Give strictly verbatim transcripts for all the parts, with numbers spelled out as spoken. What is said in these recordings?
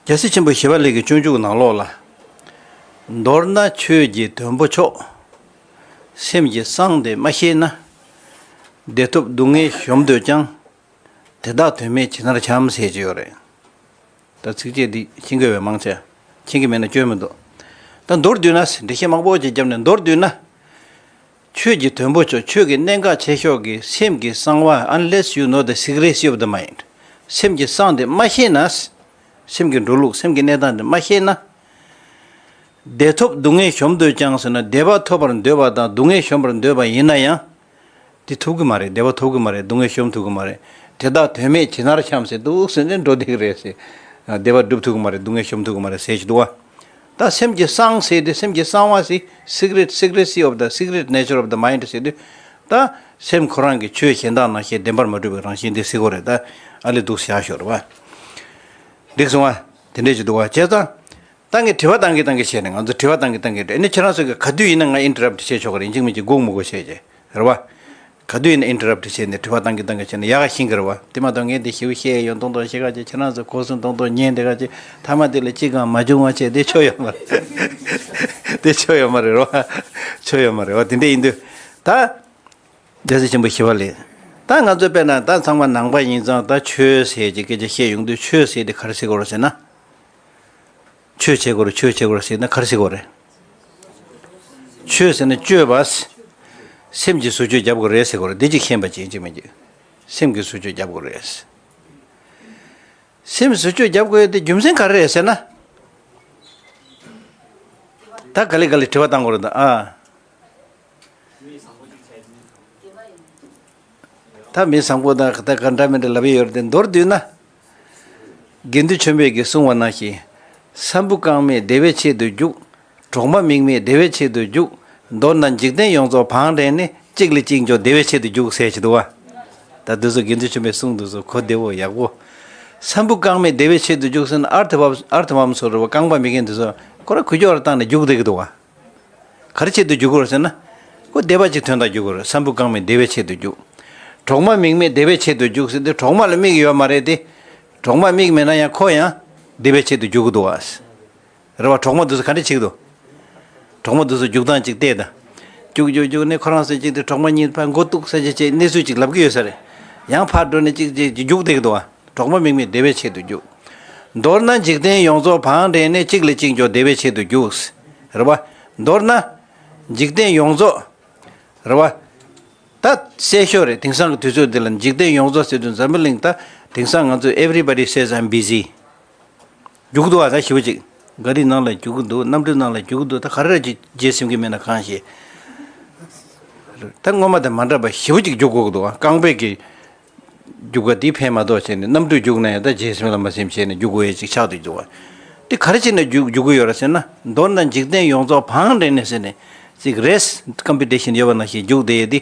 རྒྱལ་སྲས་ཆེན་པོ་ཞི་བ་ལྷས་ཀྱི་སྤྱོད་འཇུག་ནང་ལོགས་ལ། མདོར་ན་ཆོས་ཀྱི་དོན་པོ་མཆོག། སེམས་ཀྱི་གསང་དེ་མ་ཤེས་ན། བདེ་ཐོབ་སྡུག་བསྔལ་གཞོམ་འདོད་ཀྱང་། དེ་དག་དོན་མེད་ཇི་ལྟར་འཁྱམས་ཟེར་གྱི་ཡོད་རེད། ད་ཚིགས་བཅད་འདི་མཁྱེན་གྱི་ཡོད་མང་ཆེ། མཁྱེན་གྱི་མེད་ན་སྐྱོན་མི་འདུག་ད་མདོར་བསྡུས་ན་འགྲེལ་བཤད་མང་པོ་ཅིག་བརྒྱབ་ནས་མདོར་བསྡུས་ན། ཆོས་ཀྱི་དོན་པོ་མཆོག་ཆོས་ཀྱི་གནད་འགག་ཆེ་ཤོས་ཀྱི་སེམས་ཀྱི་གསང་བ། Unless you know the secrecy of the mind. སེམས་ཀྱི་གསང་དེ་མ་ཤེས་ན། སེམས་ཀྱི་འགྲོ་ལུགས་སེམས་ཀྱི་གནས་སྟངས་དེ་མ་ཤེས་ན། བདེ་ཐོབ་སྡུག་བསྔལ་གཞོམ་འདོད་ཀྱང་ཟེར་ན་བདེ་བ་ཐོབ་པར་འདོད་པ་དང་སྡུག་བསྔལ་གཞོམ་པར་འདོད་པ་ཡིན་ན་ཡང་། དེ་ཐོབ་ཀྱི་མ་རེད། བདེ་བ་ཐོབ་ཀྱི་མ་རེད། སྡུག་བསྔལ་གཞོམ་ཐུབ་ཀྱི་མ་རེད། དེ་དག་དོན་མེད་ཇི་ལྟར་འཁྱམས་ཟེར་འདུག་ཟེར་ནས་འགྲོ་བསྡད་ཀྱི་རེད་ཟེར། བདེ་བ་སྒྲུབ་ཐུབ་ཀྱི་མ་རེད། སྡུག་བསྔལ་གཞོམ་ཐུབ་ཀྱི་མ་རེད་ཟེར་གྱི་འདུག་བ། ད་སེམས་ཀྱི་གསང་ཟེར་དུས་སེམས་ཀྱི་གསང་བ་ཟེར། Secret, secrecy of the, secret nature of the mind ཟེར་དུས། ད་སེམས་ཁོ་རང་གི་ཆོས་གཞན་དག་ནང་བཞིན་བདེན་པར་མ་གྲུབ་པའི་རང་བཞིན་དེ་ཟེར་གྱི་ཡོད་རེད། ད་ཨ་ལེ་འདུག་བཞག་ཤོག་རེད་བ། འགྲིག་སོང་བ། དེ་འདྲས་ཅིག་འདུག་བ། བྱས་ཙང་། ད་ངས་དྲི་བ་བཏང་གི་བཏང་གི་བྱས་ནས། ང་ཚོ་དྲི་བ་བཏང་གི་བཏང་གི་རེད། ཨ་ནི་ཁྱེད་རང་ཚོ་གི་ག་དུས་ཡིན་ན་ང་interrupt བྱེད་ཆོག་གི་རེད། ཡིན་གཅིག་མིན་གཅིག་སྒུག་མི་དགོས་བྱས་བྱས། རེད་བ། ག་དུས་ཡིན་ན་interrupt བྱས་ནས་དྲི་བ་བཏང་གི་བཏང་གི་བྱས་ནས་ཡག་ག་ཤེས་ཀྱི་རེད་བ། དེ་མ་གཏོགས་ངས་འདི་ཞེ་པོ་བཤད་ཡོད་མདོག་མདོག་བཤད་ག་བྱས། ཁྱེད་རང་ཚོ་གོ་སོང་མདོག་མདོག་ཉན་བསྡད་ག་བྱས། མཐའ་མ་དེ་ལ་ཅི་གང་མ་བྱུང་བ་བྱས་དེ་ཆོ་ཡོད་མ་རེད། དེ་ཆོ་ཡོད་མ་རེད་རོ། ཆོ་ཡོད་མ་རེད་བ། དེ་འདྲས་ཡིན་དུས། ད། རྒྱལ་སྲས་ཆེན་པོ་ཞི་བ་ལྷས། ད་ང་ཚོ་དཔེར་ན་ད་ཚང་མ་ནང་པ་ཡིན་ཙང་ད་ཆོས་ཟེར་གྱི་སྐད་ཆ་བཤད་ཡོང་དུས་ཆོས་ཟེར་དེ་ག་རེ་ཟེར་དགོས་རེད་ཟེར་ན། ཆོས་བྱེད་དགོས་རེད། ཆོས་བྱེད་དགོས་རེད་ཟེར་ན་ག་རེ་ཟེར་དགོས་རེད། ཆོས་ཟེར་ན་སྤྱོད་པ། སེམས་ཀྱི་བཟོ་བཅོས་རྒྱབ་དགོས་རེད་ཟེར་དགོས་རེད། འདི་གཅིག་ཤེས་པ་ཅིག་ཅིག་མིན་གཅིག་སེམས་ཀྱི་བཟོ་བཅོས་རྒྱབ་དགོས་རེད། སེམས་བཟོ་བཅོས་རྒྱབ་དགོས་ཡ་དེ་རྒྱུ་མཚན་ག་རེ་རེད་ཟེར་ན། ད་ག་ལེ་ག་ལེ་དྲི་བ་བཏང་དགོས་རེད་ད་ཨ། ད་མི་བཟང་པོ་དང་ད་ག་འདྲ་མི་འདྲ་ལབ་ཡོད་རེད་དེ། མདོར་བསྡུས་ན། དགེ་འདུན་ཆོས་འཕེལ་གྱིས་གསུངས་པ་ནང་བཞིན། ས་འབུ་རྐང་མེད་བདེ་བའི་ཆེད་དུ་རྒྱུག། གྲོག་མ་མིག་མེད་བདེ་བའི་ཆེད་དུ་རྒྱུག། མདོར་ན་འཇིག་རྟེན་ཡོངས་རྫོགས་བང་བསྒྲལ་ནས་གཅིག་ལས་གཅིག་མགྱོགས་བདེ་བའི་ཆེད་དུ་རྒྱུག་ཟེར་གྱི་འདུག་བ། ད་འདི་ཚོ་དགེ་འདུན་ཆོས་འཕེལ་གསུང་འདུག་ཚོ་གོ་བདེ་བོ་ཡག་པོ། ས་འབུ་རྐང་མེད་བདེ་བའི་ཆེད་དུ་རྒྱུག་ཟེར་ན་ཨར་ཐི་བམ་ཨར་ཐི་བམ་ཚོ་རེད་བ། རྐང་པ་མི་རྒན་འདི་ཚོ་ཁོ་ར་ཁུ་ཅོ་ར་བཏང་ནས་རྒྱུག་བསྡད་ཀྱི་འདུག་བ། ག་རེ་ཆེད་དུ་རྒྱུག་དགོས་རེད་ཟེར་ན། ཁོ་བདེ་བ་ཅིག་ཐོན་དང་རྒྱུག་དགོས་རེད། ས་འབུ་རྐང་མེད་བདེ་བའི་ཆེད་དུ་རྒྱུག། གྲོག་མ་མིག་མེད་བདེ་བའི་ཆེད་དུ་རྒྱུག་ཟེར་དུས་གྲོག་མ་ལ་མིག་ཡོད་མ་རེད་དེ། གྲོག་མ་མིག་མེད་ན་ཡང་ཁོ་ཡང་བདེ་བའི་ཆེད་དུ་རྒྱུག་གི་འདུག་བ། རེད་བ། གྲོག་མ་འདི་ཚོ་ག་འདྲ་བྱེད་ཀྱི་འདུག་གྲོག་མ་འདི་ཚོ་རྒྱུག་སྟངས་ཅིག་བལྟས་དང་། རྒྱུག་རྒྱུག་རྒྱུག་ནས་ཁོ་རང་ཚོས་ཅིག་དེ་གྲོག་མ་གཉིས་ཕར་མགོ་གཏུག་ས་ཅིག་བྱས་གནས་ཚུལ་ཅིག་ལབ་ཀྱི་ཡོད་ས་རེད། ཡང་ཕར་འགྲོ་ནས་ཅིག་ཅིག་ཅིག་རྒྱུག་བསྡད་ཀྱི་འདུག་བ། གྲོག་མ་མིག་མེད་བདེ་བའི་ཆེད་དུ་རྒྱུག། མདོར་ན་འཇིག་རྟེན་ཡོངས་རྫོགས་བང་བསྒྲལ་ནས་གཅིག་ལས་གཅིག་མགྱོགས་བདེ་བའི་ཆེད་དུ་རྒྱུགས། རེད་བ། མདོར་ན། འཇིག་རྟེན་ཡོངས་རྫོགས། རེད་བ། ད་གསལ་ཤོས་རེད། དེང་སང་གི་དུས་ཚོད་འདི་ལ་འཇིག་རྟེན་ཡོངས་རྫོགས་ཟེར་དུས་འཛམ་བུ་གླིང་ད་དེང་སང་ང་ཚོ་everybody says I'm busy. རྒྱུག་འདུག་བ། ད་ཞེ་པོ་ཅིག་ག་རི་ནང་ལ་རྒྱུག་གི་འདུག་གནམ་གྲུའི་ནང་ལ་རྒྱུག་གི་འདུག་ད་ག་རེ་ར་ཅིག་བརྗེད་ཟིན་གྱི་མེད་ན་གང་ཤེས། ད་སྔོན་མ་དང་མ་འདྲ་བ་ཞེ་པོ་ཅིག་རྒྱུག་དགོས་ཀྱི་འདུག་བ། རྐང་པས་ཀྱི་རྒྱུག་པ་འདི་ཕན་མ་གཏོགས་བྱས་ནས་གནམ་གྲུ་རྒྱུག་ན་ཡང་ད་རྗེས་སེམས་ལ་མ་སེམས་བྱས་ནས་རྒྱུག་དགོས་ཡས་ཅིག་ཆགས་འདུག་འདུག་བ། འདི་ག་རེ་བྱས་ནས་རྒྱུག་རྒྱུག་གི་ཡོད་རེད་ཟེར་ན། མདོར་ན་འཇིག་རྟེན་ཡོངས་རྫོགས་བང་བསྒྲལ་ནས་ཟེར་ནས་ཅིག་race competition ཡོད་པ་ནང་བཞིན་རྒྱུག་བསྡད་ཡས་འདི་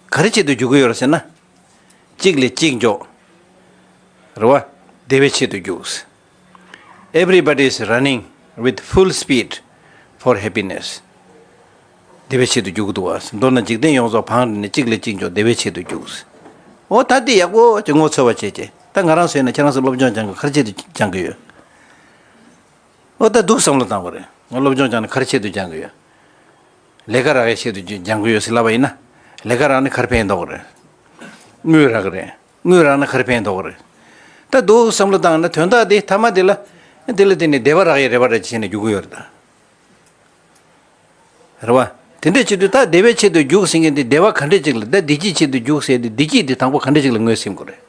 ག་རེ་བྱེད་དུ་རྒྱུག་གི་ཡོད་རེད་ཟེར་ན། གཅིག་ལས་གཅིག་མགྱོགས། རེད་བ། བདེ་བའི་ཆེད་དུ་རྒྱུགས། Everybody is running with full speed for happiness. བདེ་བའི་ཆེད་དུ་རྒྱུག་གི་འདུག་བ། མདོར་ན་འཇིག་རྟེན་ཡོངས་རྫོགས་བང་བསྒྲལ་ནས་གཅིག་ལས་གཅིག་མགྱོགས་བདེ་བའི་ཆེད་དུ་རྒྱུགས། འོ་ད་འདི་ཡག་པོ་ཅིག་ངོ་འཚོལ་བ་བྱས་རྗེས་ད་ང་རང་བཟོས་ན་ཁྱེད་རང་ཚོ་སློབ་སྦྱོང་སྦྱང་གི་ག་རེ་བྱེད་དུ་སྦྱང་གི་ཡོད། འོ་ད་འདུག་བསམ་བློ་བཏང་དགོས་རེད། ང་སློབ་སྦྱོང་སྦྱང་ན་ག་རེ་བྱེད་དུ་སྦྱང་གི་ཡོད། ལས་ཀ་རག་ཡའི་ཆེད་དུ་སྦྱང་གི་ཡོད་ཟེར་ལབ་པ་ཡིན་ན། ལས་ཀ་རག་ནས་ག་རེ་ཕན་ཐོགས་ཀྱི་རེད། དངུལ་རག་གི་རེད། དངུལ་རག་ན་ག་རེ་ཕན་ཐོགས་ཀྱི་རེད། ད་འདུག་བསམ་བློ་བཏང་ན་དོན་དག་དེ་མཐའ་མ་དེ་ལ། དེ་ལ་བརྟེན་ནས་བདེ་བ་རག་ཡའི་རེ་བ་རེ་བྱས་ནས་རྒྱུག་གི་ཡོད་རེད་ད། རེད་བ། དེ་འདྲའི་ཆེད་དུ་ད་བདེ་བའི་ཆེད་དུ་རྒྱུག་ཟེར་མཁན་དེ་བདེ་བ་ག་འདྲ་ཅིག་ལ། ད་བདེ་སྐྱིད་ཆེད་དུ་རྒྱུག་ཟེར་དེ་བདེ་སྐྱིད་དེ་དང་པོ་ག་འདྲ་ཅིག་ལ་ངོས་ཟིན་དགོས་རེད།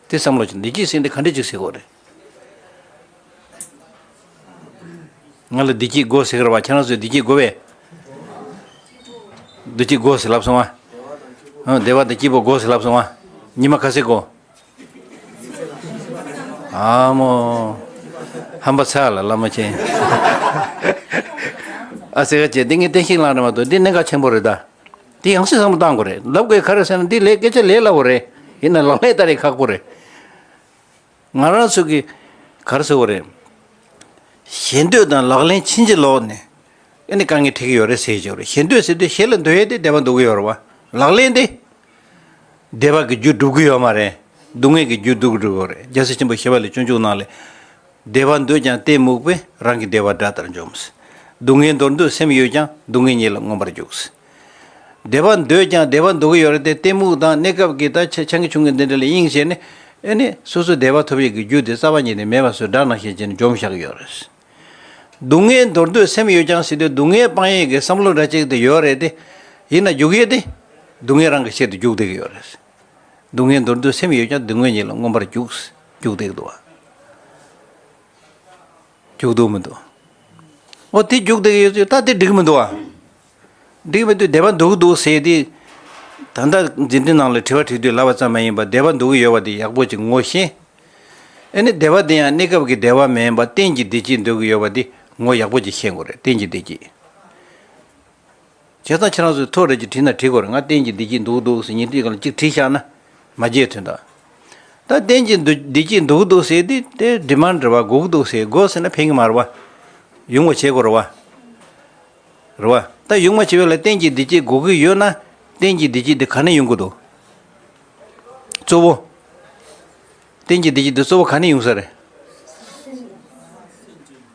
དེ་བསམ་བློ་བྱས་བདེ་སྐྱིད་ཟེར་དེ་ག་འདྲ་ཅིག་ཟེར་དགོས་རེད། ང་ལ་བདེ་སྐྱིད་དགོས་ཟེར་གི་རེད་བ། ཁྱེད་རང་ཚོས་བདེ་སྐྱིད་དགོས་པས། བདེ་སྐྱིད་དགོས་ཟེར་ལབ་སོང་ང་། ཨ། བདེ་བ་དང་སྐྱིད་པོ་དགོས་ཟེར་ལབ་སོང་ང་། ཉི་མ་ག་ཚོད་དགོས། ཨ་མོ། ཧམ་པ་ཚ་ལ་བླ་མ་ཆེན། ཨ་ཟེར་ག་བྱས་འདི་ངས་བསྟན་བཤིག་ལངས་རེད་མ་གཏོགས་འདི་གནད་འགག་ཆེན་པོ་རེད་ད། འདི་ཡང་སེ་བསམ་བློ་བཏང་དགོས་རེད། ལབ་དགོས་ག་རེ་ཟེར་ན་འདི་ལས་སྐད་ཆ་ལས་སླ་བོ་རེད། ཡིན་ན་ལག་ལེན་བསྟར་ཡས་ཁག་པོ་རེད། ང་རང་ཚོ་གི་ག་རེ་ཟེར་དགོས་རེད། ཞེ་འདོད་དང་ལག་ལེན་ཕྱིན་ཅི་ལོག་ནས་ཨེ་ནི་དཀའ་ངལ་འཕྲད་ཀྱི་ཡོད་རེད་ཟེར་གྱི་ཡོད་རེད། ཞེ་འདོད་ཟེར་དུས་ཞེ་ལ་འདོད་ཡས་དེ་བདེ་བ་འདོད་ཀྱི་ཡོད་རེད་བ། ལག་ལེན་དེ་བདེ་བ་གི་རྒྱུ་སྒྲུབ་ཀྱི་ཡོད་མ་རེད། སྡུག་བསྔལ་གྱི་རྒྱུ་སྡུག་སྒྲུབ་དགོས་རེད། རྒྱལ་སྲས་ཆེན་པོ་ཞི་བ་ལྷས་སྤྱོད་འཇུག་ནང་ལས། བདེ་བ་འདོད་ཀྱང་གཏི་མུག་པས། རང་གི་བདེ་བ་དགྲ་ལྟར་འཇོམས། སྡུག་བསྔལ་མདོར་བསྡུས་སེམས་ཡོད་ཀྱང་། སྡུག་བསྔལ་ཉིད་ལ་མངོན་པར་རྒྱུག། བདེ་བ་འདོད་ཀྱང་བདེ་བ་འདོད་ཀྱི་ཡོད་རེད་དེ། གཏི་མུག་དང་གནས་སྐབས་ཀྱི་ད་ཆ་ཆང་གི་ཆུང་གི་འདི་འདྲ་ལ་གཡེང་བྱས་ནས། ཨེ་ནི་སོ་སོའི་བདེ་བ་ཐོབ་ཡས་ཀྱི་རྒྱུ་དེ་རྩ་བ་ཉིད་ནས་མེད་པ་བཟོས། དགྲ་ནང་བཞིན་བྱས་ནས་འཇོམས་བཞག་གི་ཡོད་རེད། སྡུག་བསྔལ་མདོར་བསྡུས་སེམས་ཡོད་ཀྱང་ཟེར་དུས། སྡུག་བསྔལ་སྤང་ཡས་ཀྱི་བསམ་བློ་འདྲ་ཅིག་དེ་ཡོད་རེད་དེ། ཡིན་ན་རྒྱུག་ཡས་དེ་སྡུག་བསྔལ་རང་གི་ཆེད་དུ་རྒྱུག་བསྡད་ཀྱི་ཡོད་རེད། སྡུག་བསྔལ་མདོར་བསྡུས་སེམས་ཡོད་ཀྱང་། སྡུག་བསྔལ་ཉིད་ལ་མངོན་པར་རྒྱུག། རྒྱུག་བསྡད་ཀྱི་འདུག་བ། རྒྱུག་འདུག་མི་འདུག་འོ་དེ་རྒྱུག་བསྡད་ཀྱི་ཡོད་ཚུལ་ད་དེ་འགྲིག་མི་འདུག་བ། འགྲིག་མི་འདུག་བདེ་བ་འདོད་ཀྱི་འདུག་ཟེར་དེ། ད་ལྟ་འཛིན་གྲྭའི་ནང་ལ་དྲི་བ་དྲིས་དུས་ལབ་པ་ཙམ་མ་ཡིན་པར། བདེ་བ་འདོད་ཀྱི་ཡོད་པ་དེ་ཡག་པོ་ཅིག་ངོ་ཤེས། ཨེ་ནི་བདེ་བ་དེ་ཡང་གནས་སྐབས་ཀྱི་བདེ་བ་མིན་པར། གཏན་གྱི་བདེ་སྐྱིད་འདོད་ཀྱི་ཡོད་པ་དེ་ངོ་ཡག་པོ་ཅིག་ཤེས་དགོས་རེད། གཏན་གྱི་བདེ་སྐྱིད། བྱས་ཙང་ཁྱེད་རང་ཚོས་ཐོ་རེ་ཅིག་བྲིས་ན་འགྲིག་གི་རེད། ང་གཏན་གྱི་བདེ་སྐྱིད་འདོད་འདུག་ཟེར་ཉིན་དེའི་སྒང་ལ་གཅིག་བྲིས་བཞག་ན་མ་བརྗེད་དོན་དག་ད་གཏན་གྱི་འདུ་བདེ་སྐྱིད་འདོད་འདུག་ཟེར་དེ་དེ་ཌི་མཱན་ཌི་རེད་བ། དགོས་ཀྱི་འདུག་ཟེར། དགོས་ཟེར་ན་ཕན་གྱི་མ་རེད་བ། ཡོང་བ་བྱེད་དགོས་རེད་བ། རེད་བ། ད་ཡོང་བ་བྱེད་པ་ལ་གཏན་གྱི་བདེ་སྐྱིད་དགོས་ཀྱི་ཡོད་ན། གཏན་གྱི་བདེ་སྐྱིད་དེ་ག་ནས་ཡོང་གི་འདུག་གཙོ་བོ། གཏན་གྱི་བདེ་སྐྱིད་དེ་གཙོ་བོ་ག་ནས་ཡོང་ས་རེད།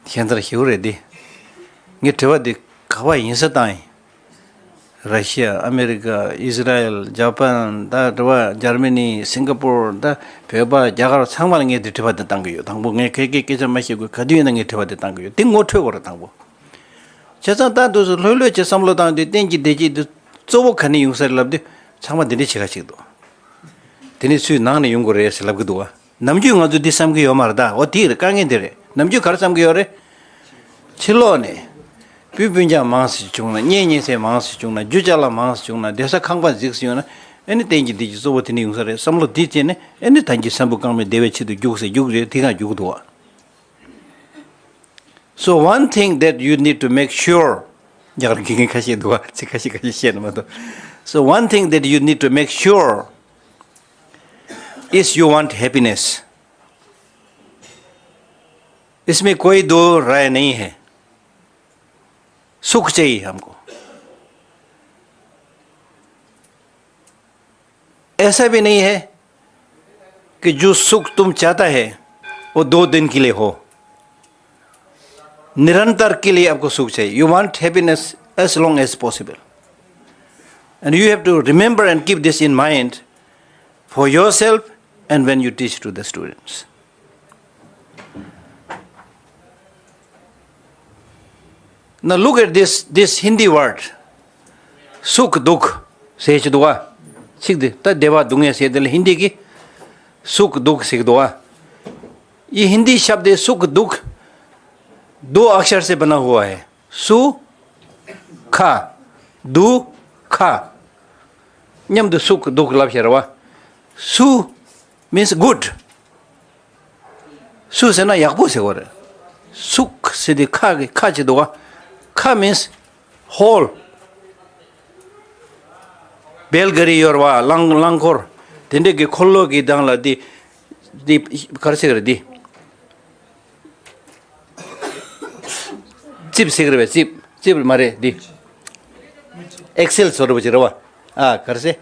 ཁྱེད་ཚོར་ཞུ་རེད་དེ། ངས་དྲི་བ་འདི་ག་པར་ཡིན་ས་བཏང་ཡིན། ར་ཤི་ཡ། ཨ་མེ་རི་ཀ། ཨི་ཟི་ར་ཨེལ། ཇ་པན། ད་རེད་བ། འཇར་མ་ནི། སིང་ག་པོར། ད་བོད་པ། རྒྱ་གར། ཚང་མ་ལ་ངས་འདི་དྲི་བ་འདི་བཏང་གི་ཡོད། དང་པོ་ངས་ཁ་སྐད་སྐད་ཆ་མ་བཤད་དགོས། ག་དུས་ཡིན་ན་ངས་དྲི་བ་འདི་བཏང་གི་ཡོད། འདི་ངོ་འཕྲོད་དགོས་རེད་དང་པོ། བྱས་ཙང་ད་འདུག་སེ་ལྷོད་ལྷོད་བྱས་བསམ་བློ་བཏང་དུས། གཏན་གྱི་བདེ་སྐྱིད་འདི་གཙོ་བོ་ག་ནས་ཡོང་ས་རེད་ལབ་དུས། ཚང་མ་འདི་འདྲ་བྱེད་ཁ་ཅིག་འདུག་དེ་ནས་སུས་ནང་ནས་ཡོང་དགོས་རེད་ཟེར་ལབ་ཀྱི་འདུག་བ། ནམ་རྒྱུན་ང་ཚོ་འདི་བསམ་གྱི་ཡོད་མ་རེད་ད། འོ་དེ་རེད། དཀའ་ངལ་འདི་རེད། ནམ་རྒྱུན་ག་རེ་བསམ་གྱི་ཡོད་རེད། ཕྱི་ལོགས་ནས་སྤུན་སྤུན་ཀྱག་མང་ཙམ་བྱུང་ན། གཉེན་ཉེ་ཚན་མང་ཙམ་བྱུང་ན། རྒྱུ་ཅ་ལག་མང་ཙམ་བྱུང་ན། བསྡད་ས་ཁང་པ་རྫིག་ཙམ་ཡོད་ན། ཨེ་ནི་གཏན་གྱི་བདེ་སྐྱིད་གཙོ་བོ་དེ་ནས་ཡོང་ས་རེད་བསམ་བློ་འདི་བྱས་ནས། ཨེ་ནི་ད་གིན་སེམས་པ་དཀར་མོའི་བདེ་བའི་ཆེད་དུ་རྒྱུགས་ཟེར་རྒྱུགས་རེད། དེ་ག་རྒྱུགས་འདུག་བ། So one thing that you need to make sure. རྒྱ་གར་གྱི་ཁ་ཤས་འདུག་བ། ཚིག་ཁ་ཤས་ཁ་ཤས་བཤད་ན་མ་གཏོགས། So one thing that you need to make sure is you want happiness. इसमें कोई दो राय नहीं है। सुख चाहिए हमको। ऐसा भी नहीं है कि जो सुख तुम चाहता है, वो दो दिन के लिए हो। निरंतर के लिए आपको सुख चाहिए। You want happiness as long as possible. And you have to remember and keep this in mind for yourself and when you teach to the students. Now look at this, this Hindi word. སུཁ་དུཁ་ཟེར་གྱི་འདུག་བ། ཚིག་འདི་ད་བདེ་བ་སྡུག་བསྔལ་ཟེར་དེ་ལ་ཧིན་དི་གི་སུཁ་དུཁ་ཟེར་གྱི་འདུག་བ། ये हिंदी शब्द है सुख दुख, दो अक्षर से बना हुआ है। सुख दुख। མཉམ་དུ་སུཁ་དུཁ་ལབ་ཤེས་རེད་བ། སུ་means good. སུ་ཟེར་ན་ཡག་པོ་ཟེར་བ་རེད། སུག་ཟེར་དེ་ཁ་གི་ཁ་ཅིག་འདུག་བ། ཁ་means whole. བེལ་ག་རི་ཡོད་རེད་བ། རླངས་རླངས་འཁོར། དེ་འདྲས་ཀྱི་འཁོར་ལོ་གི་སྒང་ལ་དེ་དེ་ག་རེ་ཟེར་གི་རེད་དེ། རྩིབས་ཟེར་གི་རེད་བས། རྩིབས་རྩིབས་མ་རེད་དེ། ཨེག་སེལ་བཟོ་འདྲ་པོ་ཅིག་རེད་བ། ཨ་ག་རེ་ཟེར།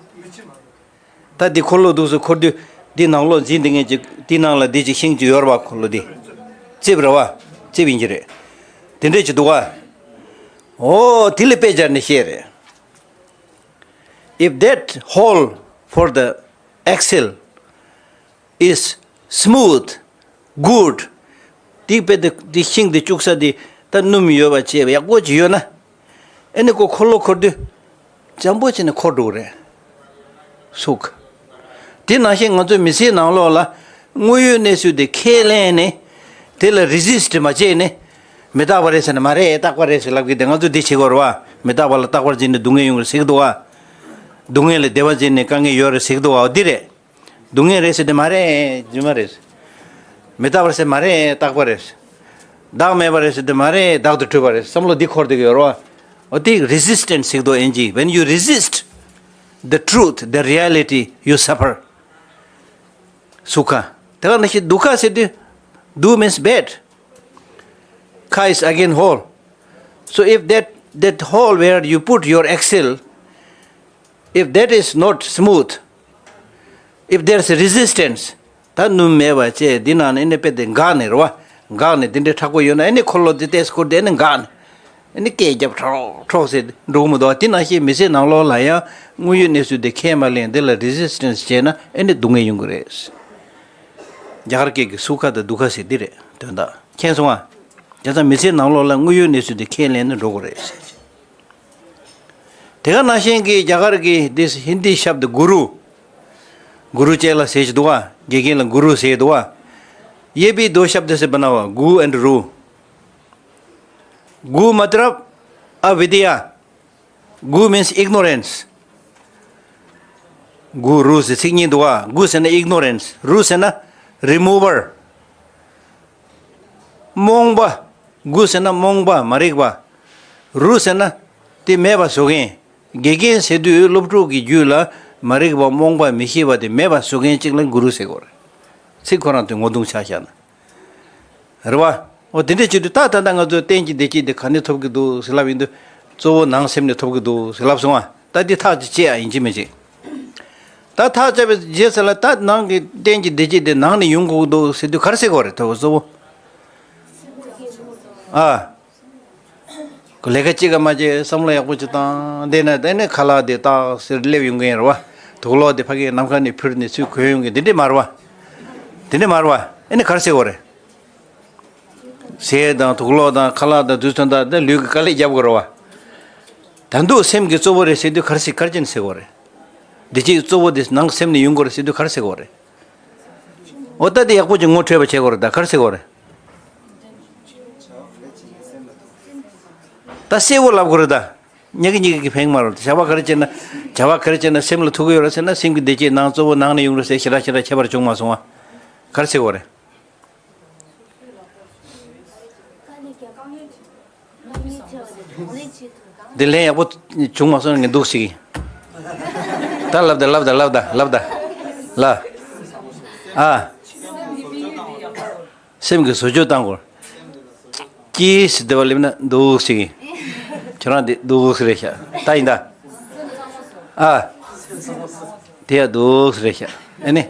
ད་འདི་འཁོར་ལོ་འདུག་སེ་འཁོར་དུས། འདི་ནང་ལོགས་འཛིན་བསྡད་མཁན་ཅིག་འདི་ནང་ལ་འདི་ཅིག་ཤིང་ཅིག་ཡོད་རེད་བ། འཁོར་ལོ་འདི། རྩིབས་རེད་བ། རྩིབས་ཡིན་གྱི་རེད། དེ་འདྲས་ཅིག་འདུག་བ། ཨོ་དེ་ལ་དཔེ་སྦྱར་ནས་བཤད་རེད། If that hole for the axle is smooth, good. དེ་དཔེ་དེ་དེ་ཤིང་དེ་བཅུག་ས་དེ་ད་སྣུམ་ཡོད་པ་བྱས་པ་ཡག་པོ་ཅིག་ཡོད་ན། ཨེ་ནི་ཁོ་འཁོར་ལོ་འཁོར་དུས་འཇམ་པོ་བྱས་ནས་འཁོར་འགྲོ་གི་རེད། སུག་དེ་ནང་བཞིན་ང་ཚོའི་མི་ཚེའི་ནང་ལོགས་ལ་དངོས་ཡོད་གནས་ཚུལ་དེ་ཁས་ལེན་ནས། དེ་ལ་རི་ཟིསྟ་མ་བྱས་ནས། མི་རྟག་པ་རེད་ཟེར་ནས་མ་རེད་རྟག་པ་རེད་ཟེར་ལབ་གི་དེ་ང་ཚོ་འདི་བྱེད་དགོས་རེད་བ། མི་རྟག་པ་ལ་རྟག་པར་འཛིན་ནས་སྡུག་བསྔལ་ཡོང་གི་རེད་ཟེར་གི་འདུག་བ། སྡུག་བསྔལ་ལ་བདེ་བ་འཛིན་ནས་དཀའ་ངལ་ཡོད་རེད་ཟེར་གི་འདུག་བ། འོ་འདི་རེད། སྡུག་བསྔལ་རེད་ཟེར་དེ་མ་རེད། རྫུན་མ་རེད། མི་རྟག་པ་རེད་ཟེར་མ་རེད་རྟག་པ་རེད། བདག་མེད་པ་རེད་ཟེར་དེ་མ་རེད་བདག་ཏུ་གྲུབ་པ་རེད། བསམ་བློ་འདི་འཁོར་བསྡད་ཀྱི་ཡོད་རེད་བ། འོ་དེ་རི་ཟིས་ཊེན་སི་ཟེར་གི་འདུག་ཨིན་ཇི། When you resist the truth, the reality, you suffer. སུ་ཁ། དེ་ག་ནང་བཞིན་དུ་ཁ་ཟེར་དུས། དུ་means bad. Kha is again hole. So if that, that hole where you put your axle, if that is not smooth, If there's a resistance, ད་ནུས་མེད་པ་བྱས་འདི་ནང་ནས་ཨེ་ནི་དཔེ་དེ་འགག་ནས་རེད་བ། འགག་ནས་དེ་འདྲའི་མཁྲེགས་པོ་ཡོད་ན་ཨེ་ནི་འཁོར་ལོ་དེ་ཏོག་ཙམ་བསྐོར་ཏེ་ཨེ་ནི་འགག་ནས། ཨེ་ནི་སྐད་རྒྱབ་ཁྲོག་ཁྲོག་ཟེར་འགྲོ་གི་མི་འདུག་བ། དེ་ནང་བཞིན་མི་ཚེ་ནང་ལོགས་ལ་ཡང་དངོས་ཡོད་གནས་ཚུལ་དེ་ཁས་མ་ལེན་དེ་ལ་resistance་བྱས་ན་ཨེ་ནི་སྡུག་བསྔལ་ཡོང་གི་རེད། རྒྱ་གར་སྐད་ཀྱི་སུ་ཁ་དང་དུ་ཁ་ཟེར་འདི་རེད་དོན་དག་མཁྱེན་སོང་ང་། བྱས་ཙང་མི་ཚེ་ནང་ལོགས་ལ་དངོས་ཡོད་གནས་ཚུལ་དེ་ཁས་ལེན་ནས་འགྲོ་དགོས་རེད་ཟེར། དེ་ག་ནང་བཞིན་གྱི་རྒྱ་གར་གྱི་འདི་ཧིན་དི་ཤབ་དེ་གུ་རུ། གུ་རུ་ཅེ་ལ་ཟེར་གྱི་འདུག་བ། དགེ་རྒན་ལ་གུ་རུ་ཟེར་འདུག་བ། ཡེ་བི་དོ་ཤབ་དེ་སེ་བ་ན་བ་གུ་ཨེན་ཌི་རུ། གུ་མ་ཏ་ལབ་ཨ་བི་དི་ཡ། གུ་means ignorance། གུ་རུ་ཟེར་ཚིག་གཉིས་འདུག་བ། གུ་ཟེར་ན་ignorance། རུ་ཟེར་ན་remover། རྨོངས་པ། གུ་ཟེར་ན་རྨོངས་པ་མ་རིག་པ། རུ་ཟེར་ན་དེ་མེད་པ་བཟོ་མཁན། དགེ་རྒན་ཟེར་དུས་སློབ་ཕྲུག་གི་རྒྱུད་ལ་མ་རིག་པ་རྨོངས་པ་མི་ཤེས་པ་དེ་མེད་པ་བཟོ་མཁན་གཅིག་ལ་གུ་རུ་ཟེར་དགོས་རེད། ཚིག་ཁོ་རང་དེ་ངོ་གདོང་ཆགས་བཞག་ན། རེད་བ། འོ་དེ་འདྲས་བྱེད་དུས་ད་ད་ལྟ་ང་ཚོ་གཏན་གྱི་བདེ་སྐྱིད་དེ་ག་ནས་ཐོབ་ཀྱི་འདུག་ཟེར་ལབ་ཡིན་དུས་གཙོ་བོ་ནང་སེམས་ནས་ཐོབ་ཀྱི་འདུག་ཟེར་ལབ་སོང་ང་། ད་འདི་ཐག་ཅིག་བཅད་ཨ་ཡིན་གཅིག་མིན་གཅིག་ད་ཐག་བཅད་པའི་རྗེས་ཟེར་ལ་ད་ནང་གི་གཏན་གྱི་བདེ་སྐྱིད་དེ་ནང་ནས་ཡོང་དགོས་ཀྱི་འདུག་ཟེར་དུས་ག་རེ་ཟེར་དགོས་རེད་ཐོབ་གཙོ་བོ། ཨ། ཁོ་ལས་ཀ་གཅིག་ག་མ་བྱེད་བསམ་བློ་ཡག་པོ་ཅིག་བཏང་དེ་ན་དེ་ནས་ཁ་ལག་དེ་ཏག་སེར་སླེབས་ཡོང་གི་ཡིན་རེད་བ། དུག་ལོག་དེ་ཕ་གིའི་ནམ་མཁའ་ནས་འཕུར་ནས་ཚུར་གོན་ཡོང་གི་འདི་འདྲས་མ་རེད་བ། འདི་འདྲས་མ་རེད་བ། ཨེ་ནི་ག་རེ་ཟེར་དགོས་རེད། ཟས་དང་དུག་ལོག་དང་ཁ་ལག་དང་དུས་ཚོད་དང་དེ་ལུས་ཀྱི་དཀའ་ལས་རྒྱབ་དགོས་རེད་བ། ད་འདུག་སེམས་ཀྱི་གཙོ་བོ་རེད་ཟེར་དུས་ག་རེ་ཟེར་ག་རེ་ཅན་ཟེར་དགོས་རེད། བདེ་སྐྱིད་གཙོ་བོ་དེ་ནང་སེམས་ནས་ཡོང་དགོས་རེད་ཟེར་དུས་ག་རེ་ཟེར་དགོས་རེད། འོ་ད་དེ་ཡག་པོ་ཅིག་ངོ་འཕྲོད་པ་བྱེད་དགོས་རེད་ད་ག་རེ་ཟེར་དགོས་རེད། ད་གསལ་བོ་ལབ་དགོས་རེད་ད། ཉག་གི་ཉིག་གི་ཕན་མ་རེད་བྱ་བ་ག་རེ་བྱས་ན། བྱ་བ་ག་རེ་བྱས་ན་སེམས་ལ་ཐུག་གི་ཡོད་རེད་ཟེར་ན་སེམས་ཀྱི་བདེ་སྐྱིད་ནང་གཙོ་བོ་ནང་ནས་ཡོང་རེད་ཟེར་ཞེ་དྲག་ཞེ་དྲག་ཁྱད་པར་བྱུང་མ་སོང་བ། ག་རེ་ཟེར་དགོས་རེད། འདི་ལན་ཡག་པོ་བྱུང་མ་སོང་ངས་འདུག་ཞིག་ད་ལབ་ད་ལབ་ད་ལབ་ད་ལབ་ད། ལ། ཨ། སེམས་ཀྱི་བཟོ་བཅོས་བཏང་དགོས། ཀྱིས་བདེ་བ་སླེབས་ན་འདུག་ཞིག་ཁྱོད་རང་འདི་འདུག་རེད་ཤག་ད་ཡིན་ད། ཨ། དེ་ཡ་འདུག་རེད་ཤག་ཨ་ནི།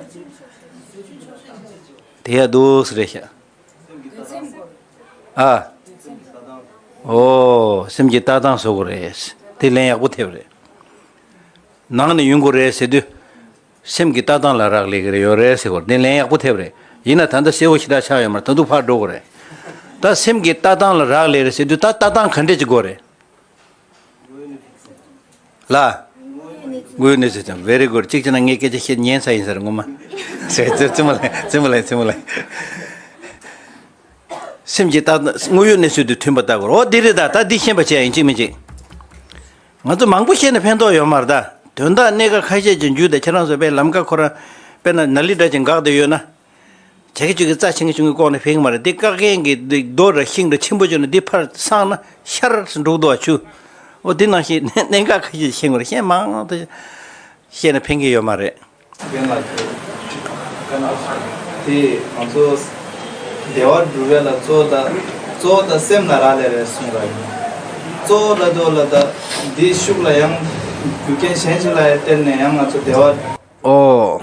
དེ་ཡ་འདུག་རེད་ཤག་ཨ། ཨོ། སེམས་ཀྱི་ལྟ་སྟངས་བཟོ་དགོས་རེད། དེ་ལན་ཡག་པོ་ཐེབས་རེད། ནང་ནས་ཡོང་དགོས་རེད་ཟེར་དུས། སེམས་ཀྱི་ལྟ་སྟངས་ལ་རག་ལས་ཀྱི་རེད་ཡོད་རེད་ཟེར་དགོས་རེད། དེ་ལན་ཡག་པོ་ཐེབས་རེད། ཡིན་ན་ད་ལྟ་གསལ་བོ་ཞེ་དྲག་ཆགས་ཡོད་མ་རེད་ད་དུང་ཕར་འགྲོ་དགོས་རེད། ད་སེམས་ཀྱི་ལྟ་སྟངས་ལ་རག་ལས་རེད་ཟེར་དུས་ད་ལྟ་སྟངས་ག་འདྲས་ཅིག་དགོས་རེད། ལ། དངོས་ཡོད་གནས་ཚུལ་དང་very good གཅིག་བྱས་ན་ངས་སྐད་ཆ་བཤད་ཉན་ཚར་ཡིན་ས་རེད་ངོ་མ། ཟེར་ཙི་ཙི་མ་ལེ་ཙི་མ་ལེ་ཙི་མ་ལེ། སེམས་ཀྱི་རྟགས་དངོས་ཡོད་གནས་ཚུལ་དུ་མཐུན་པ་ལྟ་དགོས་རེད། འོ་འདི་རེད་ད། ད་འདི་ཤེས་པ་བྱས་ཡིན་གཅིག་མིན་གཅིག་ང་ཚོ་མང་པོ་བཤད་ན་ཕན་ཐོགས་ཡོད་མ་རེད་ད། དོན་དག་གནད་འགག་ཁ་ཤས་ཀྱི་རྒྱུད་དེ་ཁྱེད་རང་ཚོ་དཔེ་ལམ་ཀ་ཁོ་རང་དཔེར་ན་ནཱ་ལི་འདྲ་ཅིག་འགག་བསྡད་ཡོད་ན། བྱ་གི་ཆུ་གི་རྩ་ཆེན་གི་ཆུང་གི་ལྐོག་ནས་ཕེག་མ་རེད་དེ་བཀག་མཁན་གྱི་རྡོ་ར་ཤིང་ར་ཆེན་པོ་བྱུང་ན་འདི་ཕར་སངས་ན་ཤར་འགྲོ་གི་འདུག་བ་ཆུ། འོ་འདི་ནང་བཞིན་གནད་འགག་ཁ་ཤས་ཤེས་དགོས་རེད། ཤེས་མང་དུ་བཤད་ན་ཕན་གི་ཡོད་མ་རེད། རྒན་ལགས་ཀྱིས་དེ་ང་ཚོ་བདེ་བ་སྒྲུབ་ཡ་ལ་གཙོ་བོ་ད་གཙོ་བོ་ད་སེམས་ལ་རག་ལས་རེད་གསུངས་པ་ཡིན། གཙོ་བོ་ལ་དོ་ལ་ད་འདིའི་ཤུགས་ལ་ཡང་རྒྱུ་རྐྱེན་གཞན་ཞིག་ལ་བརྟེན་ནས་ཡང་ང་ཚོ་བདེ་བ། ཨོ།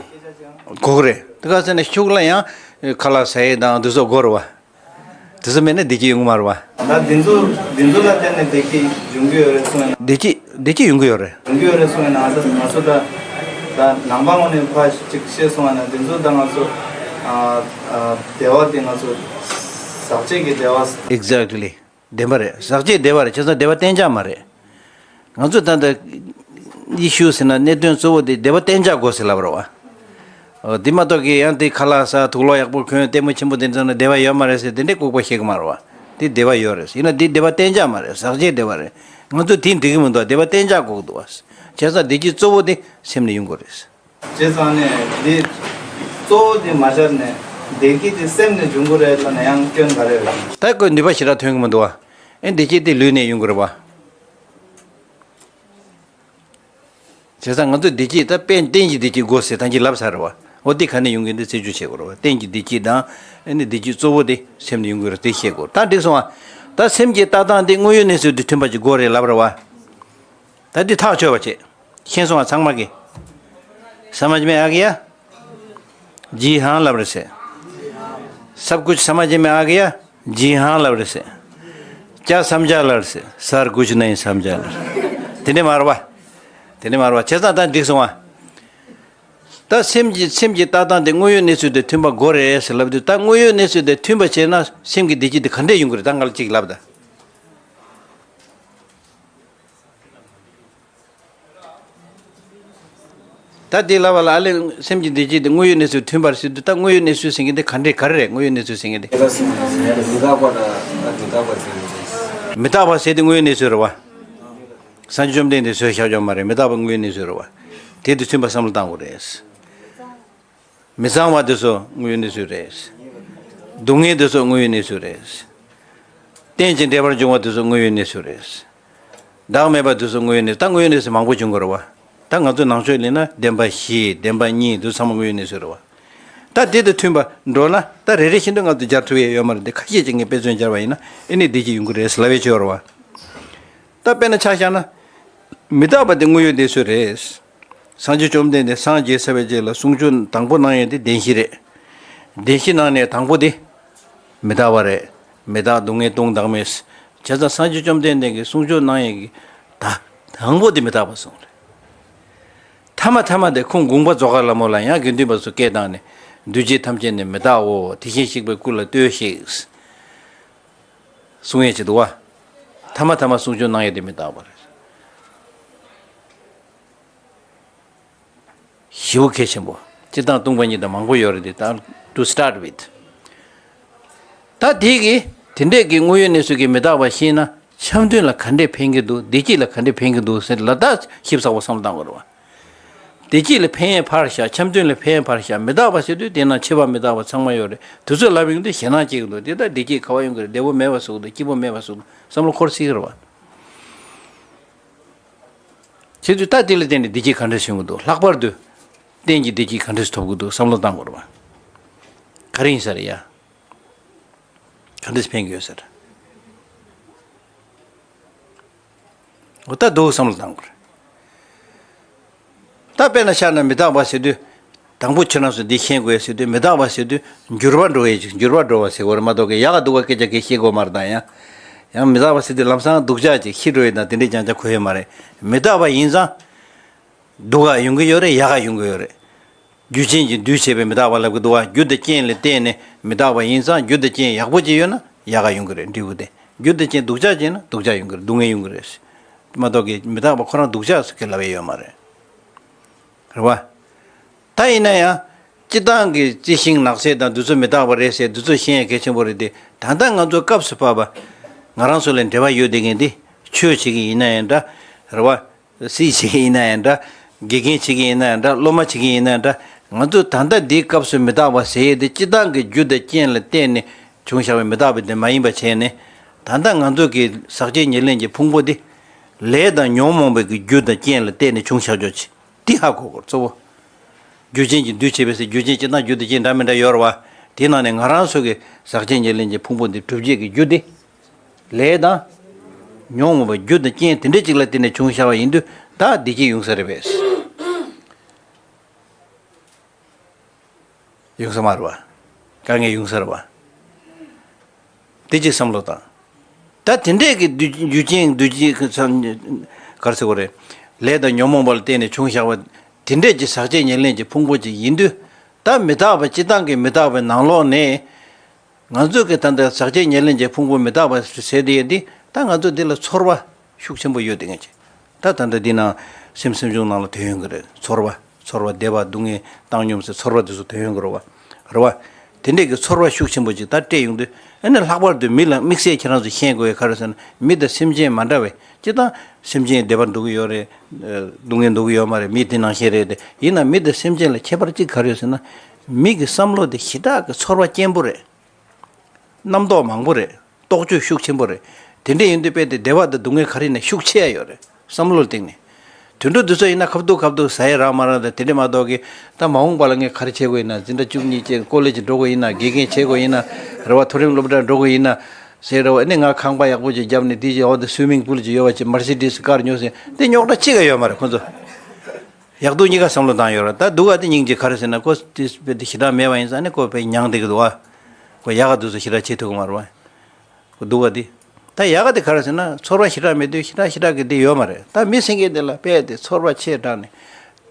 དགོས་ཀྱི་རེད། དེ་ག་ཟེར་ན་ཤུགས་ལ་ཡང་ཁ་ལག་ཟ་ཡས་དང་དུས་ཚོད་འགོར་བ། དེ་ཚོ་མེད་ན་བདེ་སྐྱིད་ཡོང་གི་མ་རེད་བ། ད་འདི་ཚོ་འདི་ཚོ་ལ་བརྟེན་ནས་བདེ་སྐྱིད་འབྱུང་གི་ཡོད་རེད་གསུངས་ཡིན། བདེ་སྐྱིད་བདེ་སྐྱིད་ཡོང་གི་ཡོད་རེད། ཡོང་གི་ཡོད་རེད་གསུངས་ཡིན་ན་ང་ཚོ་ང་ཚོ་ད་ད་ནང་པ་ངོས་ནས་ཕར་ཅིག་བཤད་སོང་བ་ན་འདི་ཚོ་ད་ང་ཚོ་ཨ་ཨ་བདེ་བ་དེ་ང་ཚོ་ཟག་བཅས་ཀྱི་བདེ་བ། Exactly། བདེན་པ་རེད། ཟག་བཅས་བདེ་བ་རེད། བྱས་ཙང་བདེ་བ་གཏན་འཇགས་མ་རེད། ང་ཚོས་ད་ལྟ་ཨི་ཤུ་ཟེར་ན་གནད་དོན་གཙོ་བོ་དེ་བདེ་བ་གཏན་འཇགས་དགོས་ཟེར་ལབ་རེད་བ། འོ་དེ་མ་གཏོགས་ཀྱི་ཡང་དེ་ཁ་ལག་ཟ་དུག་ལོག་ཡག་པོ་གོན་ལྟད་མོ་ཆེན་པོ་དེ་ཚོ་ན་བདེ་བ་ཡོད་མ་རེད་ཟེར་དེ་འདྲའི་ལྐུགས་པ་བཤད་ཀྱི་མ་རེད་བ། དེ་བདེ་བ་ཡོད་རེད། ཡིན་ན་དེ་བདེ་བ་གཏན་འཇགས་མ་རེད། ཟག་བཅས་བདེ་བ་རེད། ང་ཚོས་དེ་འགྲིག་གི་མི་འདུག་བདེ་བ་གཏན་འཇགས་དགོས་ཀྱི་འདུག་བ། བྱས་ཙང་བདེ་སྐྱིད་གཙོ་བོ་དེ་སེམས་ནས་ཡོང་དགོས་རེད། བྱས་ཙང་ནས་འདི་གཙོ་བོ་དེ་མ་སྦྱར་ནས་བདེ་སྐྱིད་དེ་སེམས་ནས་འབྱུང་གི་རེད་ལབ་ན་ཡང་སྐྱོན་ག་རེ་ཡོད། ད་ཁོས་ནུས་པ་ཞེ་དྲག་ཐོན་གྱི་མི་འདུག་བ། ཨེ་བདེ་སྐྱིད་དེ་ལུས་ནས་ཡོང་གི་རེད་བ། བྱས་ཙང་ང་ཚོས་བདེ་སྐྱིད་ད་དཔེ་གཏན་གྱི་བདེ་སྐྱིད་དགོས་ཟེར་ད་གིན་ལབ་ཚར་རེད་བ། འོ་དེ་ག་ནས་ཡོང་གི་འདི་རྩད་གཅོད་བྱེད་དགོས་རེད་བ། གཏན་གྱི་བདེ་སྐྱིད་དང་ཨེ་ནི་བདེ་སྐྱིད་གཙོ་བོ་དེ་སེམས་ནས་ཡོང་གི་རེད་དེ་ཤེས་དགོས། ད་འགྲིག་སོང་བ། ད་སེམས་ཀྱི་ལྟ་སྟངས་དེ་དངོས་ཡོད་གནས་ཚུལ་དེ་མཐུན་པ་ཅིག་དགོས་རེད་ལབ་རེད་བ། ད་འདི་ཐག་ཆོད་པ་བྱེད། ཤེས་སོང་བ་ཚང་མ་གི། ས་མ་ཇི་མེ་ཨ་གི་ཡ། जी हाँ ལབ་རེད་ཟེར། सब कुछ समझ में आ गया? जी हाँ ལབ་རེད་ཟེར། क्या समझा ལབ་རེད་ཟེར། सर कुछ नहीं समझा ལབ་རེད། དེ་འདྲ་མ་རེད་བ། དེ་འདྲ་མ་རེད་བ། བྱས་ཙང་ད་འགྲིག་སོང་བ། ད་སེམས་ཀྱི་སེམས་ཀྱི་ལྟ་སྟངས་དེ་དངོས་ཡོད་གནས་ཚུལ་དང་མཐུན་པ་དགོས་རེད་ཟེར་ལབ་དུས། ད་དངོས་ཡོད་གནས་ཚུལ་དང་མཐུན་པ་བྱས་ན་སེམས་ཀྱི་བདེ་སྐྱིད་དེ་ག་འདྲས་ཡོང་གི་རེད། ད་ང་ལ་གཅིག་ལབ་ད། ད་དེ་ལབ་པ་ལ་ཨ་ལས་སེམས་ཀྱི་བདེ་སྐྱིད་དེ་དངོས་ཡོད་གནས་ཚུལ་མཐུན་པར་ཟེར་དུས། ད་དངོས་ཡོད་གནས་ཚུལ་ཟེར་མཁན་དེ་ག་འདྲས་ག་རེ་རེད། དངོས་ཡོད་གནས་ཚུལ་ཟེར་མཁན་དེ། དེ་ལ་སེམས་ཀྱི་ཟེར་ཡ་དེ་མི་རྟག་པ་དང་ད་མི་རྟག་པ་ཟེར་ཡ་དེ། མི་རྟག་པ་ཟེར་དེ་དངོས་ཡོད་གནས་ཚུལ་རེད་བ། སངས་རྒྱས་བཅོམ་ལྡན་འདས་བཟོས་བཞག་ཡོད་མ་རེད། མི་རྟག་པ་དངོས་ཡོད་གནས་ཚུལ་རེད་བ། དེ་དང་མཐུན་པ་བསམ་བློ་བཏང་དགོས་རེད། མི་གཙང་བ་དེ་ཚོ་དངོས་ཡོད་གནས་ཚུལ་རེད། སྡུག་བསྔལ་དེ་ཚོ་དངོས་ཡོད་གནས་ཚུལ་རེད། རྟེན་ཅིང་འབྲེལ་པར་འབྱུང་བ་དེ་ཚོ་དངོས་ཡོད་གནས་ཚུལ་རེད། བདག་མེད་པ་དེ་ཚོ་དངོས་ཡོད་གནས། ད་དངོས་ཡོད་གནས་ཚུལ་མང་པོ་བྱུང་གི་རེད་བ། ད་ང་ཚོ་ནང་ཆོས་ལ་ན་བདེན་པ་བཞི། བདེན་པ་གཉིས། དེ་ཚང་མ་དངོས་ཡོད་གནས་ཚུལ་རེད་བ། ད་དེ་དང་མཐུན་པ་འགྲོ་ན་ད་རེ་རེ་བཞིན་དུ་ང་ཚོ་སྦྱར་ཐུབ་ཡས་ཡོད་མ་རེད། དེ་ཁ་ཤས་ཅིག་ངས་དཔེ་མཚོན་སྦྱར་བ་ཡིན་ན་ཨེ་ནི་བདེ་སྐྱིད་ཡོང་གི་རེད་ཟེར་ལབ་ཡས་ཅིག་ཡོད་རེད་བ། ད་དཔེར་ན་ཆ་བཞག་ན། མི་རྟག་པ་དེ་དངོས་ཡོད་གནས་ཚུལ་རེད། སངས་རྒྱས་བཅོམ་ལྡན་འདས་སངས་རྒྱས་ཚར་བའི་རྗེས་ལ་གསུང་ཆོས་དང་པོ་གནང་ཡས་དེ་བདེན་བཞི་རེད། བདེན་བཞི་ནང་ནས་དང་པོ་དེ་མི་རྟག་པ་རེད། མི་རྟག་སྡུག་བསྔལ་སྟོང་བདག་མེད། བྱས་ཙང་སངས་རྒྱས་བཅོམ་ལྡན་འདས་ཀྱིས་གསུང་ཆོས་གནང་ཡས་ཀྱི་ད་དང་པོ་དེ་མི་རྟག་པ་གསུངས་རེད། ཐ་མ་ཐ་མ་དེ་ཁོང་དགོངས་པ་རྫོགས་ཁ་ལ་མོ་ལ་ཡང་དགེ་འདུན་པ་ཚོ་སྐད་བཏང་ནས། འདུས་བྱས་ཐམས་ཅད་ནི་མི་རྟག་འོ། དེ་བཞིན་གཤེགས་པའི་སྐུ་ལ་ལྟོས་ཤིག་གསུང་ཡས་ཅིག་འདུག་བ། ཐ་མ་ཐ་མ་གསུང་ཆོས་གནང་ཡས་དེ་མི་རྟག་པ་རེད། ཞེ་པོ་གལ་ཆེན་པོ། སྤྱིར་བཏང་སྟོང་པ་ཉིད་དང་མང་པོ་ཡོད་རེད་དེ། ད་to start with། ད་དེ་གི་དེ་འདྲས་ཀྱི་དངོས་ཡོད་གནས་ཚུལ་གྱི་མི་རྟག་པ་ཤེས་ན། འཆམ་མཐུན་ལ་ག་འདྲས་ཕན་གྱི་འདུག་བདེ་སྐྱིད་ལ་ག་འདྲས་ཕན་གྱི་འདུག་ཟེར་ལ་ད་ཞིབ་ཚགས་པོ་བསམ་བློ་བཏང་དགོས་རེད་བ། བདེ་སྐྱིད་ལ་ཕན་ཡས་ཕར་བཞག་འཆམ་མཐུན་ལ་ཕན་ཡས་ཕར་བཞག་མི་རྟག་པ་ཟེར་དུས་དེ་ན་འཆི་བ་མི་རྟག་པ་ཚང་མ་ཡོད་རེད། དེ་ཚོ་ལབ་ཡོང་དུས་ཞེད་སྣང་སྐྱེ་གི་འདུག་དེ་ལྟར་བདེ་སྐྱིད་ག་བ་ཡོང་གི་རེད། བདེ་པོ་མེད་པ་བཟོ་གི་འདུག་སྐྱིད་པོ་མེད་པ་བཟོ་གི་འདུག་བསམ་བློ་འཁོར་སྲིད་ཀྱི་རེད་བ། བྱེད་དུས་ད་དེ་ལ་བརྟེན་ནས་བདེ་སྐྱིད་ག་འདྲ་བྱུང་གི་འདུག་ལྷག་པར་དུ་རྟེན་གྱི་བདེ་སྐྱིད་ག་འདྲ་ཐོབ་ཀྱི་འདུག་བསམ་བློ་བཏང་དགོས་རེད་བ། ག་རེ་ཡིན་ས་རེད་ཡ། ག་འདྲ་ཕན་གྱི་ཡོད་ས་རེད། འོ་ད་འདུག་བསམ་བློ་བཏང་དགོས་རེད། ད་དཔེར་ན་ཆ་ན་མི་རྟག་པ་ཟེར་དུས། དང་པོ་ཁྱེད་རང་ཚོ་འདི་ཤེས་དགོས་ཟེར་དུས། མི་རྟག་པ་ཟེར་དུས་འགྱུར་བ་འགྲོ་ཡས་ཅིག་འགྱུར་བ་འགྲོ་བ་ཟེར་དགོས་རེད་མ་གཏོགས་ཀྱི་ཡག་ག་སྡུག་ག་སྐད་ཆ་གི་བཤད་དགོས་མ་རེད། ད་ཡང་ཡང་མི་རྟག་པ་ཟེར་དུས་ལམ་སང་སྡུག་ཅག་ཅིག་ཤི་འགྲོ་ཡས་དང་དེ་འདྲས་རྐྱང་རྐྱང་གོ་ཡས་མ་རེད། མི་རྟག་པ་ཡིན་ཙང་སྡུག་ག་ཡོང་གི་ཡོད་རེད། ཡག་ག་ཡོང་གི་ཡོད་རེད། རྒྱུ་ཅན་གྱིས་འདུས་བྱས་པའི་མི་རྟག་པ་ལབ་ཀྱི་འདུག་བ། རྒྱུ་དང་རྐྱེན་ལ་བརྟེན་ནས་མི་རྟག་པ་ཡིན་ཙང་། རྒྱུ་དང་རྐྱེན་ཡག་པོ་ཅིག་ཡོད་ན་ཡག་ག་ཡོང་གི་རེད། འབྲས་བུ་དེ། རྒྱུ་དང་རྐྱེན་སྡུག་ཅག་ཅིག་ཡིན་ན་སྡུག་ཅག་ཡོང་གི་རེད། སྡུག་བསྔལ་ཡོང་གི་རེད། མ་གཏོགས་ཀྱི་མི་རྟག་པ་ཁོ་རང་སྡུག་ཅག་ཟེར་གྱི་ལབ་ཡས་ཡོད་མ་རེད། རེད་བ། ད་ཡིན་ན་ཡང་། སྤྱིར་བཏང་གི་རྩི་ཤིང་ནགས་ཚལ་དང་འདི་ཚོ་མི་རྟག་པ་རེད་ཟེར། འདི་ཚོ་ཤེས་ཡ་གལ་ཆེན་པོ་རེད་དེ། ད་ལྟ་ང་ཚོ་སྐབས་སུ་བབས་པ། ང་རང་ཚོ་ལ་འབྲེལ་བ་ཡོད་བསྡད་མཁན་དེ། ཆོས་བྱེད་ཀྱི་ཡིན་ན་ཡང་འདྲ། རེད་བ། སྲིད་བྱེད་ཀྱི་ཡིན་ན་ཡང་འདྲ། དགེ་རྒན་བྱེད་ཀྱི་ཡིན་ན་ཡང་འདྲ། སློབ་མ་བྱེད་ཀྱི་ཡིན་ན་ཡང་འདྲ། ང་ཚོ་ད་ལྟ་འདིའི་སྐབས་སུ་མི་རྟག་པ་ཟེར་ཡས་དེ་སྤྱིར་བཏང་གི་རྒྱུ་དང་རྐྱེན་ལ་བརྟེན་ནས་བྱུང་བཞག་པའི་མི་རྟག་པ་དེ་མ་ཡིན་པ་བྱས་ནས། ད་ལྟ་ང་ཚོ་གི་ཟག་བཅས་ཉེར་ལེན་གྱི་ཕུང་པོ་འདི། ལས་དང་ཉོན་མོངས་པའི་གི་རྒྱུ་དང་རྐྱེན་ལ་བརྟེན་ནས་བྱུང་བཞག་ཆོག་ཅིག་འདི་ཧ་གོ་དགོས་གཙོ་བོ། རྒྱུ་ཅན་གྱིས་འདུས་བྱས་པའི་ཟེར། རྒྱུ་ཅན་སྤྱིར་བཏང་རྒྱུ་དང་རྐྱེན་འདྲ་མི་འདྲ་ཡོད་རེད་བ། དེའི་ནང་ནས་ང་རང་ཚོ་གི་ཟག་བཅས་ཉེར་ལེན་གྱི་ཕུང་པོ་འདི་གྲུབ་བྱེད་ཀྱི་རྒྱུ་དེ། ལས་དང་། ཉོན་མོངས་པ་རྒྱུ་དང་རྐྱེན་དེ་འདྲ་ཅིག་ལ་བརྟེན་ནས་བྱུང་བཞག་པ་ཡིན་དུས། ད་བདེ་སྐྱིད་ཡོང་ས་རེད་པས། ཡོང་ས་མ་རེད་བ། དཀའ་ངལ་ཡོང་ས་རེད་བ། དེ་གཅིག་བསམ་བློ་བཏང་། ད་དེ་འདྲས་ཀྱི་རྒྱུ་རྒྱུ་རྐྱེན་འདུ་བྱེད་ཀྱི་ཚང་། ག་རེ་ཟེར་དགོས་རེད། ལས་དང་ཉོན་མོངས་པ་ལ་བརྟེན་ནས་བྱུང་བཞག་པ། དེ་འདྲས་ཀྱི་ཟག་བཅས་ཉེར་ལེན་གྱི་ཕུང་པོ་ཅིག་ཡིན་དུས། ད་མི་རྟག་པ་སྤྱིར་བཏང་གི་མི་རྟག་པའི་ནང་ལོགས་ནས། ང་ཚོ་གི་ད་ལྟ་ཟག་བཅས་ཉེར་ལེན་གྱི་ཕུང་པོ་མི་རྟག་པ་ཟེར་དེ་ཡོད་དེ། ད་ང་ཚོ་འདི་ལ་ཚོར་བ་ཤུགས་ཆེན་པོ་ཡོད་དེ་ངེས་ཀྱི། ད་ད་ལྟ་འདི་ནང་སེམས་སེམས་བྱུང་ནང་ལ་དོན་ཡོང་གི་རེད། ཚོར་བ། ཚོར་བ་བདེ་བ་སྡུག་བསྔལ་བཏང་སྙོམས་ཟེར་ཚོར་བ་དེ་ཚོ་དོན་ཡོང་གི་རེད་བ། རེད་བ། དེ་འདྲས་ཀྱི་ཚོར་བ་ཤུགས་ཆེན་པོ་ཅིག་ད་སྤྲད་ཡོང་དུས། ཨ་ནི་ལྷག་པར་དུ་མི་ལ་དམིགས་བསལ་ཁྱེད་རང་ཚོ་ཤེས་དགོས་ཡ་ག་རེ་ཟེར་ན། མི་དང་སེམས་ཅན་མ་འདྲ་བས། སྤྱིར་བཏང་སེམས་ཅན་བདེ་བར་འདུག་གི་ཡོད་རེད། སྡུག་བསྔལ་འདུག་གི་ཡོད་མ་རེད། མི་དེ་ནང་བཞིན་རེད་དེ། ཡིན་ན་མི་དང་སེམས་ཅན་ལ་ཁྱད་པར་གཅིག་ག་རེ་ཡོད་ཟེར་ན། མི་གི་བསམ་བློ་དེ་ཞེ་དྲག་གི་ཚོར་བ་སྐྱེན་པོ་རེད། རྣམ་རྟོག་མང་པོ་རེད། རྟོག་དཔྱོད་ཤུགས་ཆེན་པོ་རེད། དེ་འདྲ་ཡིན་དུས་དཔེ་དེ་བདེ་བ་དང་སྡུག་བསྔལ་ག་རེ་ཡིན་ན་ཤུགས་ཆེ་ཡ་ཡོད་རེད། བསམ་བློ་ལ་བརྟེན་ནས། དུད་འགྲོ་འདི་ཚོ་ཡིན་ན་ཁ་ཐུག་ཁ་ཐུག་ཟ་ཡ་རག་མ་རག་དང་དེ་འདྲ་མ་གཏོགས་ཀྱི། ད་མ་འོངས་པ་ལ་ངས་ག་རེ་བྱེད་དགོས་ཡིན་ན། འཛིན་གྲྭ་བཅུ་གཉིས་བཅས་ཀོ་ལེ་ཇི་འགྲོ་དགོས་ཡིན་ན། དགེ་རྒན་བྱེད་དགོས་ཡིན་ན། རེད་བ། མཐོ་རིམ་སློབ་གྲྭ་འགྲོ་དགོས་ཡིན་ན། ཟེར་རེད་བ། ཨ་ནི་ང་ཁང་པ་ཡག་པོ་ཅིག་བརྒྱབ་ནས། དེ་ཅིག་འོ་དེ་སུའི་མིང་པུལ་ཅིག་ཡོད་པ་ཅིག་མར་སི་ཌི་སི་ཀར་ཉོས་ཟེར། དེ་རྙོག་དྲ་གཅིག་ཀྱང་ཡོད་མ་རེད་ཁོ་ཚོ། ཡག་སྡུག་གཉིས་ཀ་བསམ་བློ་བཏང་ཡོད་རེད། ད་སྡུག་ག་དེ་སྙིང་རྗེ། ག་རེ་ཟེར་ན་ཁོ་དེ་དཔེ་དེ་ཞེ་དྲག་མེད་པ་ཡིན་ཙང་ནི་ཁོ་དཔེ་མྱངས་བསྡད་ཀྱི་འདུག་བ། ཁོ་ཡག་ག་དུས་སུ་ཞེ་དྲག་བྱེད་ཐུབ་ཀྱི་མ་རེད་བ། ཁོ་སྡུག་ག་དེ། ད་ཡག་ག་དེ་ག་རེ་ཟེར་ན་ཚོར་བ་ཞེ་དྲག་མེད་དུས་ཞེ་དྲག་ཞེ་དྲག་གི་དེ་ཡོད་མ་རེད། ད་མི་སེང་གེ་དེ་ལ་དཔེ་དེ་ཚོར་བ་ཆེ་དྲགས་ནས།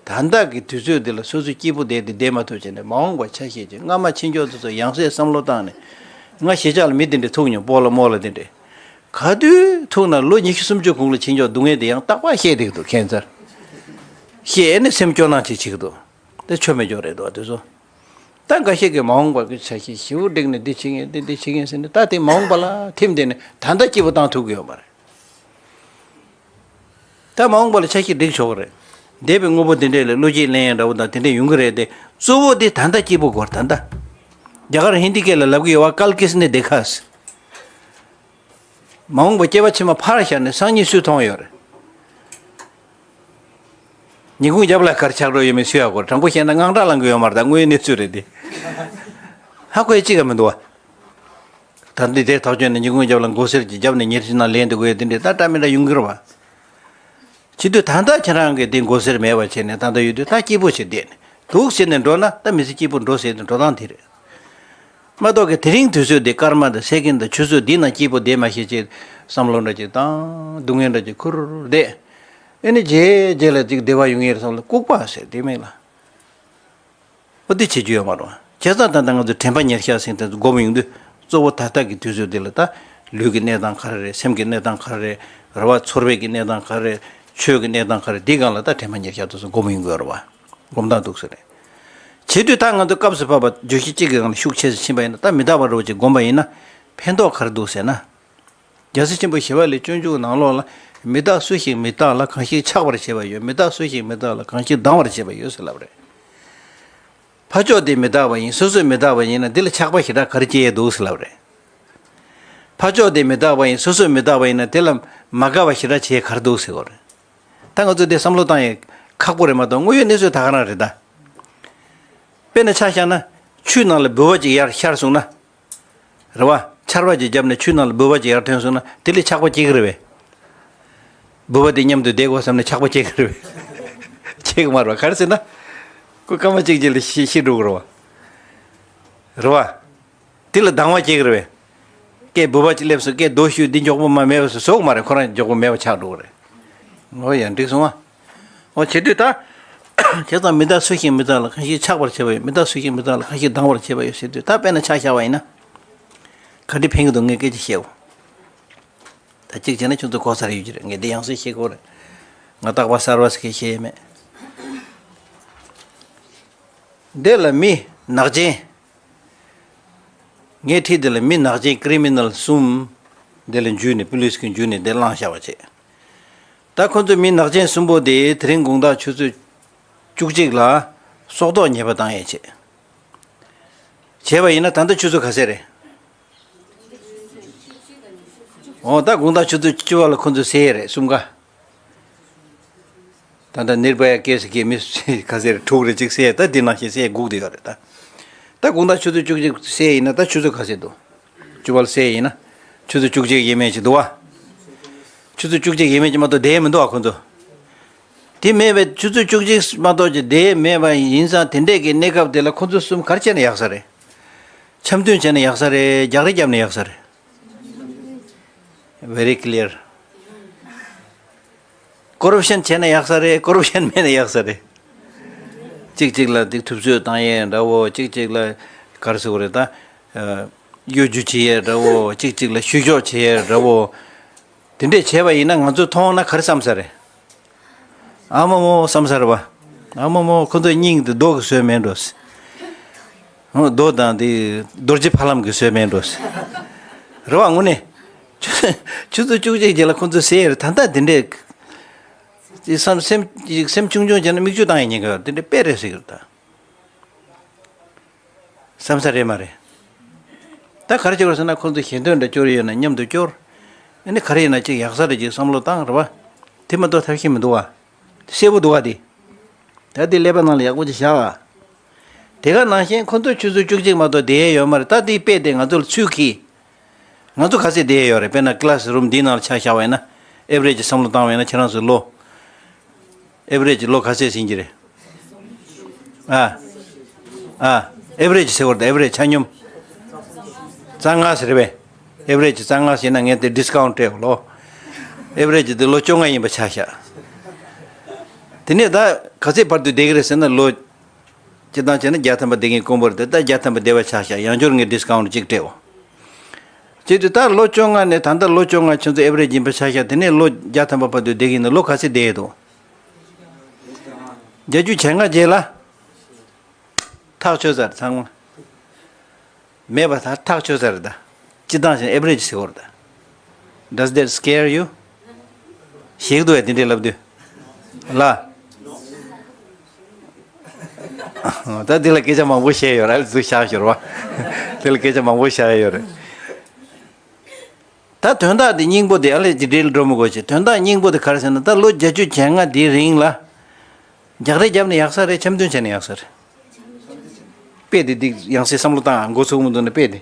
ད་ལྟ་གི་དུས་ཚོད་འདི་ལ་སོ་སོ་སྐྱིད་པོ་བསྡད་དེ་བསྡད་མ་ཐུབ་བྱས་ནས་མ་འོངས་པ་ཆ་ཤས་ཀྱི་སྔ་མ་ཕྱིན་ཆོག་དེ་ཚོ་ཡང་སེ་བསམ་བློ་བཏང་ནས། ང་གཞིས་ཆགས་ལ་མི་དེ་འདྲས་ཐུག་མྱོང་། སྤོ་ལོ་རྨོ་ལོ་དེ་འདྲས། ག་དུས་ཐུག་ན་ལོ་ཉི་ཤུ་སུམ་ཅུ་གོང་ལ་ཕྱིན་ཆོག་སྡུག་བསྔལ་དེ་ཡང་རྟག་པར་བཤད་བསྡད་འདུག་ཁྱད་མཚར། བཤད་ནས་སེམས་སྐྱོ་སྣང་ཅིག་བྱེད་ཀྱི་འདུག་དེ་ཆོ་མེད་ཅོ་རེད་འདུག་དེ་ཚོ། ད་འགའ་ཤས་ཀྱིས་མ་འོངས་པ་གི་ཆ་ཤས་ཞེ་པོ་བསྒྲིགས་ནས་འདི་བྱེད་ངེས་འདི་འདི་བྱེད་ངེས་ཟེར་ནས། ད་དེ་མ་འོངས་པ་ལ་ཐིམ་བསྡད་ནས་ད་ལྟ་སྐྱིད་པོ་བཏང་ཐུབ་ཀྱི་ཡོད་མ་རེད། ད་མ་འོངས་པ་ལ་ཆ་ཤས་སྒྲིག་ཆོག་གི་རེད། འདས་པའི་དངོས་པོ་དེ་འདྲས་ལ་བློ་སྐྱེད་ལེན་ཡ་འདྲ་བོ་དང་དེ་འདྲས་ཡོང་གི་རེད་དེ། གཙོ་བོ་དེ་ད་ལྟ་སྐྱིད་པོ་དགོས་རེད། ད་ལྟ། རྒྱ་གར་ཧིན་དི་སྐད་ལ་ལབ་ཀྱི་ཡོད་བ། ཀལ་ཀིས་ནི་དེ་ཁ་སི། མ་འོངས་པ་སྐྱེ་བ་ཕྱི་མ་ཕར་བཞག་ནས་སང་ཉིན་སུས་མཐོང་ཡོད་རེད། ཉིན་གུང་རྒྱབ་ལ་ག་རེ་ཆགས་འགྲོ་ཡོད་མེད་སུས་ཧ་གོ། དྲང་པོ་བཤད་ན་དངངས་སྐྲག་ལངས་ཀྱི་ཡོད་མ་རེད། ད་དངོས་ཡོད་གནས་ཚུལ་རེད་དེ། ཧ་གོ་ཡ་གཅིག་ཀྱང་མི་འདུག་བ། ད་འདི་དེ་ཐག་ཆོད་ནས་ཉིན་གུང་རྒྱབ་ལ་མགོ་སེར་གྱི་རྒྱབ་ནས་ཉལ་ཁྲི་ནང་ལེན་དུ་དགོས་ཡ་དེ་འདྲས་ད་འདྲ་མི་འདྲ་ཡོང་གི་རེད་བ། བྱེད་དུས་ད་ལྟ་ཁྱེད་རང་གིས་དེ་མགོ་སེར་མེད་པ་བྱས་ནས་ད་ལྟ་ཡོད་དུས་ད་སྐྱིད་པོ་བྱེད་བསྡད་ནས་འདུག་ཟེར་ནས་འགྲོ་ན། ད་མི་ཚེ་སྐྱིད་པོ་འགྲོ་ཟེར་ནས་འགྲོ་སྟངས་དེ་རེད། མ་གཏོགས་ཀྱི་དེ་རིང་དུས་ཚོད་འདི་སྐར་མ་དང་སེ་ཀན་དང་ཆུ་ཚོད་འདི་ན་སྐྱིད་པོ་བསྡད་མ་ཤེས་ཅེས་བསམ་བློ་འདྲ་ཅིག་བཏང་། སྡུག་བསྔལ་འདྲ་ཅིག་ཁུར་བསྡད། ཨེ་ནི་རྗེས་རྗེས་ལ་ཅིག་བདེ་བ་ཡོང་ངེས་རེད་བསམ་བློ་ལྐུགས་པ་ཟེར་དེ་མིན་ལ། ཨོ་དེ་བྱེད་རྒྱུ་ཡོད་མ་རེད། བྱས་ཙང་ད་ལྟ་ང་ཚོ་དྲན་པ་ཉེར་བཞག་ཟེར་དེ་ཚོ་སྒོམ་ཡོང་དུས་གཙོ་བོ་ད་ལྟ་གི་དུས་ཚོད་འདི་ལ་ད་ལུས་ཀྱི་གནས་སྟངས་ག་རེ་རེད། སེམས་ཀྱི་གནས་སྟངས་ག་རེ་རེད། རེད་བ། ཚོར་བའི་གི་གནས་སྟངས་ག་རེ་རེད། ཆོས་ཀྱི་གནས་སྟངས་ག་རེ་རེད། འདི་སྒང་ལ་ད་དྲན་པ་ཉེར་བཞག་དེ་ཚོ་སྒོམ་ཡོང་དགོས་རེད་བ། སྒོམ་སྟངས་འདུག་ཟེར་རེད། བྱེད་དུས་ད་ང་ཚོ་སྐབས་སུ་བབས་པ་བརྗོད་གཞི་གཅིག་གི་སྒང་ལ་ཤུགས་ཆེ་ཙམ་ཕྱིན་པ་ཡིན་ན། ད་མི་རྟག་པ་འདྲ་བོ་ཅིག་སྒོམ་པ་ཡིན་ན་ཕན་ཐོགས་ག་རེ་འདུག་ཟེར་ན། རྒྱལ་སྲས་ཆེན་པོ་ཞི་བ་ལྷས་སྤྱོད་འཇུག་ནང་ལོགས་ལ། མི་རྟག་སུ་ཞིག་མི་རྟག་ལ། གང་ཞིག་ཆགས་པར་བྱེད་པ་ཡོད། མི་རྟག་སུ་ཞིག་མི་རྟག་ལ། གང་ཞིག་སྡང་བར་བྱེད་པ་ཡོད་ཟེར་ལབ་རེད། ཕ་ཕྱོགས་དེ་མི་རྟག་པ་ཡིན། སོ་སོས་མི་རྟག་པ་ཡིན་ན་དེ་ལ་ཆགས་པ་ཞེ་དྲག་ག་རེ་སྐྱེ་ཡས་འདུག་ཟེར་ལབ་རེད། ཕ་ཕྱོགས་དེ་མི་རྟག་པ་ཡིན། སོ་སོས་མི་རྟག་པ་ཡིན་ན་དེ་ལ་མ་དགའ་བ་ཞེ་དྲག་བྱེད་ཡས་ག་རེ་འདུག་ཟེར་གོ་རེད། ད་ང་ཚོ་དེ་བསམ་བློ་བཏང་ཡས་ཁག་པོ་རེད་མ་གཏོགས་དངོས་ཡོད་གནས་ཚུལ་ད་ག་རང་རེད་ད། དཔེར་ན་ཆ་བཞག་ན་ཆུའི་ནང་ལ་ལྦུ་བ་ཅིག་ཡར་ཤར་སོང་ན། རེད་བ། ཆར་པ་ཅིག་བརྒྱབ་ནས་ཆུའི་ནང་ལ་ལྦུ་བ་ཅིག་ཡར་ཐོན་སོང་ན་དེ་ལས་ཆགས་པ་སྐྱེ་གི་རེད་པས། ལྦུ་བ་དེ་མཉམ་དུ་བསྡད་དགོས་བསམ་ནས་ཆགས་པ་སྐྱེ་གི་རེད་པས། སྐྱེ་གི་མ་རེད་བ། ག་རེ་ཟེར་ན། ཁོ་སྐར་མ་གཅིག་གཅིག་ལ་ཤི་ཤི་འགྲོ་གི་རེད་བ། རེད་བ། དེ་ལ་སྡང་བ་སྐྱེ་གི་རེད་པས། ཀྱེ་ལྦུ་བ་ཅིག་སླེབས་སོང་། ཀྱེ་རྡོ་གཞུས་འདི་མགྱོགས་པོ་མ་མེད་པ་བཟོ་ཟོག་མ་རེད། ཁོ་རང་མགྱོགས་པོ་མེད་པ་ཆགས་འགྲོ་གི་རེད། འོ་ཡ་འགྲིག་སོང་ཨ། འོ་བྱེད་དུས་ད། བྱས་ཙང་མི་རྟག་སུ་ཞིག་མི་རྟག་ལ། གང་ཞིག་ཆགས་པར་བྱེད་པ་ཡོད། མི་རྟག་སུ་ཞིག་མི་རྟག་ལ། གང་ཞིག་སྡང་བར་བྱེད་པ་ཡོད་ཟེར་དུས་ད་དཔེར་ན་ཆ་བཞག་པ་ཡིན་ན། ག་འདྲ་ཕན་གྱི་འདུག་ངས་སྐད་ཆ་བཤད་འོ། ད་གཅིག་བྱས་ན་ཁྱོད་ཚོ་གོ་ས་རེ་ཡོད་ཀྱི་རེད། ངས་འདི་ཡང་སེ་བཤད་དགོས་རེད། ང་རྟག་པར་གསར་བ་ཟེར་མཁན་བཤད་ཡས་མེད། འདི་ལ་མི་ནག་ཅན། ངའི་འཁྲིས་འདི་ལ་མི་ནག་ཅན་ཀི་རི་མི་ནལ་གསུམ། འདི་ལ་འཇུས་ནས་པུ་ལིས་ཀྱིས་འཇུས་ནས་འདི་བླངས་བཞག་པ་བྱས། ད་ཁོ་ཚོ་མི་ནག་ཅན་གསུམ་པོ་དེ་དེ་རིང་དགོང་དག་ཆུ་ཚོད་བཅུ་གཅིག་ལ་སྲོག་ཐོག་ཉེས་པ་བཏང་ཡས་བྱས། བྱས་པ་ཡིན་ན་ད་ལྟ་ཆུ་ཚོད་ག་ཚད་རེད། འོ་ད་དགོང་དག་ཆུ་ཚོད་བཅུ་པ་ལ་ཁོ་ཚོ་བསད་ཡས་རེད་གསུམ་ཀ། ད་ལྟ་ནིར་བྷ་ཡ་ཀེ་སི་གི་མི་ག་ཚད་རེད། དྲུག་རེད་ཅིག་བསད་ཡས། ད་འདི་ནང་བཞིན་བསད་ཡས་སྒུག་བསྡད་ཡོད་རེད་ད། ད་དགོང་དག་ཆུ་ཚོད་བཅུ་གཅིག་བསད་ཡིན་ན་ད་ཆུ་ཚོད་ག་ཚད་འདུག་བཅུ་པ་ལ་བསད་ཡིན་ན། ཆུ་ཚོད་བཅུ་གཅིག་ཡས་མས་ཅིག་འདུག་བ། ཆུ་ཚོད་བཅུ་གཅིག་ཡས་མས་ཅིག་མ་གཏོགས་བསྡད་ཡས་མི་འདུག་བ་ཁོ་ཚོ། དེ་མེད་པའི་ཆུ་ཚོད་བཅུ་གཅིག་མ་གཏོགས་ཅིག་བསྡད་ཡས་མེད་པ་ཡིན་ཙང་དེ་འདྲས་ཀྱི་གནས་སྐབས་དེ་ལ་ཁོ་ཚོ་གསུམ་ག་རེ་བྱས་ན་ཡག་ས་རེད། འཆམ་མཐུན་བྱས་ན་ཡག་ས་རེད། རྒྱག་རེས་བརྒྱབ་ན་ཡག་ས་རེད། Very clear. ཀོ་རབ་ཤན་བྱས་ན་ཡག་ས་རེད། ཀོ་རབ་ཤན་མེད་ན་ཡག་ས་རེད། གཅིག་གཅིག་ལ་འདི་ཐུབ་ཚོད་བཏང་ཡས་འདྲ་བོ། གཅིག་གཅིག་ལ་ག་རེ་ཟེར་དགོས་རེད་ད། གཡོ་སྒྱུ་བྱེད་ཡས་འདྲ་བོ། གཅིག་གཅིག་ལ་བཤུ་གཞོག་བྱེད་ཡས་འདྲ་བོ། དེ་འདྲས་བྱས་པ་ཡིན་ན་ང་ཚོས་མཐོང་ན་ག་རེ་བསམ་ས་རེད། ཨ་མ་མོ་བསམ་ས་རེད་བ། ཨ་མ་མོ་ཁོ་ཚོའི་སྙིང་དེ་རྡོ་གིས་བཟོས་མེད་འགྲོ། རྡོ་དང་དེ་རྡོ་རྗེ་ཕ་ལམ་གིས་བཟོས་མེད་འགྲོ། རེད་བ། དངོས་གནས། ཆུ་ཚོད་བཅུ་གཅིག་རྗེས་ལ་ཁོ་ཚོ་བསད་ཡས་རེད། ད་ལྟ་དེ་འདྲས། བསམ་སེམས་སེམས་ཆུང་ཆུང་བྱས་ན་མིག་ཆུ་བཏང་ཡས་ཉེན་ཁ་ཡོད། དེ་འདྲས་དཔེ་རེད་ཟེར་གྱི་རེད་ད། བསམ་ས་རེད་མ་རེད། ད་ག་རེ་བྱེད་དགོས་ཟེར་ན་ཁོང་ཚོ་ཞེ་འདོད་འདྲ་སྐྱོར་ཡོད་ན་མཉམ་དུ་སྐྱོར། ཨ་ནི་ག་རེ་ཡིན་ན་ཅིག་ཡག་ས་རེད་ཅིག་བསམ་བློ་བཏང་རེད་བ། དེ་མ་གཏོགས་ཐབས་ཤེས་མི་འདུག་བ། གསལ་པོ་འདུག་བ་དེ། ད་དེ་ཀླད་པ་ནང་ལ་ཡག་པོ་ཅིག་བཞག་ཨ། དེ་ག་ནང་བཞིན་ཁོང་ཚོ་ཆུ་ཚོད་བཅུ་གཅིག་མ་གཏོགས་བསྡད་ཡས་ཡོད་མ་རེད། ད་དེའི་དཔེ་དེ་ང་ཚོ་ལ་ཚུལ་གྱིས། ང་ཚོ་ག་ཚད་བསྡད་ཡས་ཡོད་རེད། དཔེར་ན་ཀི་ལ་སི་རུམ་འདིའི་ནང་ལ་ཆ་བཞག་པ་ཡིན་ན། ཨེ་བི་རེཇ་བསམ་བློ་བཏང་བ་ཡིན་ན་ཁྱེད་རང་ཚོའི་ལོ། ཨེ་བི་རེཇ་ལོ་ག་ཚད་ཟིན་གྱི་རེད། ཨ། ཨ། average་ཟེར་བར་དུ་average་ཆ་སྙོམས། རྩ་ལྔ་ཟེར་བས། average་རྩ་ལྔ་ཟེར་ན་ངས་དེ་discount་སྤྲད་ལོ། average་དེ་ལོ་བཅོ་ལྔ་ཡིན་པ་ཆ་བཞག་དེ་ནས་ད་ག་ཚད་བར་དུ་བསྡད་ཀྱི་རེད་ཟེར་ན་ལོ། སྤྱིར་བཏང་བྱས་ན་བརྒྱ་ཐམ་པ་བསྡད་མཁན་དཀོན་པོ་རེད་དེ་ད་བརྒྱ་ཐམ་པ་བསྡད་པ་ཆ་བཞག་ཡང་བསྐྱར་ངས་discount་གཅིག་སྤྲད་འོ། བྱས་དུས་ད་ལོ་བཅོ་ལྔ་ནས་ད་ལྟ་ལོ་བཅོ་ལྔ་ཁྱོད་ཚོ་average་ཡིན་པ་ཆ་བཞག་དེ་ནས་ལོ་བརྒྱ་ཐམ་པ་བར་དུ་བསྡད་ཀྱི་ཡིན་ན་ལོ་ག་ཚད་བསྡད་ཡོད་དོ། བརྒྱད་ཅུ་གྱ་ལྔ་རྗེས་ལ། ཐག་ཆོད་ཚར་ཚང་མ། མེད་པ་ད་ཐག་ཆོད་ཚར་ད། སྤྱི་བཏང་བཞིན་average་ཟེར་བར་ད། Does that scare you? ཞིག་འདུག་ཡ་དེ་འདྲས་ལབ་དུས། ལ། ད་འདི་ལ་སྐད་ཆ་མང་པོ་བཤད་ཡོད་ར་ལ་ཟུག་བཞག་ཞོར་བ། དེ་ལ་སྐད་ཆ་མང་པོ་བཤད་ཡོད་རེད། ད་དོན་དག་འདི་སྙིང་པོ་འདི་ཨ་ལས་ཀྱི་འབྲེལ་འགྲོ་མི་དགོས་ཆེ་དོན་དག་སྙིང་པོ་འདི་ག་རེ་ཟེར་ན་ད་ལོ་བརྒྱད་ཅུ་གྱ་ལྔ་འདིའི་རིང་ལ། རྒྱག་རེས་བརྒྱབ་ནས་ཡག་ས་རེད་འཆམ་མཐུན་བྱས་ནས་ཡག་ས་རེད། དཔེ་དེ་འདི་ཡང་སེ་བསམ་བློ་བཏང་མགོ་ཚུགས་མི་འདུག་ན་དཔེ་དེ།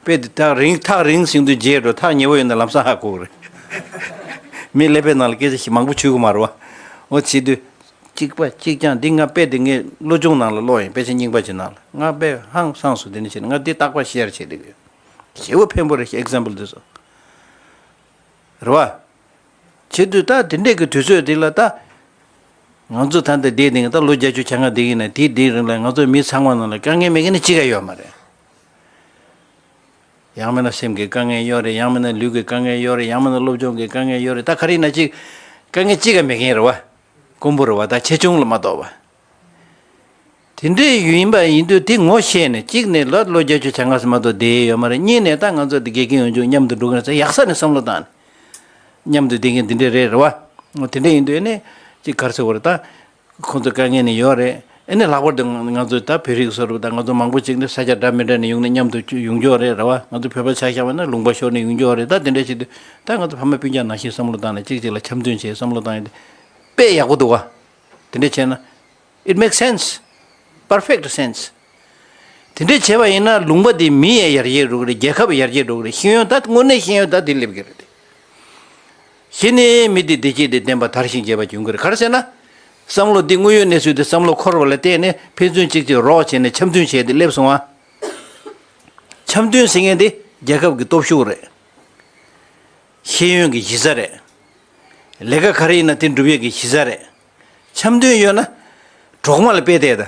དཔེ་དེ་ཐག་རིང་ཐག་རིང་ཟིན་དུས་རྗེས་འགྲོ་ཐག་ཉེ་བོ་ཡོད་ན་ལམ་སང་ཧ་གོ་གི་རེད། མི་ཀླད་པའི་ནང་ལ་སྐད་ཆ་ཞིག་མང་པོ་ཆུད་གི་མ་རེད་བ། འོ་བྱེད་དུས། གཅིག་པ་གཅིག་རྐྱང་འདི་ང་དཔེ་དེ་ངས་བློ་སྦྱོང་ནང་ལ་ཀློག་ཡིན་དཔེ་ཆ་རྙིང་པ་ཅིག་ནང་ལ་ང་དཔེ་ཧང་སངས་སུ་དེ་ནི་བྱེད་ན་ང་འདི་རྟག་པར་ཤེར་བྱེད་བསྡད་ཡོད། ཞེ་པོ་ཕན་པོ་རེད་example་འདི་ཚོ། རེད་བ། བྱེད་དུས་ད་དེ་འདྲས་ཀྱི་དུས་ཚོད་འདི་ལ་ད། ང་ཚོ་ད་ལྟ་བསྡད་དེ་ད་ལོ་བརྒྱད་ཅུ་གྱ་ལྔ་བསྡད་ཀྱི་ཡིན་ན་དེའི་དེའི་རིང་ལ་ང་ཚོ་མི་ཚང་མ་ནང་ལ་དཀའ་ངལ་མེད་མཁན་ནི་གཅིག་ཀ་ཡོད་མ་རེད། ཡང་མིན་ན་སེམས་ཀྱི་དཀའ་ངལ་ཡོད་རེད་ཡང་མིན་ན་ལུས་ཀྱི་དཀའ་ངལ་ཡོད་རེད་ཡང་མིན་ན་སློབ་སྦྱོང་གི་དཀའ་ངལ་ཡོད་རེད་ད་ག་རེ་ཡིན་ན་གཅིག་དཀའ་ངལ་གཅིག་ཀ་མེད་མཁན་རེད་བ། དཀོན་པོ་རེད་བ་ད་ཆེ་ཆུང་ལ་མ་གཏོགས་བ། དེ་འདྲའི་ཡུལ་ཡིན་པ་ཡིན་དུས་དེ་ངོ་ཤེས་ནས་གཅིག་ནས་ལོ་ལོ་བརྒྱད་ཅུ་གྱ་ལྔ་ཙམ་མ་གཏོགས་བསྡད་ཡོད་མ་རེད་གཉིས་ནས་ད་ང་ཚོ་འདི་དགེ་རྒན་ཡོང་ཆུང་མཉམ་དུ་འགྲོ་གི་རེད་ཟེར་ཡག་ས་ནས་བསམ་བློ་བཏང་ནས་མཉམ་དུ་བསྡད་མཁན་དེ་འདྲས་རེད་རེད་བ། དེ་འདྲས་ཡིན་དུས་ཨེ་ནས་གཅིག་ག་རེ་ཟེར་དགོས་རེད་ད། ཁོང་ཚོ་དཀའ་ངལ་ནས་ཡོད་རེད་ཨེ་ནས་ལྷག་པར་དུ་ང་ཚོ་ད་བོད་རིགས་སོ་རུ་ད་ང་ཚོ་མང་པོ་ཅིག་ནི་ས་ཆ་འདྲ་མི་འདྲ་ནས་ཡོང་ནས་མཉམ་དུ་ཡོང་རྒྱུ་རེད་རེད་བ་ང་ཚོ་བོད་པ་ཆ་བཞག་པ་ན་ལུང་པ་ཤོར་ནས་ཡོང་རྒྱུ་རེད་ད་དེ་འདྲས་བྱེད་དུས་ད་ང་ཚོ་ཕ་མ་སྤུན་ཀྱག་ནང་བཞིན་བསམ་བློ་བཏང་ནས་གཅིག་གཅིག་ལ་འཆམ་མཐུན་བྱེད་བསམ་བློ་བཏང་ཡོད་དེ་དཔེ་ཡག་པོ་འདུག་བ། དེ་འདྲས་བྱས་ན། It makes sense. Perfect sense. དེ་འདྲས་བྱས་པ་ཡིན་ན་ལུང་པ་དེ་མི་ཡང་ཡར་རྒྱས་འགྲོ་གི་རེད། རྒྱལ་ཁབ་ཡར་རྒྱས་འགྲོ་གི་རེད། ཤེས་ཡོན་ད་དངོས་གནས་ཤེས་ཡོན་ད་དེ་སླེབས་ཀྱི་རེད། གཞི་ནས་མི་དེ་བདེ་སྐྱིད་དེ་ལྡན་པ་དར་ཞིང་རྒྱས་པ་འབྱུང་གི་རེད། ག་རེ་ཟེར་ན། བསམ་བློ་འདི་དངོས་ཡོད་གནས་ཚུལ་དེ་བསམ་བློ་འཁོར་བ་ལ་བརྟེན་ནས་ཕན་ཚུན་གཅིག་གཅིག་རོགས་བྱས་ནས་འཆམ་མཐུན་བྱས་ཏེ་སླེབས་སོང་ཨ། འཆམ་མཐུན་ཟེར་མཁན་དེ་རྒྱལ་ཁབ་ཀྱི་སྟོབས་ཤུགས་རེད། ཤེས་ཡོན་གྱི་གཞི་རྩ་རེད། ལས་ཀ་ག་རེ་ཡིན་ན་དེ་འགྲུབ་ཡས་ཀྱི་གཞི་རྩ་རེད། འཆམ་མཐུན་ཡོད་ན། གྲོག་མ་ལ་དཔེ་བལྟས་ད།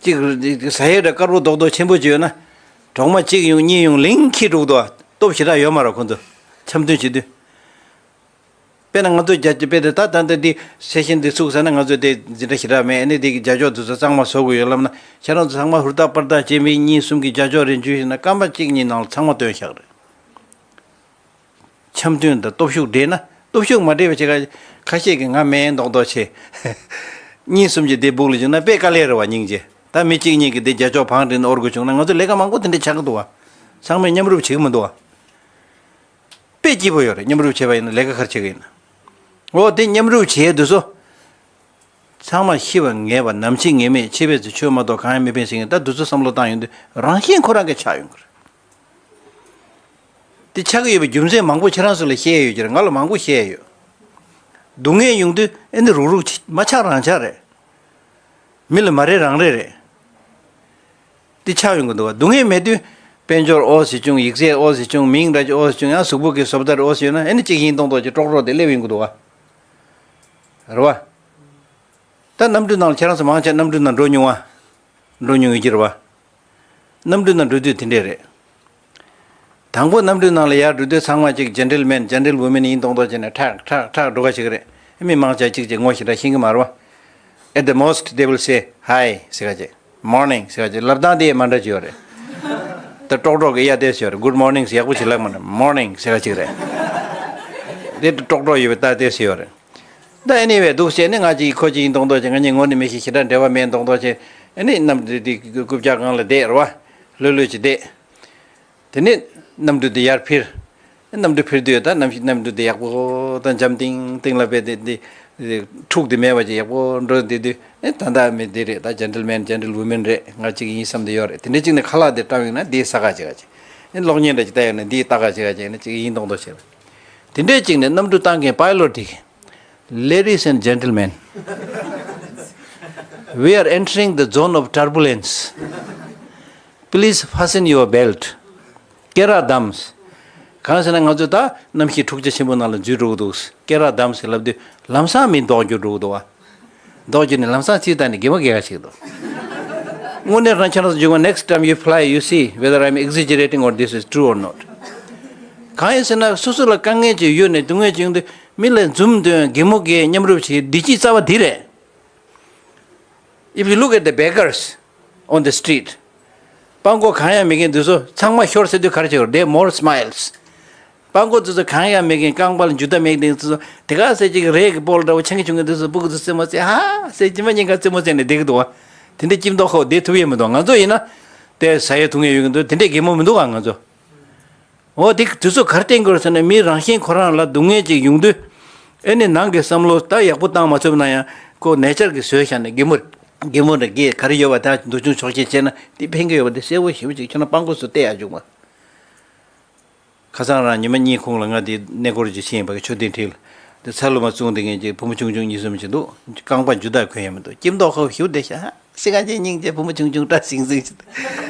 གཅིག་ཟ་ཡས་འདྲ་དཀར་པོ་རྡོག་རྡོག་ཆེན་པོ་ཅིག་ཡོད་ན། གྲོག་མ་གཅིག་ཡོང་གཉིས་ཡོང་ལིང་ཁྱི་འགྲོ་གི་འདུག་ཨ། སྟོབས་ཞེ་དྲག་ཡོད་མ་རེད་ཁོང་ཚོ། འཆམ་མཐུན་བྱེད་དུས། དཔེར་ན་ང་ཚོ་རྒྱ་དཔེ་དེ་ད་ད་ལྟ་འདི་སེ་ཤན་འདི་ཚུགས་ཟེར་ན་ང་ཚོ་དེ་འཛིན་གྲྭ་ཞེ་དྲག་མེད་ཨ་ནི་དེ་གི་རྒྱ་ཅོག་དེ་ཚོ་གཙང་མ་བཟོ་དགོས་ཡོད་ལབ་ན་ཁྱེད་རང་ཚོ་ཚང་མ་ཧུར་ཐག་པར་ཐག་བྱེད་མི་གཉིས་གསུམ་གི་རྒྱ་ཅོག་རེ་འཇུས་ཤིག་ན་སྐར་མ་གཅིག་གཉིས་ནང་ལ་ཚང་མ་བཏོན་བཞག་རེད། འཆམ་མཐུན་དང་སྟོབས་ཤུགས་འདྲེས་ན་སྟོབས་ཤུགས་མ་འདྲེས་པ་བྱེད་ཁ་ཁ་ཤས་ཀྱིས་ང་མེད་མདོག་མདོག་བྱེད། གཉིས་གསུམ་གྱིས་དེ་སྦུག་ལ་བཅུག་ན་དཔེ་དཀའ་ལས་རེད་བ་སྙིང་རྗེ། ད་མི་གཅིག་གཉིས་ཀྱིས་དེ་རྒྱ་ཅོག་བང་བསྒྲིགས་ནས་དབོར་དགོས་བྱུང་ན་ང་ཚོ་ལས་ཀ་མང་པོ་དེ་འདྲ་ཆགས་ཀྱི་འདུག་བ། ཚང་མས་མཉམ་རུབ་བྱེད་ཀྱི་མི་འདུག་བ། དཔེ་སྐྱིད་པོ་ཡོད་རེད། མཉམ་རུབ་བྱས་པ་ཡིན་ན་ལས་ཀ་ག་རེ་བྱེད་ཀྱི་ཡིན་ན། འོ་དེ་མཉམ་རུབ་བྱས་དུས་སོ། ཚང་མ་ཤི་བ་ངེས་པ་ནམ་འཆི་ངེས་མེད་འཆི་བས་ཚེ་ཆོས་མ་གཏོགས་གང་ཡང་མེད་པས་ཟེར་མཁན་ད་དུས་ཚོད་བསམ་བློ་བཏང་ཡོང་དུས་རང་བཞིན་ཁོ་རང་གིས་ཆགས་ཡོང་གི་རེད། དེ་ཆགས་ཀྱི་ཡོད་པའི་རྒྱུ་མཚན་མང་པོ་ཁྱེད་རང་ཚོ་ལ་བཤད་ཡོད་ཀྱི་རེད། ང་ལ་མང་པོ་བཤད་ཡོད། སྡུག་བསྔལ་ཡོང་དུས་ཨེ་འདི་རུག་རུག་མ་ཆགས་རང་ཆགས་རེད། མི་ལ་མ་རེ་རང་རེ་རེད། དེ་ཆགས་ཡོང་གི་འདུག་བ། སྡུག་བསྔལ་མེད་དུས་དཔལ་འབྱོར་ཨོ་ཟེར་བྱུང་ཡིག་ཚད་ཨོ་ཟེར་བྱུང་མིང་འདྲ་ཅིག་ཨོ་ཟེར་བྱུང་ཡང་གཟུགས་པོ་གི་བཟོ་ལྟ་ཨོ་ཟེར་ཡོད་ན་ཨེ་ནི་གཅིག་ཡིན་མདོག་མདོག་ཅིག་ཀྲོག་ཀྲོག་དེ་སླེབས་ཡོང་གི་འདུག་བ། རེད་བ། ད་གནམ་གྲུའི་ནང་ལ་ཁྱེད་རང་ཚོ་མང་ཆེ་གནམ་གྲུའི་ནང་འགྲོ་མྱོང་བ། འགྲོ་མྱོང་ཡོད་ཀྱི་རེད་བ། གནམ་གྲུའི་ནང་འགྲོ་དུས་དེ་འདྲས་རེད། དང་པོ་གནམ་གྲུའི་ནང་ལ་ཡར་འགྲོ་དུས་ཚང་མ་གཅིག་ཇེན་ཊལ་མེན་ཇེན་ཊལ་ཝུ་མེན་ཡིན་མདོག་མདོག་བྱས་ནས་ཁྲག་ཁྲག་ཁྲག་འགྲོ་ག་ཞིག་རེད། མི་མང་ཆེ་གཅིག་གཅིག་ངོ་ཞེ་དྲག་ཤེས་ཀྱི་མ་རེད་བ། At the most they will say hi ཟེར་ག་ཅིག Morning ཟེར་ག་ཅིག་ལབ་སྟངས་དེ་མ་འདྲ་ཅིག་ཡོད་རེད། ད་ཀྲོག་ཀྲོག་གི་ཡ་དེ་ཟེར་ཡོད་རེད། Good morning ཟེར་ཡག་པོ་ཅིག་ལབ་མ་ནི་Morning ཟེར་ག་ཅིག་རེད། དེ་ཀྲོག་ཀྲོག་ཡོད་པའི་ད་དེ་ཟེར་ཡོད་རེད། ད་ཨེ་ནི་ཝེ་འདུག་བྱས་ནས་ང་ཅིག་ཁོ་ཅིག་ཡིན་མདོག་མདོག་བྱས་ང་གཉིས་ངོ་ནས་མི་ཤེས་ཞེ་དྲག་འབྲེལ་བ་མེད་མདོག་མདོག་བྱས་ཨེ་ནི་གནམ་དེ་དེ་རྐུབ་བཀྱག་སྒང་ལ་བསྡད་རེད་བ། ལྷོད་ལྷོད་ཅིག་བསྡད། དེ་ནས་གནམ་གྲུ་དེ་ཡར་འཕུར། གནམ་གྲུ་འཕུར་དུས་ད་གནམ་གཤིས་གནམ་གྲུ་དེ་ཡག་པོ་ད་འཇམ་ཐིང་ཐིང་ལ་བས་དེ་དེ་འཁྲུག་དེ་མེད་པ་ཅིག་ཡག་པོ་འགྲོ་དེ་དུས་ཨེ་ད་ད་མི་དེ་རེད། ད་ཇེན་ཊལ་མེན་ཇེན་ཊལ་ཝུ་མེན་རེད། ང་གཅིག་ཡིན་བསམ་དེ་ཡོད་རེད། དེ་འདྲ་གཅིག་ནས་ཁ་ལག་དེ་བཀྲམ་ཡོང་ན་དེ་ས་ག་ཅིག་ག་ཅིག་ཨེ་གློག་བརྙན་འདྲ་ཅིག་བལྟས་ཡོང་ན་དེ་ལྟ་ག་ཅིག་ག་ཅིག་ནི་གཅིག་ཡིན་མདོག་མདོག་བྱེད་རེད། དེ་འདྲ་གཅིག་ནས་གནམ་གྲུ་བཏང་མཁན་པའི་ལོཊ་དེ། Ladies and gentlemen, We are entering the zone of turbulence. Please fasten your belt. སྐེ་རགས་བསྡམས། གང་ཟེར་ན་ང་ཚོ་ད་གནམ་གཤིས་འཁྲུག་ཆ་ཆེན་པོ་ནང་ལ་འཛུལ་འགྲོ་གི་འདུག་སྐེ་རགས་བསྡམས་ཟེར་ལབ་དུས་ལམ་སང་མི་ལྡོག་རྒྱུ་འགྲོ་གི་འདུག་བ། ལྡོག་རྒྱུ་ནི་ལམ་སང་ཚིག་བཏང་ནས་གད་མོ་བགད་ག་ཞིག་འདུག་དངོས་གནས་རང་ཁྱེད་རང་ཚོ་འཇུག་པ། Next time you fly, you see whether I'm exaggerating or this is true or not. གང་ཡིན་ཟེར་ན་སོ་སོ་ལ་དཀའ་ངལ་ཅིག་ཡོད་ནས་སྡུག་བསྔལ་ཅིག་ཡོང་དུས་མི་ལ་འཛུམ་སྟོན། གད་མོ་བགད། མཉམ་རུབ་བྱེད། བདེ་སྐྱིད་རྩ་བ་འདི་རེད། If you look at the beggars on the street, སྤྲང་པོ་གང་ཡང་མེད་མཁན་འདི་ཚོ་ཚང་མ་ཤོར་ཟེར་དུས་ག་རེ་བྱེད་དགོས་རེད། They have more smiles. སྤྲང་པོ་འདི་ཚོ་གང་ཡང་མེད་མཁན། རྐང་པ་ལ་འཇུ་བདག་མེད་མཁན་འདི་ཚོ་དེ་ག་ཟེར་ཅིག་རས་ཀྱི་སྤོ་ལོ་འདྲ་བོ་ཆེན་གྱི་ཆུང་གི་འདི་ཚོ་སྤུ་གུ་ཚོ་རྩེད་མོ་རྩེ་ཧ་ཟེར་ཅི་མ་ཉིན་ག་རྩེད་མོ་རྩེ་ནས་བསྡད་ཀྱི་འདུག་བ། དེ་འདྲའི་སྐྱིད་མདོག་ཁ་པོ་བསྡད་ཐུབ་ཡས་མི་འདུག་ང་ཚོ་ཡིན་ན་དེ་ཟ་ཡས་འཐུང་ཡས་ཡོད་ཀྱི་འདུག་དེ་འདྲའི་གད་མོ་མི་འདུག་ག་ང་ཚོ། འོ་དེ་དུས་ཚོད་ག་རེ་བསྟན་དགོས་རེད་ཟེར་ན། མི་རང་བཞིན་ཁོ་རང་ལ་སྡུག་བསྔལ་ཅིག་ཡོང་དུས་ཨེ་ནི་ནང་གི་བསམ་བློ་ད་ཡག་པོ་བཏང་མ་ཐུབ་ན་ཡང་ཁོ་ནེ་ཅར་གྱིས་བཟོས་བཞག་ནས་གད་མོ་གད་མོ་རེ་བགད། ག་རེ་ཡོད་པ་ད་འདུག་ཆུང་ཆོག་ཤེས་བྱས་ན་དེ་ཕན་གྱི་ཡོད་པ་དེ་གསལ་པོ་ཞེ་པོ་ཅིག་ཁྱོད་རང་སྤྲང་པོ་ཚོ་བལྟས་ཡག་བྱུང་བ། ཁ་སང་རང་ཉི་མ་གཉིས་གོང་ལ་ང་དེ་གནས་སྐོར་ཅིག་ཕྱིན་པ་གི་མཆོད་རྟེན་འཁྲིས་ལ། དེ་ཚ་ལུ་མ་བཙོང་བསྡད་མཁན་གྱི་བུ་མོ་ཆུང་ཆུང་གཉིས་གསུམ་ཅིག་འདུག་རྐང་པ་འཇུ་དག་གོན་ཡས་མི་འདུག་སྐྱིད་མདོག་ཁ་པོ་ཞེ་པོ་བསྡད་ཤག་སེ་ག་ཅན་སྙིང་རྗེ། བུ་མོ་ཆུང་ཆུང་འདྲ་ཟིང་ཟིང་ཞིག་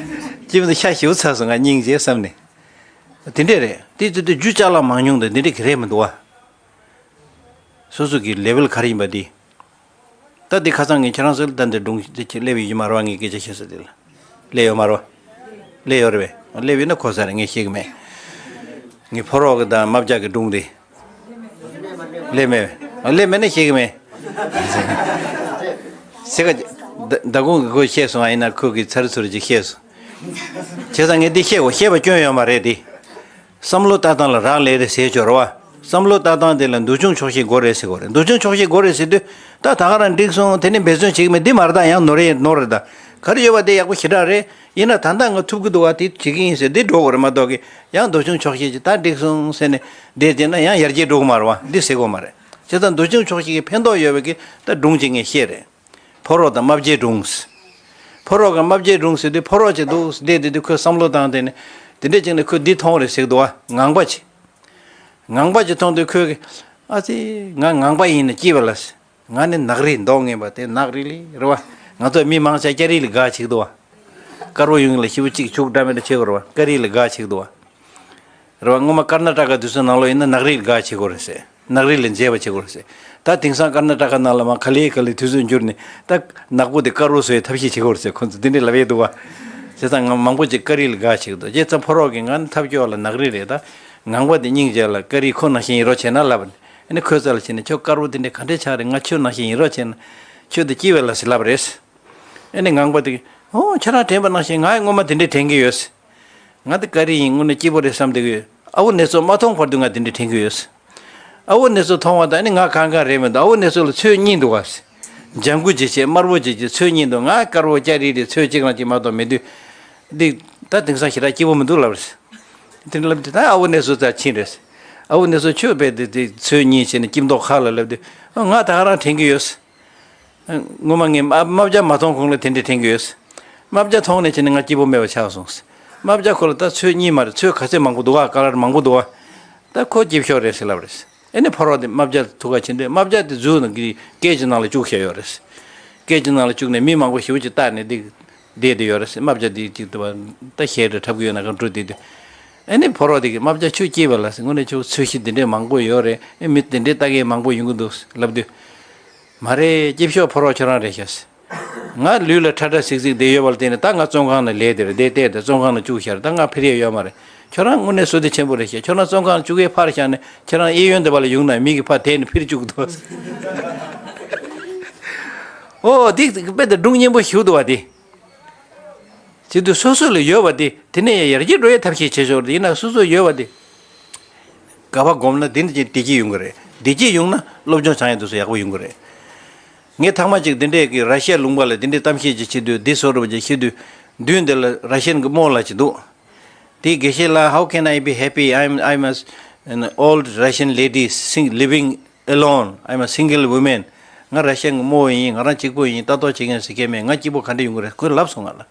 སྐྱིད་མདོག་ཤ་ཞེ་པོ་ཚ་སོང་། ང་སྙིང་རྗེ་བསམ་ནས། དེ་འདྲས་རེད། དེ་དེ་དེ་རྒྱུ་ཅ་ལག་མང་ཉུང་དང་དེ་འདྲས་གི་རེད་མི་འདུག་བ། སོ་སོ་གི་ལེ་ཝལ་ག་རེ་ཡིན་པ་དེ། ད་དེ་ཁ་སང་ངས་ཁྱེད་རང་ཚོ་ལ་ད་འདི་སྒྲུང་དེ་ཁྱེད་སླེབས་ཡོད་ཀྱི་མ་རེད་བ། ངས་སྐད་ཆ་བཤད་ས་དེ་ལ། སླེབས་ཡོད་མ་རེད་བ། སླེབས་ཡོད་རེད་པས། སླེབས་ཡོད་ན་གོ་ས་རེད། ངས་ཤེས་ཀྱི་མེད། ངས་ཕོ་རོག་གི་དང་རྨ་བྱ་གི་སྒྲུང་དེ། སླེབས་མེད་པས། སླེབས་མེད་ན་ཤེས་ཀྱི་མེད། སེ་ག་ད་ད་གུང་གི་ཁོས་བཤད་སོང་། ཨ་ཡིན་ན་ཁོ་གི་ཚར་ཚུར་ཅིག་བཤད་སོང་། བྱས་ཙང་ངས་འདི་བཤད་དགོས། བཤད་པ་སྐྱོན་ཡོད་མ་རེད་དེ། བསམ་བློ་ལྟ་སྟངས་ལ་རག་ལས་རེད་ཟེར་ཆོག་རེད་བ། བསམ་བློ་ལྟ་སྟངས་དེ་ལ་འདུག་སྦྱོང་ཆོག་ཤེས་དགོས་རེད་ཟེར་དགོས་རེད། འདུག་སྦྱོང་ཆོག་ཤེས་དགོས་རེད་ཟེར་དུས་ད་ད་ག་རང་འགྲིག་སོང་། དེ་ནི་འབད་བརྩོན་བྱེད་ཀྱི་མེད། འདི་མ་རེད་ད། ཡང་ནོར་ཡས་ནོར་རེད་ད། ག་རེ་ཡོད་པ་དེ་ཡག་པོ་ཞེ་དྲག་རེད། ཡིན་ན་ད་ལྟ་ང་ཐུབ་ཀྱི་འདུག་བ། དེ་བྱེད་ཀྱི་ཡིན་ཟེར་འདི་འགྲོ་དགོས་རེད་མ་གཏོགས་ཀྱི། ཡང་འདུག་སྦྱོང་ཆོག་ཤེས་ཀྱི་ད་འགྲིག་སོང་ཟེར་ནས་བསྡད་བསྡད་ན་ཡང་ཡར་རྒྱས་འགྲོ་གི་མ་རེད་བ། འདི་ཟེར་དགོས་མ་རེད། བྱས་ཙང་འདུག་སྦྱོང་ཆོག་ཤེས་ཀྱི་ཕན་ཐོགས་ཡོད་པའི་གི་ད་སྒྲུང་ཅིག་ངས་བཤད་རེད། ཕོ་རོག་དང་རྨ་བྱའི་སྒྲུང་། ཕོ་རོག་གི་རྨ་བྱའི་སྒྲུང་ཟེར་དུས་ཕོ་རོག་ཅིག་འདུག་བསྡད་བསྡད་དུས་ཁོས་བསམ་བློ་བཏང་། དེ་ནས་དེ་འདྲས་ཅིག་ནས་ཁོས་འདི་མཐོང་རེད་ཟེར་གི་འདུག་བ། ངང་པ་ཅིག་ངང་པ་ཅིག་མཐོང་དུས་ཁོས་གི། ཨ་ཙི། ང་ངང་པ་ཡིན་ན་སྐྱིད་པ་ལ་ཟེར། ང་ནི་ནག་རིལ་མདོག་ངན་པ་དེ། ནག་རིལ་རེད་བ། ང་ཚོ་མི་མང་ཆེ་སྐྱ་རིལ་ལ་དགའ་བྱེད་ཀྱི་འདུག་བ། དཀར་པོ་ཡོང་ལ་ཞེ་པོ་ཅིག་ཕྱུག་འདྲ་མི་འདྲ་བྱེད་དགོས་རེད་བ། སྐྱ་རིལ་ལ་དགའ་བྱེད་ཀྱི་འདུག་བ། རེད་བ། སྔོན་མ་ཀར་ན་ཊ་ཀ་དུས་ཚོད་ནང་ལོགས་ཡིན་ན་ནག་རིལ་དགའ་བྱེད་དགོས་རེད་ཟེར། ནག་རིལ་ལ་མཛེས་པ་བྱེད་དགོས་རེད་ཟེར། ད་དེང་སང་ཀར་ན་ཊ་ཀ་ནང་ལ་མར་ག་ལེ་ག་ལེ་དུས་ཚོད་འགྱུར་ནས་ད་ནག་པོ་དེ་དཀར་པོ་བཟོ་ཡའི་ཐབས་ཤེས་བྱེད་དགོས་རེད་ཟེར། ཁོང་ཚོ་དེ་འདྲས་ལབ་ཡས་འདུག་བ། བྱས་ཙང་ང་མང་པོ་ཅིག་སྐྱ་རིལ་ལ་དགའ་བྱེད་ཀྱི་འདུག་བྱས་ཙང་ཕོ་རོག་གིས་ང་ནི་ཐབས་སྐྱོ་བ་ལ་ནག་རིལ་རེད། ད་ངང་པ་དེ་སྙིང་རྗེ་ལ་སྐྱ་རིལ་ཁོ་ནང་བཞིན་ཡིན་རོགས་བྱས་ན་ལབ་པ་ནི། ཨ་ནི་ཁོའི་རྩ་ལ་བྱས་ནས་ཁྱོད་དཀར་པོ་དེ་འདྲས་ག་འདྲས་ཆགས་རེད། ང་ཁྱོད་ནང་བཞིན་ཡིན་རོགས་བྱས་ན་ཁྱོད་དེ་སྐྱིད་པ་ལ་ཟེར་ལབ་པ་རེད། ཨ་ནི་ངང་པ་དེ་གིས། ཨོ། ཁྱེད་རང་དྲན་པ་ནང་བཞིན་ང་ཡང་སྔོན་མ་དེ་འདྲས་དྲན་གྱི་ཡོད། ང་འདི་སྐྱ་རིལ་ཡིན། དངོས་གནས་སྐྱིད་པོ་རེད་བསམ་བསྡད་ཀྱི་ཡོད། ཨ་བོ་ནེ་ཙོ་མ་མཐོང་བར་དུ་ང་དེ་འདྲས་དྲན་གྱི་ཡོད། ཨ་བོ་ནེ་ཙོ་མཐོང་བ་དང་ནི་ང་གང་གང་རེད་མི་འདུག་ཨ་བོ་ནེ་ཙོ་ལ་ཚོས་གཉིས་འདུག་ག་ལྗང་གུ་ཅིག་བྱས། དམར་པོ་ཅིག་བྱས། ཚོས་གཉིས་འདུག་ང་དཀར་པོ་སྐྱ་རིལ་རེད། ཚོས་གཅིག་རང་གཅིག་མ་གཏོགས་མེད་དུས། འདི་ད་དེང་སང་ཞེ་དྲག་སྐྱིད་པོ་མི་འདུག་ལབ་རེད། དེ་ལབ་དུས་ད་ཨ་བོ་ནེ་ཙོ་རྩར་ཕྱིན་རེད། ཨ་བོ་ནེ་ཙོ་ཁྱོད་རྦད་དེ་དེ་ཚོས་གཉིས་བྱས་ནས་སྐྱིད་མདོག་ཁ་ལ་ལབ་དུས། ཨ། ང་ད་ག་རང་དྲན་གྱི་ཡོད། སྔོན་མ་ངས་རྨ་རྨ་བྱ་མ་མཐོང་གོང་ལ་དེ་འདྲས་དྲན་གྱི་ཡོད། རྨ་བྱ་མཐོང་ནས་བྱས་ནས་ང་སྐྱིད་པོ་མེད་པ་ཆགས་སོང་། རྨ་བྱ་ཁོ་ལ་ད་ཚོས་གཉིས་མ་རེད། ཚོས་ག་ཚོད་མང་པོ་འདུག་ག་ཀ་ལར་མང་པོ་འདུག་ག་ད་ཁོ་སྐྱིད་ཤོས་རེད་ཟེར་ལབ་རེད། ཨེ་ནས་ཕོ་རོག་དེ་རྨ་བྱ་ཐུག་ག་ཕྱིན་དུས་རྨ་བྱ་དེ་ཛུ་ནང་གི་སྐད་ཀྱི་ནང་ལ་བཅུག་བཞག་ཡོད་རེད། སྐད་ཀྱི་ནང་ལ་བཅུག་ནས་མི་མང་པོ་ཞེ་པོ་ཅིག་བལྟས་ནས་དེ་བསྡད་དེ་ཡོད་རེད། རྨ་བྱ་དེ་ཅིག་ད་ཞལ་རེ་འཁྲབ་ཀྱི་ཡོད་ན་གང་འགྲོ་བསྡད་དུས། ཨེ་ནས་ཕོ་རོག་དེ་གིས་རྨ་བྱ་ཁྱོད་སྐྱིད་པ་ལ་ཟེར། དངོས་གནས་ཁྱོད་ཚོས་གཞི་དེ་འདྲས་མང་པོ་ཡོད་རེད། ཨེ་མི་དེ་འདྲས་ལྟ་མཁན་མང་པོ་ཡོང་གི་འདུག་ལབ་དུས། མ་རེད། སྐྱིད་ཤོས་ཕོ་རོག་ཁྱོད་རང་རེད་ཤག་ང་ལུས་ལ་ཁྲ་ཁྲ་གཟིག་གཟིག་བསྡད་ཡོད་པ་ལ་བརྟེན་ནས་ད་ང་བཙོན་ཁང་ནང་ལས་དེར་བསྡད་བསྡད་དེ་བཙོན་ཁང་ནང་བཅུག་བཞག་རེད། ད་ང་ཕེབས་ཡས་ཡོད་མ་རེད། ཁྱོད་རང་དངོས་གནས་བསོད་བདེ་ཆེན་པོ་རེད་ཤག་ཁྱོད་རང་བཙོན་ཁང་ནང་བཅུག་ཡས་ཕར་བཞག་ནས་ཁྱོད་རང་གཡས་གཡོན་དེ་པ་ལ་ཡོང་ན་མི་གིས་ཕར་དེད་ནས་ཕུད་བཅུག་གི་འདུག་ཨོ་འདི་དཔེ་དེ་སྒྲུང་སྙན་པོ་ཞིག་འདུག་བ་དེ། བྱེད་དུས་སོ་སོ་ལ་ཡོད་པ་དེ་དེ་ནས་ཡར་རྒྱས་འགྲོ་ཡས་ཐབས་ཤེས་བྱེད་ཆོག་རེད། ཡིན་ན་སོ་སོ་ཡོད་པ་དེ། ག་པར་བསྒོམས་ན་དེ་འདྲ་ཅིག་བདེ་སྐྱིད་ཡོང་གི་རེད། བདེ་སྐྱིད་ཡོང་ན་སློབ་སྦྱོང་བྱ་ཡ་དེ་ཚོ་ཡག་པོ་ཡོང་གི་རེད། ངས་ཐེངས་མ་གཅིག་འདི་འདྲས་ཀྱི་ར་ཤི་ཡ་ལུང་པ་ལ་འདི་འདྲས་གཏམ་བཤད་ཅིག་བྱེད་དུས་འདི་བཟོ་འདྲ་པོ་ཅིག་བཤད་དུས་མདུན་དེ་ལ་ར་ཤི་ཡན་གྱི་རྨོ་ལགས་ཅིག་འདུག་དེས་དགེ་བཤེས་ལགས། How can I be happy? I'm, I'm a, an old Russian lady sing, living alone. I'm a single woman. ང་ར་ཤི་ཡན་གྱི་རྨོ་ཡིན། ང་རང་གཅིག་པུ་ཡིན། ལྟ་རྟོག་བྱེད་མཁན་ཟེར་མཁན་མེད། ང་སྐྱིད་པོ་ག་འདྲ་ཡོང་གི་རེད། ཁོས་ལབ་སོང་ང་ལ།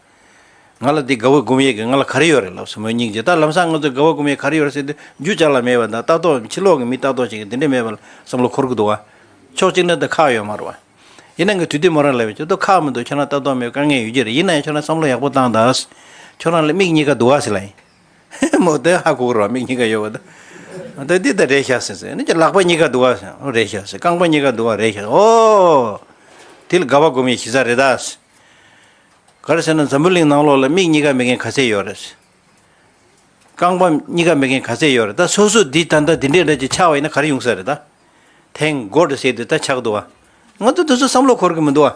ང་ལ་འདི་དགའ་བོ་སྒོམ་ཡས་ཀྱི་ང་ལ་ག་རེ་ཡོད་རེད་ལབ་སོང་། མོའི་སྙིང་རྗེ། ད་ལམ་སང་ང་ཚོ་དགའ་བོ་སྒོམ་ཡས་ག་རེ་ཡོད་རེད་ཟེར་དུས་རྒྱུ་ཅ་ལག་མེད་པ་དང་ལྟ་རྟོག་ཕྱི་ལོགས་ཀྱི་མི་ལྟ་རྟོག་བྱེད་མཁན་དེ་འདྲས་མེད་པ་ལ་བསམ་བློ་འཁོར་གྱི་འདུག་བ། ཕྱོགས་གཅིག་ནས་ད་ཁག་ཡོད་མ་རེད་བ། ཡིན་ན་ངས་དུས་དེ་མོ་རང་ལབ་ཡོད། ཁྱོད་ཚོ་ཁག་མི་འདུག་ཁྱོད་རང་ལྟ་རྟོག་མེད་དཀའ་ངལ་ཡོད་ཀྱི་རེད། ཡིན་ན་ཡང་ཁྱོད་རང་བསམ་བློ་ཡག་པོ་བཏང་དང་། ཁྱོད་རང་ལ་མིག་གཉིས་ཀ་འདུག་ཨ་ཟེར་ལབ་ཡིན། མོ་དེ་ཧ་གོ་གི་རེད་བ། མིག་གཉིས་ཀ་ཡོད་པ་ད། ད་འདི་ད་རེད་ཤག་ཟེར་ཟེར། ནི་ལག་པ་གཉིས་ཀ་འདུག་ཨ་ཟེར། རེད་ཤག་ཟེར། རྐང་པ་གཉིས་ཀ་འདུག་ཨ། རེད་ཤག། ཨོ། དེ་ལ་དགའ་བ་སྒོམ་ཡས་གཞི་རྩ་རེད་ད། ག་རེ་ཟེར་ན་འཛམ་བུ་གླིང་ནང་ལོགས་ལ་མིག་གཉིས་ཀ་མེད་མཁན་ག་ཚད་ཡོད་རེད། རྐང་པ་གཉིས་ཀ་མེད་མཁན་ག་ཚད་ཡོད་རེད། ད་སོ་སོ་འདི་ད་ལྟ་འདི་འདྲས་འདྲ་ཅིག་ཆགས་པ་ཡིན་ན་ག་རེ་ཡོང་ས་རེད་ད། Thank God ཟེར་དུས་ད་ཆགས་འདུག་བ། ང་ཚོ་དེ་ཚོ་བསམ་བློ་འཁོར་གི་མི་འདུག་བ།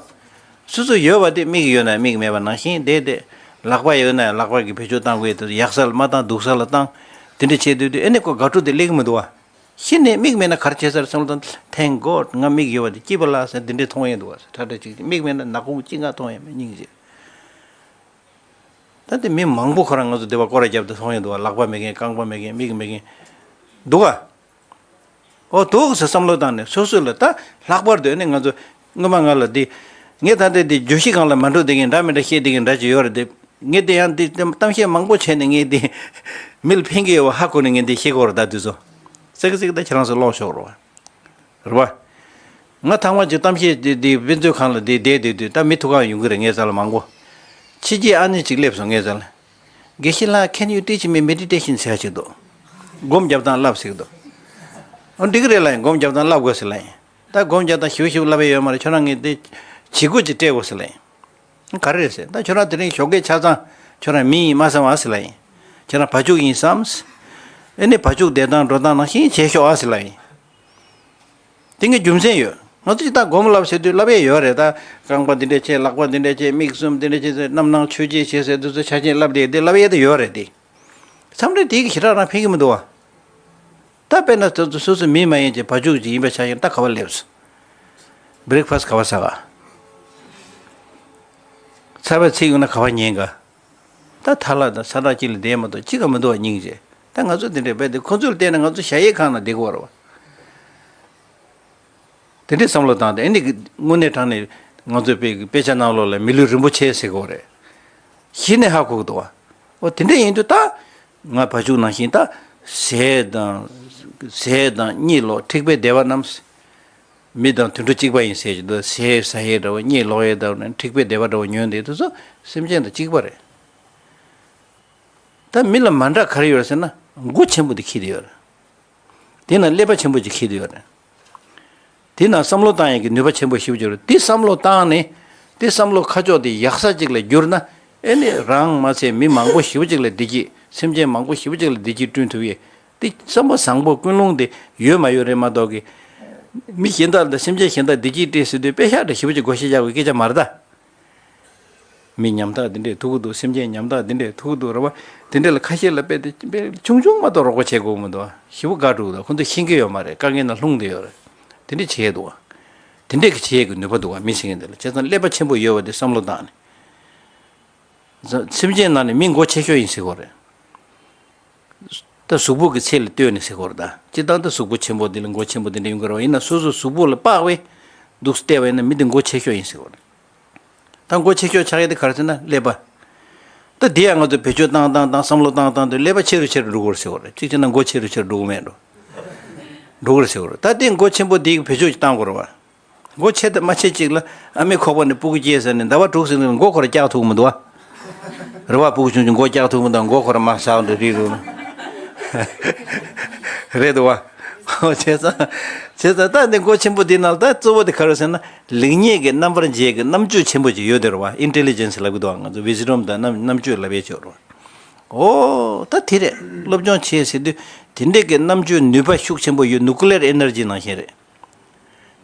སོ་སོ་ཡོད་པ་དེ། མིག་ཡོད་ན་མིག་མེད་པ་ནང་བཞིན་བསྡད་དེ། ལག་པ་ཡོད་ན་ལག་པ་གི་བེད་སྤྱོད་བཏང་དགོས་དེ། ཡག་ས་ལ་མ་བཏང་སྡུག་ས་ལ་བཏང་། དེ་འདྲ་བྱས་དུས་དེ་ཨེ་ནི་ཁོ་དགའ་སྤྲོ་དེ་སླེབས་གི་མི་འདུག་བ། གཞི་ནས་མིག་མེད་ན་ག་རེ་བྱེད་ས་རེད་བསམ་བློ་བཏང་། Thank God ང་མིག་ཡོད་པ་དེ་སྐྱིད་པ་ལ་ཟེར་འདི་འདྲས་མཐོང་ཡས་འདུག་བ། ཁྲ་ཁྲ་ཅིག་མིག་མེད་ན་ནག་ཁུང་ཅི་འགའ་མཐོང་ཡས་མེད། སྙིང་རྗེ། ད་དེ་མི་མང་པོ་ཁོ་རང་ང་ཚོ་སྡེ་བ་སྐོར་ར་བརྒྱབ་སྟེ་སོང་ཡོད་འདུག་བ། ལག་པ་མེད་མཁན། རྐང་པ་མེད་མཁན། མིག་མེད་མཁན་འདུག་ག། ཨོ་འདུག་ཟེར་བསམ་བློ་བཏང་ནས་སོ་སོ་ལ་ད་ལྷག་པར་དུ་ནི་ང་ཚོ་སྔོན་མ་ང་ལ་འདི། ངས་ད་ལྟ་འདི་བརྗོད་གཞི་སྒང་ལ་མ་འགྲོ་བསྡད་མཁན་འདྲ་མི་འདྲ་བཤད་བསྡད་མཁན་འདྲ་ཅིག་ཡོད་རེད་དེ། ངས་དེ་ཡང་འདི་གཏམ་བཤད་མང་པོ་བྱས་ནས་ངས་འདི་མི་ལ་ཕན་གྱི་ཡོད་པ་ཧ་གོ་ནས་ངས་འདི་བཤད་དགོས་རེད་ད། འདི་ཚོ་ཙག་ཙིག་ད་ཁྱེད་རང་ཚོ་ཀློག་ཤོག་རོགས། རེད་པ། ང་ཐང་མ་ཅིག་གཏམ་བཤད་དེ་དེ་དཔེ་མཛོད་ཁང་ལ་དེ་བསྡད་དེ་དུས་ད་མི་ཐུག་ག་ཡོང་གི་རེད། ངའི་རྩ་ལ་མང་པོ། ཕྱི་རྒྱལ་ཨ་ནེ་ཅིག་སླེབས་སོང་ངའི་རྩ་ལ། དགེ་བཤེས་ལགས། Can you teach me meditation ཟེར་ཅིག་འདུག་སྒོམ་རྒྱབ་སྟངས་བསླབ་ཟེར་གི་འདུག་ཨོ་འགྲིག་གི་རེད་ལབ་ཡིན། སྒོམ་རྒྱབ་སྟངས་བསླབ་དགོས་ཟེར་ལབ་ཡིན། ད་སྒོམ་རྒྱབ་སྟངས་ཞིབ་ཞིབ་བསླབ་ཡས་ཡོད་མ་རེད། ཁྱོད་རང་ངས་དེ་བྱེད་སྒོ་ཅིག་སྤྲད་དགོས་ཟེར་ལབ་ཡིན། ག་རེ་རེད་ཟེར། ད་ཁྱོད་རང་དེ་རིང་ཞོགས་ཀས་ཆ་ཚང་ཁྱོད་རང་མི་ཡིན་མ་བསམ་པ་ཟེར་ལབ་ཡིན། ཁྱོད་རང་བ་ཕྱུགས་ཡིན་བསམ། ཨེ་ནི་བ་ཕྱུགས་བསྡད་སྟངས་འགྲོ་སྟངས་ནང་བཞིན་བྱས་ཤོག་ཨ་ཟེར་ལབ་ཡིན། དེ་ངས་རྒྱུ་མཚན་ཡོད། ང་ཚོ་ཅིག་ད་སྒོམ་བསླབ་ཟེར་དུས་བསླབ་ཡས་ཡོད་རེད་ད། རྐང་པ་འདི་འདྲས་བྱས། ལག་པ་འདི་འདྲས་བྱས། མིག་གསུམ་འདི་འདྲས་བྱས་ཟེར། རྣམ་སྣང་ཆོས་བརྒྱད་བྱས་ཟེར་དུས་ཚོད་ཆ་ཆེན་བསླབ་བསྡད་དེ་བསླབ་ཡས་དེ་ཡོད་རེད་དེ། མཚམས་རེ་དེ་གི་ཞེ་དྲག་རང་ཕན་གྱི་མི་འདུག་བ། ད་དཔེར་ན་སོ་སོ་སོ་སོ་མི་མ་ཡིན་གྱི་བ་ཕྱུགས་ཅིག་ཡིན་པ་ཆ་བཞག་ན་ད་ག་པར་སླེབས་སོང་། བྷི་རེག་ཕ་སི་ག་པར་ཟ་ག། ཚ་བའི་ཚིག་ཡོང་ན་ག་པར་ཉན་ག། ད་ཐ་ལ་དང་ས་བདག་གཅིག་ལ་བསྡད་མ་གཏོགས་གཅིག་ག་མི་འདུག་བ། སྙིང་རྗེ། ད་ང་ཚོ་འདི་འདྲས་བས་དེ་ཁོ་ཚོ་ལ་བལྟས་ན་ང་ཚོ་གཞལ་ཡས་ཁང་ནང་བསྡད་ཀྱི་ཡོད་རེད་བ། དེ་འདྲས་བསམ་བློ་བཏང་སྟེ་ཨེ་ནི་དངོས་གནས་དྲང་གནས་ང་ཚོའི་དཔེ་དཔེ་ཆ་ནང་ལོགས་ལ་མི་ལུས་རིན་པོ་ཆེ་ཟེར་གྱི་ཡོད་རེད། གཞི་ནས་ཧ་གོ་གི་འདུག་བ། འོ་དེ་འདྲས་ཡིན་དུས་ད་ང་བ་ཕྱུགས་ནང་བཞིན་ད་ཟས་དང་ཟས་དང་གཉིད་ལོག་འཁྲིག་པའི་བདེ་བ་རྣམས། མི་དང་དུད་འགྲོ་གཅིག་པ་ཡིན་ཟེར་གྱི་འདུག་ཟས་ཟ་ཡས་འདྲ་བོ། གཉིད་ལོག་ཡས་འདྲ་བོ་ནས་འཁྲིག་པའི་བདེ་བ་འདྲ་བོ་ཉོན་དེ་དུས་སུ་སེམས་ཅན་དང་གཅིག་པ་རེད། ད་མི་ལ་མ་འདྲ་ག་རེ་ཡོད་རེད་ཟེར་ན་མགོ་ཆེན་པོ་དེ་འཁྱེར་དེ་ཡོད་རེད། དེ་ན་ཀླད་པ་ཆེན་པོ་ཅིག་འཁྱེར་དེ་ཡོད་རེད། དེ་ན་བསམ་བློ་བཏང་ཡས་ཀྱི་ནུས་པ་ཆེན་པོ་ཞེ་པོ་ཅིག་ཡོད་རེད། དེ་བསམ་བློ་བཏང་ནས་དེ་བསམ་བློ་ཁ་ཕྱོགས་དེ་ཡག་ས་ཅིག་ལ་བསྒྱུར་ན་ཨེ་ནི་རང་མ་ཚད་མི་མང་པོ་ཞེ་པོ་ཅིག་ལ་བདེ་སྐྱིད། སེམས་ཅན་མང་པོ་ཞེ་པོ་ཅིག་ལ་བདེ་སྐྱིད་བསྐྲུན་ཐུབ་ཡས། དེ་བསམ་པ་བཟང་པོ་ཀུན་སློང་དེ་ཡོད་མ་ཡོད་རེད་མ་གཏོགས་ཀྱི། མི་གཞན་དག་དང་སེམས་ཅན་གཞན་དག་བདེ་སྐྱིད་སྤྲད་ཟེར་དུས་དཔེ་ཤག་འདྲ་ཞེ་པོ་ཅིག་བགོ་བཤའ་རྒྱག་དགོས་སྐད་ཆ་མ་རེད་ད། མི་ཉམ་ཐག་འདི་འདྲས་ཐུག་གི་འདུག་སེམས་ཅན་ཉམ་ཐག་འདི་འདྲས་ཐུག་གི་འདུག་རེད་བ། དེ་འདྲས་ལ་ཁ་ཤས་ལ་དཔེ་དེ་དཔེ་ཆུང་ཆུང་མ་གཏོགས་རོགས་པ་བྱེད་དགོས་མི་འདུག་ཞེ་པོ་དགའ་འགྲོ་གི་འདུག་ཁོང་ཚོ་ཤེས་ཀྱི་ཡོད་མ་རེད། དཀའ་ངལ་ནང་ལྷུང་བསྡད་ཡོད་རེད། དེ་འདྲས་བྱེད་འདུག་བ། དེ་འདྲས་ཀྱི་བྱེད་ཡས་ཀྱི་ནུས་པ་འདུག་བ། མི་ཟེར་མཁན་དེ་ལ་བྱས་ཙང་ཀླད་པ་ཆེན་པོ་ཡོད་པ་དེ་བསམ་བློ་བཏང་ནས། སེམས་ཅན་ནང་ནས་མི་མགོ་ཆེ་ཤོས་ཡིན་ཟེར་གྱི་ཡོད་རེད། ད་གཟུགས་པོ་གི་ཚད་ལ་ལྟོས་ནས་ཟེར་གྱི་ཡོད་རེད་ད། སྤྱིར་བཏང་ད་གཟུགས་པོ་ཆེན་པོ་འདི་ལ་མགོ་ཆེན་པོ་འདི་འདྲ་ཡོང་གི་རེད་བ། ཡིན་ན་སོ་སོ་གཟུགས་པོ་ལ་དཔག་པའི་འདུག་སེ་བལྟས་པ་ཡིན་ན་མི་འདི་མགོ་ཆེ་ཤོས་ཡིན་ཟེར་གྱི་ཡོད་རེད། ད་མགོ་ཆེ་ཤོས་ཆགས་ཡས་དེ་ག་རེ་ཟེར་ན་ཀླད་པ། ད་འདི་ཡང་ང་ཚོ་བེད་སྤྱོད་བཏང་བཏང་བཏང་བསམ་བློ་བཏང་བཏང་དུས་ཀླད་པ་ཆེ་རུ་ཆེ་རུ་འགྲོ་གི་རེད་ཟེར་གྱི་ཡོད་རེད། གཅིག་བྱས་ན་མགོ་ཆེ་རུ་ཆེ་རུ་འགྲོ་གི་མེད་འགྲོ། འགྲོ་གི་རེད་ཟེར་གྱི་ཡོད་རེད། ད་དེ་མགོ་ཆེན་པོ་འདི་གི་བེད་སྤྱོད་ཅིག་བཏང་དགོས་རེད་བ། མགོ་ཆེ་དང་མ་ཆེ་གཅིག་ལ་ཨ་མའི་ཁོག་པ་ནས་སྤུ་གུ་སྐྱེས་ཟེར་ནས་ཟླ་བ་དྲུག་ཟིན་ནས་མགོ་ཁོ་ར་བཀྱག་ཐུབ་མི་འདུག་བ། རེད་བ། སྤུ་གུ་ཆུང་ཆུང་མགོ་བཀྱག་ཐུབ་མི་འདུག་མགོ་ཁོ་ར་མ་ཟག་འདྲ་རིག་རུང་། རེད་འདུག་བ། བྱས་ཙང་། བྱས་ཙང་ད་འདི་མགོ་ཆེན་པོ་འདི་ནང་ལ་ད་གཙོ་བོ་དེ་ག་རེ་ཟེར་ན་ལེགས་ཉེས་ཀྱི་རྣམ་པར་འབྱེད་ཀྱི་རྣམ་དཔྱོད་ཆེན་པོ་ཅིག་ཡོད་དེ་རེད་བ། ཨིན་ཊེ་ལི་ཇེན་སི་ལབ་ཀྱི་འདུག་བ། ང་ཚོ་ཝི་སི་ཌམ་དང་རྣམ་རྣམ་དཔྱོད་ལབ་ཡས་ཅིག་ཡོད་རེད་བ། ཨོ་ད་དེ་རེད། སློབ་སྦྱོང་བྱེད་ཟེར་དུས་དེ་འདྲས་ཀྱི་རྣམ་དཔྱོད་ནུས་པ་ཤུགས་ཆེན་པོ་ཡོད། ནུ་ཀི་ལེར་ཨེ་ནར་ཇི་ནང་བཞིན་རེད།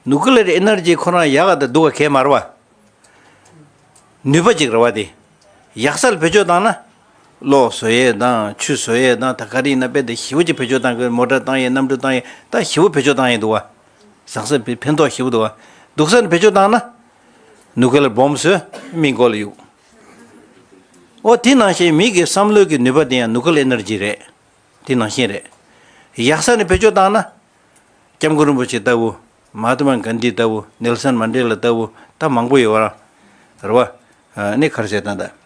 ནུ་ཀི་ལེར་ཨེ་ནར་ཇི་ཁོ་རང་ཡག་ག་དང་སྡུག་ག་གང་ཡང་མ་རེད་བ། ནུས་པ་ཅིག་རེད་བ་དེ། ཡག་ས་ལ་བེད་སྤྱོད་བཏང་ན། གློག་བཟོ་ཡས་དང་ཆུ་བཟོ་ཡས་དང་ད་ག་རེ་ཡིན་ན་དཔེ་དེ་ཞེ་པོ་ཅིག་བེད་སྤྱོད་བཏང་གི། མོ་ཊ་བཏང་ཡས་གནམ་གྲུ་བཏང་ཡས་ད་ཞེ་པོ་བེད་སྤྱོད་བཏང་ཡས་འདུག་བ། བཟང་ས་ཕན་ཐོགས་ཞེ་པོ་འདུག་བ། སྡུག་ས་ནས་བེད་སྤྱོད་བཏང་ན། ནུ་ཀི་ལེར་བོམ་བཟོས་མི་མགོ་ལ་གཡུག་ཨོ་དེ་ནང་བཞིན་མི་གི་བསམ་བློའི་གི་ནུས་པ་དེ་ཡང་ནུ་ཀི་ལེར་ཨེ་ནར་ཇི་རེད། དེ་ནང་བཞིན་རེད། ཡག་ས་ནས་བེད་སྤྱོད་བཏང་ན། སྐྱབས་མགོན་རིན་པོ་ཆེ་ལྟ་བུ། མ་ཧཱ་ཏ་མ་གྷན་དྷི་ལྟ་བུ། ནེལ་སན་མན་ཌེ་ལ་ལྟ་བུ། ད་མང་པོ་ཡོད་ར། རེད་བ། ཨ་ནི་ག་རེ་ཟེར་ད་ད།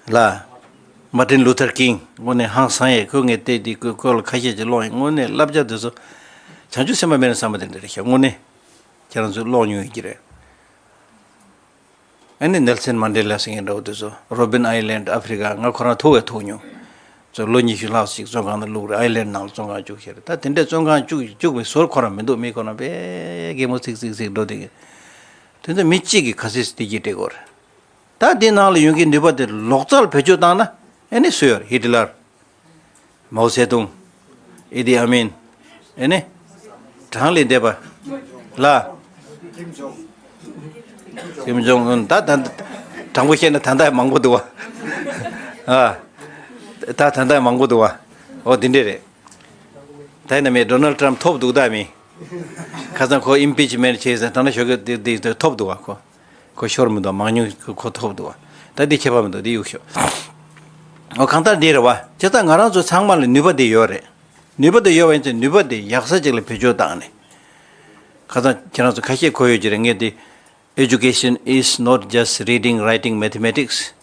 ལ། མར་ཊིན་ལུ་ཐར་ཀིང་། དངོས་གནས་ཧང་སང་ཡས། ཁོས་ངས་བལྟས་དེ་ཁོས་ཁོ་ལ་ཁ་ཤས་ཅིག་ཀློག་ཡིན། དངོས་གནས་བསླབ་བྱ་དེ་ཚོ། བྱང་ཆུབ་སེམས་དཔའ་མེད་ན་བསམ་པ་དེ་འདྲ་རེད་ཤག་དངོས་གནས། ཁྱེད་རང་ཚོས་ཀློག་མྱོང་ཡོད་ཀྱི་རེད། ཨ་ནི་ནེལ་སན་མན་ཌེ་ལ་ཟེར་མཁན་འདྲ་བོ་དེ་ཚོ་རོ་བིན་ཨའི་ལན་ཨ་ཧྥི་རི་ཀ། ང་ཁོ་རང་ཐུག་བས་ཐུག་མྱོང་། ཚོ་ལོ་ཉི་ཤུ་ལྷག་ཅིག་བཙོན་ཁང་ནང་བླུགས་རེད། ཨའི་ལན་ནང་ལ་བཙོན་ཁང་བཅུག་ཤེས་རེད། ད་དེ་འདྲའི་བཙོན་ཁང་བཅུག་བཅུག་པའི་ཟུར་ཁོ་རང་མི་འདུག་མི་ཁོ་རང་དཔེ་གད་མོ་ཚིག་ཚིག་ཚིག་འགྲོ་དེ་གི། དེ་ཚོ་མི་གཅིག་གིས་ག་ཚོད་བདེ་སྐྱིད་སྤྲད་དགོས་རེད། ད་དེ་ནང་ལ་ཡོང་གི་ནུས་པ་དེ་ལོག་རྩལ་བེད་སྤྱོད་བཏང་ན་ཨེ་ནི་སུ་ཡོད་རེད། ཧི་ཏི་ལར། མའོ་ཙེ་ཏུང་། ཨི་ཏི་ཨ་མིན། ཨེ་ནི། གྲངས་ལས་འདས་པ། ལ། ཀིམ་ཇོང་ཨུན། ད་ད་དྲང་པོ་བཤད་ན་ད་ལྟ་མང་པོ་འདུག་བ། ཨ། ད་ད་ལྟ་མང་པོ་འདུག་བ། འོ་དེ་འདྲས་རེད། ད་ཡིན་ན་མི་ཌོ་ནལ་ཊམ་ཐོབ་འདུག་ད་མི། ཁ་སང་ཁོ་ཨིམ་པིཆ་མེན་ཊ་བྱས་ཟེར་ད་ན་ཞོགས་ཀས་དེ་དེ་དེ་ཐོབ་འདུག་བ་ཁོ། ཁོ་ཤོར་མི་འདུག་མང་ཉུང་ཁོ་ཐོབ་འདུག་ད་འདི་ཁྱད་པར་མི་འདུག་འདི་གཡུག་ཤོག་འོ་གང་ལྟར་འདི་རེད་བ། བྱས་ཙང་ང་རང་ཚོ་ཚང་མ་ལ་ནུས་པ་འདི་ཡོད་རེད། ནུས་པ་འདི་ཡོད་པ་ཡིན་ཚེ་ནུས་པ་འདི་ཡག་ས་ཅིག་ལ་བེད་སྤྱོད་བཏང་ནས། ཁ་སང་ཁྱེད་རང་ཚོ་ཁ་ཤས་གོ་ཡོད་ཀྱི་རེད། ངས་འདི། Education is not just reading, writing, mathematics.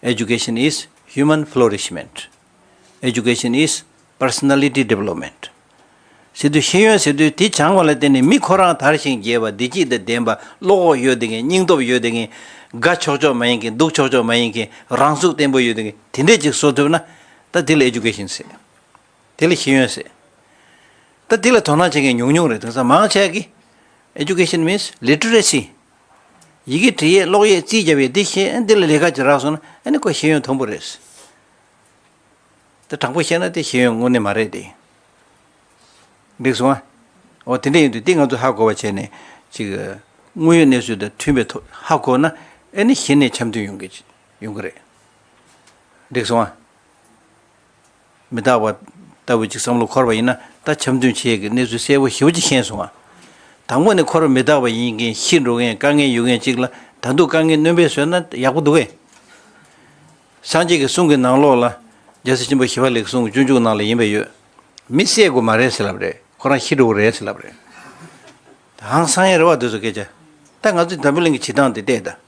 Education is human flourishment. Education is personality development. ཟེར་དུས་ཤེས་ཡོན་ཟེར་དུས་དེ་སྦྱངས་པ་ལ་བརྟེན་ནས་མི་ཁོ་རང་དར་ཞིང་རྒྱས་པ། བདེ་སྐྱིད་དང་ལྡན་པ། བློ་ཁོག་ཡོད་བསྡད་མཁན། སྙིང་སྟོབས་ཡོད་བསྡད་མཁན། དགའ་ཆོག་ཆོག་མ་ཡིན་མཁན། སྡུག་ཆོག་ཆོག་མ་ཡིན་མཁན། རང་ཚུགས་བརྟན་པོ་ཡོད་བསྡད་མཁན་དེ་འདྲས་ཅིག་བཟོ་ཐུབ་ན་ད་དེ་ལ་ཨེ་ཌུ་ཀེ་ཤན་ཟེར། དེ་ལ་ཤེས་ཡོན་ཟེར། ད་དེ་ལ་དོ་སྣང་བྱེད་མཁན་ཉུང་ཉུང་རེད། དེང་སང་མང་ཆེ་གིས་Education means literacy. ཡི་གེ་འབྲི་ཡས་ཀློག་ཡས་རྩིས་རྒྱབ་ཡས་འདི་ཤེས། ཨ་འདི་ལ་ལས་ཀ་ཅིག་རག་སོང་ན་ཨ་ནི་ཁོ་ཤེས་ཡོན་མཐོན་པོ་རེད། ད་དྲང་པོ་བཤད་ན་དེ་ཤེས་ཡོན་དངོས་གནས་མ་རེད་དེ། འགྲིག་སོང་ཨ། འོ་དེ་འདྲ་ཡིན་དུས་དེ་ང་ཚོ་ཧ་གོ་བ་བྱས་ནས་ཅིག་དངོས་ཡོད་གནས་ཚུལ་དང་མཐུན་པའི་ཐོག་ཧ་གོ་ན་ཨ་ནི་གཞི་ནས་འཆམ་མཐུན་ཡོང་གི་ཡོང་གི་རེད། འགྲིག་སོང་ཨ། མི་རྟག་པ་ལྟ་བུ་ཅིག་བསམ་བློ་འཁོར་བ་ཡིན་ན་ད་འཆམ་མཐུན་བྱེད་ཀྱི་གནས་ཚུལ་གསལ་པོ་ཞེ་པོ་ཅིག་ཤེས་སོང་ང་། དང་པོ་ནས་ཁོ་རང་མི་རྟག་པ་ཡིན་མཁན། ཤི་འགྲོ་མཁན། དཀའ་ངལ་ཡོད་མཁན་ཅིག་ལ་ད་དུང་དཀའ་ངལ་སྣོན་པ་བཟོས་ན་ཡག་པོ་འདུག་གས། སངས་རྒྱས་ཀྱི་གསུང་གི་ནང་ལོགས་ལ། རྒྱལ་སྲས་ཆེན་པོ་ཞི་བ་ལྷས་ཀྱི་གསུང་གི་སྤྱོད་འཇུག་ནང་ལ་ཡིན་པས་ཡོད། མི་བསད་དགོས་མ་རེད་ཟེར་ལབ་རེད། ཁོ་རང་ཤི་འགྲོ་གི་རེད་ཟེར་ལབ་རེད། ཧང་སང་ཡ་རེད་བ་དེ་ཚོ་སྐད་ཆ། ད་ང་ཚོས་འཛམ་བུ་གླིང་གི་བྱེད་སྟངས་དེ་བལྟས་ད།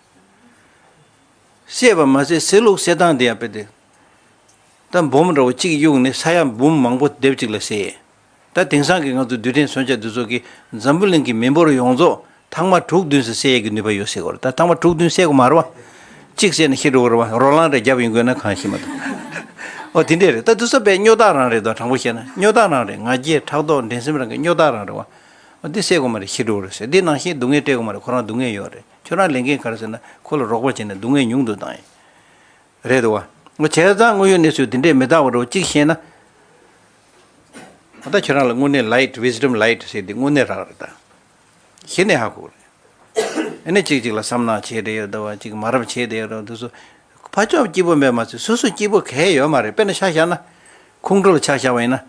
བསད་པ་མ་ཟད་བསད་ལུགས་བསད་སྟངས་དེ་ཡང་དཔེ་དེ། ད་འབུམ་འདྲ་བོ་གཅིག་གཡུགས་ནས་ས་ཡ་འབུམ་མང་པོ་སྡེབ་གཅིག་ལ་བསད། ད་དེང་སང་གི་ང་ཚོ་རྡུལ་ཕྲན་མཚོན་ཆ་འདི་ཚོ་གིས་འཛམ་བུ་གླིང་གི་མི་འབོར་ཡོངས་རྫོགས་ཐེངས་མ་དྲུག་བདུན་ཙམ་བསད་ཡས་ཀྱི་ནུས་པ་ཡོད་ཟེར་གོ་རེད། ད་ཐེངས་མ་དྲུག་བདུན་བསད་དགོས་མ་རེད་བ། གཅིག་བསད་ནས་ཤི་འགྲོ་གི་རེད་བ། རོ་ལངས་རེ་བརྒྱབ་ཡོང་དགོས་ན་གང་ཤེས་མ་གཏོགས། ཨོ་དེ་འདྲས་རེད། ད་འདི་ཚོ་དཔེ་སྨྱོ་རྟགས་རང་རེད་དོ། དྲང་པོ་བཤད་ན་སྨྱོ་རྟགས་རང་རེད། ང་རྒྱལ་ཕྲག་དོག་འགྲན་སེམས་རང་གི་སྨྱོ་རྟགས་རང་རེད་བ། ཨོ་འདི་བསད་དགོས་མ་རེད། ཤི་འགྲོ་གི་རེད་ཟེར། འདི་ནང་བཞིན་སྡུག་བསྔལ་སྤྲད་དགོས་མ་རེད། ཁོ་རང་སྡུག་བསྔལ་ཡོད་རེད། ཁྱོད་རང་ལས་འགན་ག་རེ་ཟེར་ན་ཁོ་ལ་རོགས་པ་བྱས་ནས་སྡུག་བསྔལ་ཉུང་དུ་བཏང་ཡིན། རེད་དོ། བྱས་ཙང་དངོས་ཡོད་གནས་ཚུལ་འདི་འདྲས་མི་རྟག་པ་འདྲ་བོ་གཅིག་ཤེས་ན། ད་ཁྱོད་རང་ལ་དངོས་གནས་light, wisdom light ཟེར་དེ་དངོས་གནས་རག་རེད་ད། གཞི་ནས་ཧ་གོ་རེད། ཨ་ནི་གཅིག་གཅིག་ལ་བསམ་ནག་བྱས་བསྡད་ཡོད་དོ། གཅིག་མ་རབས་བྱས་བསྡད་ཡོད་དོ། འདི་ཚོ་ཕར་ཕྱོགས་སྐྱིད་པོ་མེད་མ་ཚད་སོ་སོ་སྐྱིད་པོ་གང་ཡང་ཡོད་མ་རེད། དཔེར་ན་ཆ་བཞག་ན། ཁོང་ཁྲོ་ལ་ཆ་བཞག་པ་ཡིན་ན།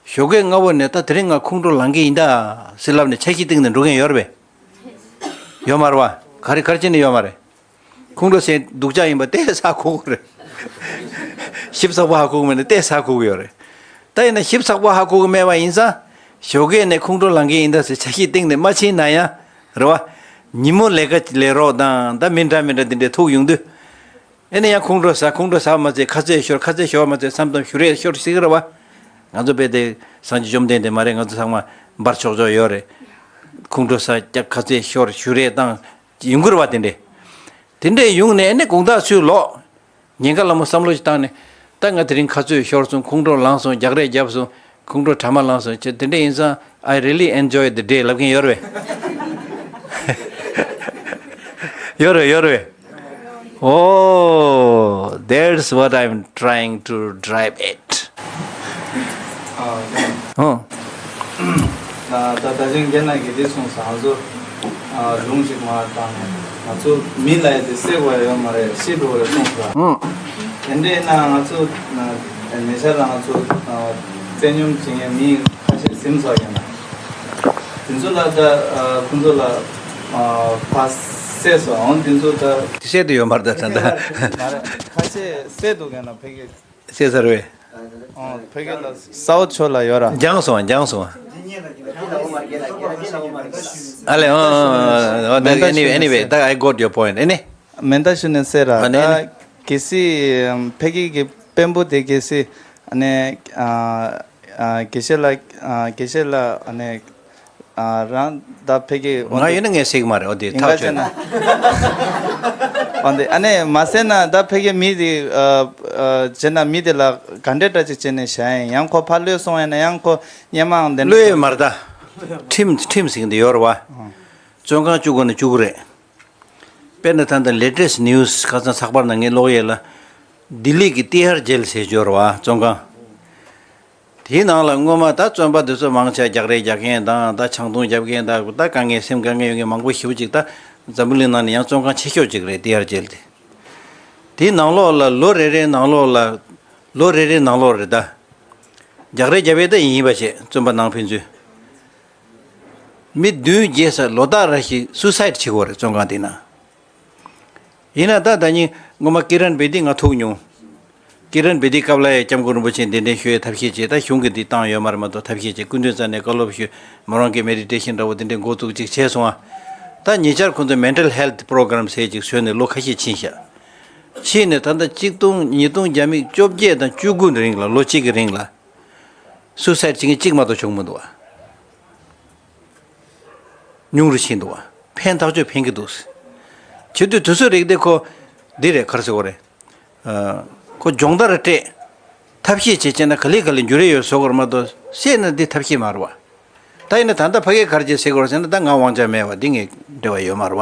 ཞོགས་ཀས་སྔ་པོ་ནས་ད་དེ་རིང་ང་ཁོང་ཁྲོ་ལངས་ཀྱི་ཡིན་ད་ཟེར་ལབ་ནས་འཆར་གཞི་བཏིང་ནས་འགྲོ་མཁན་ཡོད་རེད་པས། ཡོད་མ་རེད་བ། ག་རེ་ག་རེ་བྱས་ནས་ཡོད་མ་རེད། ཁོང་ཁྲོ་ཟེར་སྡུག་ཅག་ཡིན་པ་ཏོག་ཙམ་ཧ་གོ་གི་རེད། ཞིབ་ཚགས་པོ་ཧ་གོ་གི་མེད་ན་ཏོག་ཙམ་ཧ་གོ་གི་ཡོད་རེད། ད་ཡིན་ན་ཞིབ་ཚགས་པོ་ཧ་གོ་གི་མེད་པ་ཡིན་ཙང་། ཞོགས་ཀས་ནས་ཁོང་ཁྲོ་ལངས་ཀྱི་ཡིན་ད་ཟེར་འཆར་གཞི་བཏིང་ནས་མ་ཕྱིན་ན་ཡང་། རེད་བ། ཉིན་མོ་ལས་ཀ་ལས་རོགས་དང་ད་མི་འདྲ་མི་འདྲ་འདི་འདྲའི་ཐུག་ཡོང་དུས། ཨེ་ནས་ཡང་ཁོང་ཁྲོ་ཟ། ཁོང་ཁྲོ་ཟ་བ་མ་ཚད་ཁ་ཚོད་ཤོར། ཁ་ཚོད་ཤོར་བ་མ་ཚད་མཚམས་མཚམས་ཞུ་རེས་ཤོར་སྲིད་ཀྱི་རེད་བ། ང་ཚོ་དཔེ་དེ་སངས་རྒྱས་བཅོམ་ལྡན་འདས་མ་རེད། ང་ཚོ་ཚང་མ་འབར་ཆོག་ཆོག་ཡོད་རེད། ཁོང་ཁྲོ་ཟ་རྒྱག་ཁ་ཚོད་ཤོར་ཞུ་རེས་བཏང་། ཡོང་གི་རེད་བ། དེ་འདྲས། དེ་འདྲས་ཡོང་ནས་ཨ་ནི་དགོང་དག་ཚུར་ལོག་ཉེན་ཁ་སླ་མོ་བསམ་བློ་ཞིག་བཏང་ནས། ད་ང་དེ་རིང་ཁ་ཚོད་ཤོར་སོང་། ཁོང་ཁྲོ་ལངས་སོང་། རྒྱག་རེས་བརྒྱབ་སོང་། ཁོང་ཁྲོ་གྲ་མ་ལངས་སོང་། ཅེས་དེ་འདྲས་ཡིན་ཙང་I really enjoy the day ལབ་མཁན་ཡོད་རེད་པས། ཡོད་རེད། ཡོད་རེད་པས། Oh, that's what I'm trying to drive at. ཨ། ཨོ། ད་ད་ད་ཅིང་རྒན་ལགས་ཀྱིས་འདི་གསུངས་སོང་། ང་ཚོ་ཨ་ལུང་ཞིག་མར་བཏང་ནས་ང་ཚོ་མི་ལ་ཡ་དེ་བསད་དགོས་ཡ་ཡོད་མ་རེད། ཤི་འགྲོ་རེད་གསུངས་སོང་། ཨོ། དེ་འདྲས་ན་ང་ཚོ་ཨ་ཉེ་ཆར་ལ་ང་ཚོ་ཨ་བཙན་སྙོམས་བྱེད་མཁན་མི་ཁ་ཤས་ཟིན་ཚར་ཡོད་ན། དེ་ཚོ་ལ་ད་ཨ་ཁོང་ཚོ་ལ་ཨ་ཕར་བསད་སོང་། འོང་དེ་ཚོ་ད་བསད་དུ་ཡོད་མ་རེད། ད་ད་ད་མ་རེད། ཁ་ཤས་བསད་འདུག་ག་ན་ཕ་གི། བསད་ཚར་བས། ཨོ་ཕ་གི་ལ་ས་འོག་ཕྱོགས་ལ་ཡོད་ར། འགྱངས་སོང་། འགྱངས་སོང་། ཨ་ལེ། ཨོ་ཨོ་ཨོ་ཨོ། ད་མེ་མདའ་anyway, ཤོད་ནས་anyway, ད་I got your point. ཨེ་ནི། མེ་མདའ་ཤོད་ནས་བསད་ར། ཨ་ནི། ཨེ་ནི། ད་གལ་སྲིད་ཕ་གི་གི་དཔོན་པོ་དེ་གལ་སྲིད་ཨ་ནི་ཨ་ཨ་དགེ་བཤེས་ལགས། ཨ་དགེ་བཤེས་ལགས་ཨ་ནི། ཨ། རང་ད་ཕ་གི་ང་ཡོད་ན་ངས་ཟེར་གི་མ་རེད། འོ་དེ་ཡིན་ཐག་ག་ཆོད་ན། འོ་དེ་ཨ་ནེ་མ་ཟེར་ན་ད་ཕ་གི་མི་དེ་ཨ་ཨ་བྱས་ན་མི་དེ་ལ་ག་འདྲ་འདྲ་ཅིག་བྱས་ནས་བཞག་ཡིན། ཡང་ཁོ་ཕར་གློད་སོང་ཡིན་ན་ཡང་ཁོ་སྙན་མ་འདི་གློད་ཡོད་མ་རེད། ད་ཁྲིམས་ཁྲིམས་ཟིན་གི་ཡོད་རེད་བ། བཙོན་ཁང་བཅུག་དགོས་ན་བཅུག་གི་རེད། དཔེར་ན་ད་ལྟ་latest news ཁ་སང་ཚགས་པར་ནང་ངས་ཀློག་ཡས་ལ། ལྡི་ལི་གི་ཏི་ཧར་ཇེལ་ཟེར་འབྱོར་བ་བཙོན་ཁང་། དེའི་ནང་ལ་སྔོན་མ་ད་བཙོན་པ་དེ་ཚོ་མང་ཆེ་རྒྱག་རེས་རྒྱག་མཁན་དང་ད་ཆང་འཐུང་རྒྱབ་མཁན་དང་ད་དཀའ་ངལ་སེམས་དཀའ་ངལ་ཡོད་མཁན་མང་པོ་ཞེ་པོ་ཅིག་ད་འཛམ་བུ་གླིང་ནང་ནས་ཡང་བཙོན་ཁང་ཆེ་ཤོས་ཅིག་རེད་ཏི་ཧར་ཇེལ་དེ། དེའི་ནང་ལོགས་ལ་ལོ་རེ་རེའི་ནང་ལོགས་ལ་ལོ་རེ་རེའི་ནང་ལོགས་རེད་ད། རྒྱག་རེས་རྒྱབ་ཡས་ད་ཡིན་པ་བྱས་བཙོན་པ་ནང་ཕན་ཚུན། མི་བདུན་བརྒྱད་ས་ལོ་ལྟར་རེ་བཞིན་སུ་སའིད་བྱེད་ཀྱི་ཡོད་རེད་བཙོན་ཁང་དེ་ན། ཡིན་ན་ད་ད་ནི་སྔོན་མ་ཀི་རན་བེ་དི་ང་ཐུག་མྱོང་། ཀི་རན་བེ་དི་སྐབས་ལ་ཡང་སྐྱབས་མགོན་རིན་པོ་ཆེ་གདན་འདྲེན་ཞུ་ཡའི་ཐབས་ཤེས་བྱས། ད་གཞུང་གིས་འདི་བཏང་ཡོད་མ་རེད་མ་གཏོགས་ཐབས་ཤེས་བྱས། སྐུ་མདུན་རྩ་ནས་བཀའ་སློབ་ཞུས། མོ་རང་གིས་མེ་ཌི་ཊེ་ཤན་འདྲ་བོ་འདི་འདྲའི་འགོ་བཙུགས་ཅིག་བྱས་སོང་ཨ། ད་ཉེ་ཆར་ཁོང་ཚོས་mental health program ཟེར་ཅིག་བཟོས་ནས་ལོ་ཁ་ཤས་ཕྱིན་ཤག་ཕྱིན་ནས་ད་ལྟ་གཅིག་སྟོང་ཉིས་སྟོང་བརྒྱ་མེད་བཅོ་བརྒྱད་དང་བཅུ་དགུ་རིང་ལ་ལོ་གཅིག་གི་རིང་ལ་སུ་སའིད་བྱེད་མཁན་གཅིག་མ་གཏོགས་བྱུང་མི་འདུག་ཨ། ཉུང་རུ་ཕྱིན་འདུག་བ། ཕན་ཐག་ཆོད་ཕན་གྱི་འདུག་བྱེད་དུས་དུས་ཚོད་རིགས་དེ་ཁོ་འདི་རེད་ག་རེ་ཟེར་དགོས་རེད། ཨ། ཁོ་སྦྱོང་བརྡར་སྤྲད། ཐབས་ཤེས་བྱེད་བྱས་ན་ག་ལེ་ག་ལེ་འགྱུར་ཡས་ཡོད་བཟོ་དགོས་རེད་མ་གཏོགས་བཤད་ན་འདི་ཐབས་ཤེས་མ་རེད་བ། ད་ཡིན་ན་ད་ལྟ་ཕ་གིར་ག་རེ་བྱས་ཟེར་དགོས་རེད་ཟེར་ན་ད་ང་དབང་ཆ་མེད་བ་འདི་ངས་འབྲེལ་བ་ཡོད་མ་རེད་བ།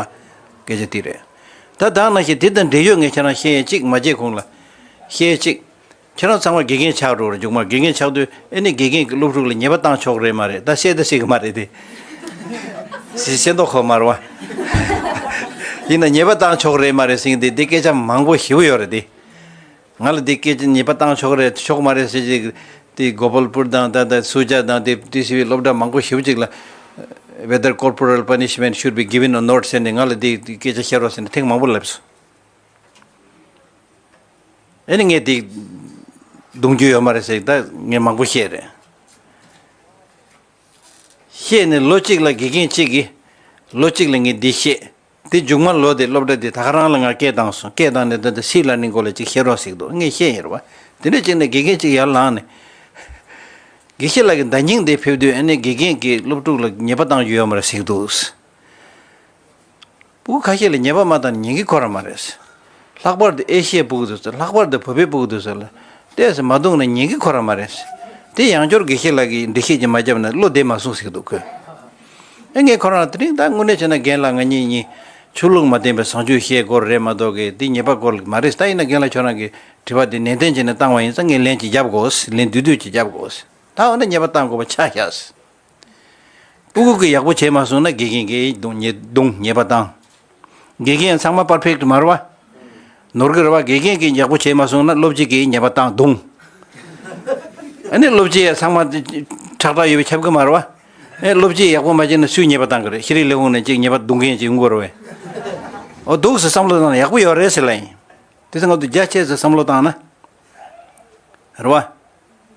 སྐད་ཆ་འདི་རེད། ད་ད་ནང་བཞིན་འདི་དང་འབྲེལ་ཡོད་ངས་ཁྱེད་རང་བཤད་ཡས་གཅིག་མ་བརྗེད་གོང་ལ། བཤད་ཡས་གཅིག་ཁྱེད་རང་ཚང་མ་དགེ་རྒན་ཆགས་འགྲོ་རེད། མཇུག་མ་དགེ་རྒན་ཆགས་དུས་ཨེ་ནི་དགེ་རྒན་གྱི་སློབ་ཕྲུག་ལ་ཉེས་པ་བཏང་ཆོག་རེད་མ་རེད། ད་བཤད་ད་བཤད་གི་མ་རེད་དེ། ཤེས་མདོག་ཁ་པོ་མ་རེད་བ། ཡིན་ན་ཉེས་པ་བཏང་ཆོག་རེད་མ་རེད་ཟེར་གི་འདི་འདི་སྐད་ཆ་མང་པོ་ཞེ་པོ་ཡོད་རེད་དེ། ང་ལ་འདི་སྐད་ཆ་ཉེས་པ་བཏང་ཆོག་རེད་ཆོག་མ་རེད་ཟེར་ཅིག་དེ་གོ་པལ་པུར་དང་ད་ད་སུ་ཇཱ་དང་དེ་དེ་སི་བི་སློབ་གྲྭ་མང་པོ་ཞེ་པོ་ཅིག་ལ་whether corporal punishment should be given or not ཟེར་ནས་ང་ལ་འདི་སྐད་ཆ་བཤད་རོགས་ཟེར་ནས་ཐེངས་མང་པོ་ལབ་སོང་། ཨེ་ནི་ངས་དེ་གདུང་རྒྱུ་ཡོད་མ་རེད་ཟེར་ད་ངས་མང་པོ་བཤད་རེད། བཤད་ནས་ལོ་གཅིག་ལ་དགེ་རྒན་གཅིག་གིས་ལོ་གཅིག་ལ་ངས་འདི་བཤད། དེ་མཇུག་མ་ལོ་དེ་སློབ་གྲྭ་དེ་ད་ག་རང་ལ་ང་སྐད་བཏང་སོང་། སྐད་བཏང་ནས་ད་ལྟ་སི་ལར་ནིང་སྐོར་ལ་ཅིག་བཤད་རོགས་ཟེར་གི་འདུག་ངས་བཤད་ཡིན་རེད་བ། དེ་འདྲ་བྱས་ནས་དགེ་རྒན་གཅིག་ཡར་ལངས་ནས། དགེ་བཤེས་ལགས་ཀྱི་བརྡ་རྙིང་དེ་ཕེབས་དུས་ཨ་ནི་དགེ་རྒན་གྱིས་སློབ་ཕྲུག་ལ་ཉེས་པ་བཏང་རྒྱུ་ཡོད་མ་རེད་ཟེར་གི་འདུག་སྤུ་གུ་ཁ་ཤས་ལ་ཉེས་པ་མ་བཏང་ན་ཉན་གི་ཁོ་རང་མ་རེད། ལྷག་པར་དུ་ཨེ་ཤི་ཡའི་སྤུ་གུ་དེ་ཚོ། ལྷག་པར་དུ་བོད་པའི་སྤུ་གུ་དེ་ཚོ་ལ་ཏོག་ཙམ་མ་བརྡུངས་ན་ཉན་གི་ཁོ་རང་མ་རེད། དེ་ཡང་བསྐྱར་དགེ་བཤེས་ལགས་ཀྱིས་འགྲེལ་བཤད་ཅིག་མ་བརྒྱབ་ན་བློ་བདེ་མ་སོང་ཟེར་གི་འདུག་ཁོས། ཨེ་ངས་ཁོ་རང་ལ་དེ་རིང་ད་དངོས་གནས་བྱས་ན་རྒན་ལགས་ང་གཉིས་གཉིས་ཆོས་ལུགས་མ་བསྟེན་པའི་བཟང་སྤྱོད་བཤད་སྐོར་རེད་མ་གཏོགས་གི་དེ་ཉེས་པ་སྐོར་མ་རེད། ད་ཡིན་ན་རྒན་ལགས་ཁྱོད་རང་གི་དྲི་བ་དེ་ནན་ཏན་བྱས་ནས་བཏང་བ་ཡིན་ཙང་ངས་ལན་ཅིག་རྒྱབ་དགོས། ལན་བསྡུས་བསྡུས་ཅིག་རྒྱབ་དགོས། ད་འོ་ན་ཉེས་པ་བཏང་དགོས་པ་ཆགས་ཤག་སྤུ་གུ་གིས་ཡག་པོ་བྱས་མ་སོང་ན་དགེ་རྒན་གྱིས་རྡུང་ཉེས་རྡུང་ཉེས་པ་བཏང་། དགེ་རྒན་ཚང་མ་པར་ཕེག་ཊི་མ་རེད་བ། ནོར་གི་རེད་བ། དགེ་རྒན་གྱིས་ཡག་པོ་བྱས་མ་སོང་ན་སློབ་སྤྱི་གིས་ཉེས་པ་བཏང་རྡུང་། ཨ་ནི་སློབ་སྤྱི་ཡང་ཚང་མ་ཁྲག་ཁྲག་ཡོད་པའི་ཁྱབ་གི་མ་རེད་བ། ཨེ་སློབ་སྤྱིས་ཡག་པོ་མ་བྱས་ན་སུས་ཉེས་པ་བཏང་གི་རེད། ཤེས་རིག་ལས་ཁུངས་ནས་ཅིག་ཉེས་པ་རྡུང་མཁན་ཅིག་ཡོང་གི་རེད་བས། འོ་འདུག་སེ་བསམ་བློ་བཏང་ན་ཡག་པོ་ཡོད་རེད་ཟེར་ལབ་ཡིན། དེ་ཚོ་ང་ཚོ་རྒྱ་ཆེ་ཙམ་བསམ་བློ་བཏང་ན། རེད་བ།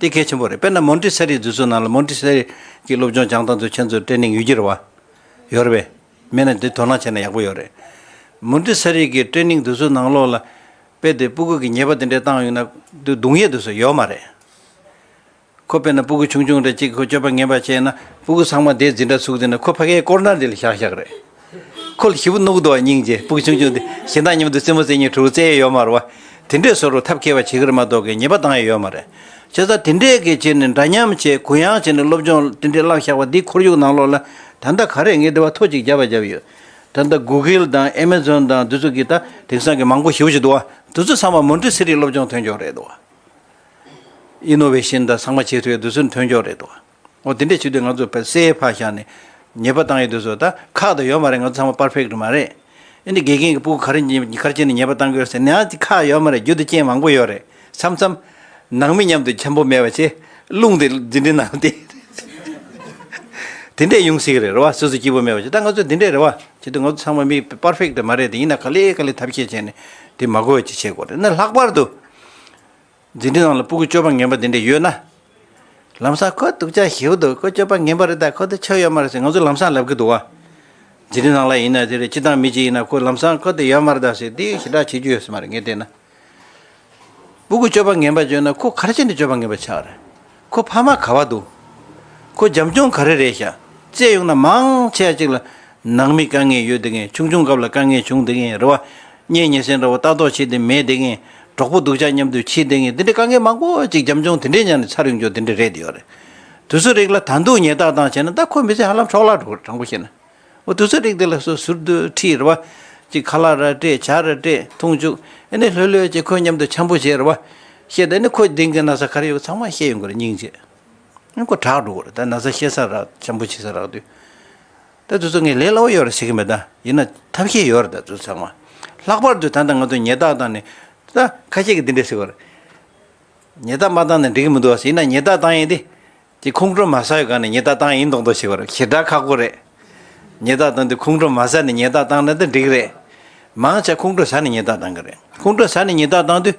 དེ་གལ་ཆེན་པོ་རེད། དཔེར་ན་མོན་ཏི་སེ་རི་དེ་ཚོའི་ནང་ལ་མོན་ཏི་སེ་རི་གི་སློབ་སྦྱོང་སྦྱང་སྟངས་ཚོ་ཁྱེད་ཚོར་ཊེ་ནིང་ཡོད་ཀྱི་རེད་བ། ཡོད་རེད་བས། མེད་ན་དེ་དོ་སྣང་བྱས་ན་ཡག་པོ་ཡོད་རེད། མོན་ཏི་སེ་རི་གི་ཊེ་ནིང་དེ་ཚོའི་ནང་ལོགས་ལ་དཔེ་དེ་སྤུ་གུ་གི་ཉེས་པ་དེ་འདྲས་བཏང་ཡོང་ན་དེ་རྡུང་ཡས་དེ་ཚོ་ཡོད་མ་རེད། ཁོ་དཔེར་ན་སྤུ་གུ་ཆུང་ཆུང་འདྲ་གཅིག་ཁོ་སྤྱོད་པ་ངན་པ་བྱས་ན་སྤུ་གུ་ཚང་མ་དེ་འཛིན་གྲྭ་ཚུགས་དེ་ན་ཁོ་ཕ་གིའི་ཀོར་ནར་དེ་ལ་བཞག་བཞག་རེད། ཁོ་ལ་ཞེ་པོ་གནོད་ཀྱི་འདུག་བ། སྙིང་རྗེ། སྤུ་གུ་ཆུང་ཆུང་དེ་གཞན་དག་མཉམ་དུ་རྩེད་མོ་རྩེ་མཁན་ཕྲུ་གུ་རྩེ་ཡས་ཡོད་མ་རེད་བ། དེ་འདྲས་བཟོ་རུ་ཐབས་མཁས་པ་བྱེད་ཀྱི་རེད་མ་གཏོགས་ཀྱི་ཉེས་པ་བཏང་ཡས་ཡོད་མ་རེད། བྱས་ཙང་དེ་འདྲས་ཀྱི་བྱས་ནས་འདྲ་མཉམ་བྱས་གུ་ཡངས་བྱས་ནས་སློབ་སྦྱོང་དེ་འདྲས་བསླབ་བཞག་པ་འདི་ཁོར་ཡུག་ནང་ལོགས་ལ་ད་ལྟ་ག་རེ་ངས་འདི་བ་ཐོ་གཅིག་བརྒྱབ་པ་བརྒྱབ་ཡོད། ད་ལྟ་གུ་གིལ་དང་ཨེ་མེ་ཛོན་དང་འདི་ཚོ་གི་ད་དེང་སང་གི་མང་པོ་ཞེ་པོ་ཅིག་འདུག་བ། འདི་ཚོ་ཚང་མ་མོན་ཏི་སེ་རི་སློབ་སྦྱོང་ཐོན་ཆོག་རེད་འདུག་བ། ཨི་ནོ་ཝེ་ཤན་དང་ཚང་མ་བྱེད་ཐུབ་ཡ་འདི་ཚོ་ཐོན་ཆོག་རེད་འདུག་བ། འོ་དེ་འདྲས་བྱེད་དུས་ང་ཚོ་བས་སའི་ཕར་བཞག་ནས་ཉེས་པ་བཏང་ཡས་འདི་ཚོ་ད་ཁག་ད་ཡོད་མ་རེད། ང་ཚོ་ཚང་མ་པར་ཕེག་ཊི་མ་རེད། ཨེ་འདི་དགེ་རྒན་གྱི་སྤུ་གུ་ག་རེ་ཉེས་ག་རེ་བྱས་ནས་ཉེས་པ་བཏང་གི་ཡོད་ཟེར་ནས་ཨ་ཙི་ཁག་ཡོད་མ་རེད། རྒྱུ་དེ་རྐྱེན་མང་པོ་ཡོད་རེད། མཚམས་མཚམས་ནང་མི་མཉམ་དུ་འཆམ་པོ་མེད་པ་བྱས་རླུང་དེ་འཛིན་གྲྭའི་ནང་དེ་དེ་འདྲས་ཡོང་སྲིད་ཀྱི་རེད་རེད་བ། སོ་སོ་སྐྱིད་པོ་མེད་པ་བྱས། ད་ང་ཚོ་འདི་འདྲས་རེད་བ། བྱེད་དུས་ང་ཚོ་ཚང་མ་མི་པར་ཕེག་ཊི་མ་རེད་དེ། ཡིན་ན་ག་ལེ་ག་ལེ་ཐབས་ཤེས་བྱས་ནས་དེ་མ་གོ་བ་ཅིག་བྱེད་དགོས་རེད། ན་ལྷག་པར་དུ། འཛིན་གྲྭ་ནང་ལ་སྤུ་གུ་སྤྱོད་པ་ངན་པ་དེ་འདྲ་ཡོད་ན། ལམ་སང་ཁོ་སྡུག་ཅག་ཞེ་པོ་འདུག་ཁོ་སྤྱོད་པ་ངན་པ་རེད་ད། ཁོ་དེ་ཆོ་ཡོད་མ་རེད་ཟེར་ང་ཚོ་ལམ་སང་ལབ་གི་འདུག་བ། འཛིན་གྲྭ་ནང་ལ་ཡིན་ན་དེ་རེད། སྤྱི་བཏང་མི་གཅིག་ཡིན་ན་ཁོ་ལམ་སང་ཁོ་དེ་ཡོད་མ་རེད་ད་ཟེར་དེ་ཞེ་དྲག་བྱེད་རྒྱུ་ཡོད་ས་མ་རེད་ངས་བལྟས་ན། སྤུ་གུ་སྤྱོད་པ་ངན་པ་བྱོས་ན་ཁོ་ག་རེ་བྱས་ནས་སྤྱོད་པ་ངན་པ་ཆགས་རེད། ཁོ་ཕ་མ་ག་བ་འདུག་ཁོ་བྱམས་སྐྱོང་ག་རེ་རེད་ཤག་བཙལ་ཡོང་ན་མང་ཆེ་བ་ཅིག་ལ་ནང་མི་དཀའ་ངལ་ཡོད་བསྡད་མཁན། ཆུང་ཆུང་སྐབས་ལ་དཀའ་ངལ་བྱུང་བསྡད་མཁན་རེད་བ། གཉེན་ཉེ་ཚན་འདྲ་བོ་ལྟ་རྟོག་བྱེད་བསྡད་མེད་བསྡད་མཁན། གྲོགས་པོ་སྡུག་ཅག་མཉམ་དུ་འཁྱིལ་བསྡད་མཁན། འདི་འདྲའི་དཀའ་ངལ་མང་པོ་ཅིག་འཇམ་ཆུང་དེ་འདྲའི་ཉག་ནས་ཚར་ཡོང་རྒྱུ་དེ་འདྲ་རེད་ཡོད་རེད། དུས་ཚོད་རིགས་ལ་ད་དུང་ཉལ་ཐག་བཏང་བྱས་ན་ད་ཁོ་མི་ཚེ་ཧ་ལམ་འཕྲོ་བརླག་འགྲོ་གི་རེད། དྲང་པོ་བཤད་ན། འོ་དུས་ཚོད་རིགས་དེ་ལ་སོ་ཟུར་དུ་ཁྲིད་རེད་བ། ཅིག་ཁ་ལག་ར་སྤྲད། ཇ་ར་སྤྲད། འཐུང་བཅུག་ཨ་ནི་ལྷོད་ལྷོད་ཅིག་ཁོ་མཉམ་དུ་འཆམ་པོ་བྱས་རེད་བ། བཤད་ད་ནི་ཁོ་གདིང་གི་ན་ཚ་ག་རེ་ཡོད་ཚང་མ་བཤད་ཡོང་གི་རེད། སྙིང་རྗེ། ཨ་ཁོ་དྲག་འགྲོ་གི་རེད། ད་ན་ཚ་བཤད་ས་རག་འཆམ་པོ་བྱེད་ས་རག་དུས། ད་དུས་ཚོད་ངས་ལས་སླ་བོ་ཡོད་རེད་ཟེར་གི་མེད། ད་ཡིན་ན་ཐབས་ཤེས་ཡོད་རེད། ད་དུས་ཚང་མ། ལྷག་པར་དུ་ད་ལྟ་ང་ཚོ་ཉལ་ཐག་བཏང་ནས། ད་ཁ་ཤས་ཀྱིས་འདི་འདྲས་ཟེར་གི་རེད། ཉལ་ཐག་མ་བཏང་ན་འགྲིག་གི་མི་འདུག་ཟེར། ཡིན་ན་ཉལ་ཐག་བཏང་ཡས་དེ། དེ་ཁོང་ཁྲོ་མ་ཟ་བའི་སྒང་ནས་ཉལ་ཐག་བཏང་ཡིན་མདོག་མདོག་བྱེད་དགོས་རེད། ཞེ་དྲག་ཁག་པོ་རེད། ཉལ་ཐག་བཏང་དུས་ཁོང་ཁྲོ་མ་ཟ་ནས་ཉལ་ཐག་བཏང་ན་ད་འགྲིག་རེད། མང་ཆེ་ཁོང་ཁྲོ་ཟ་ནས་ཉལ་ཐག་བཏང་གི་རེད། ཁོང་ཁྲོ་ཟ་ནས་ཉལ་ཐག་བཏང་དུས།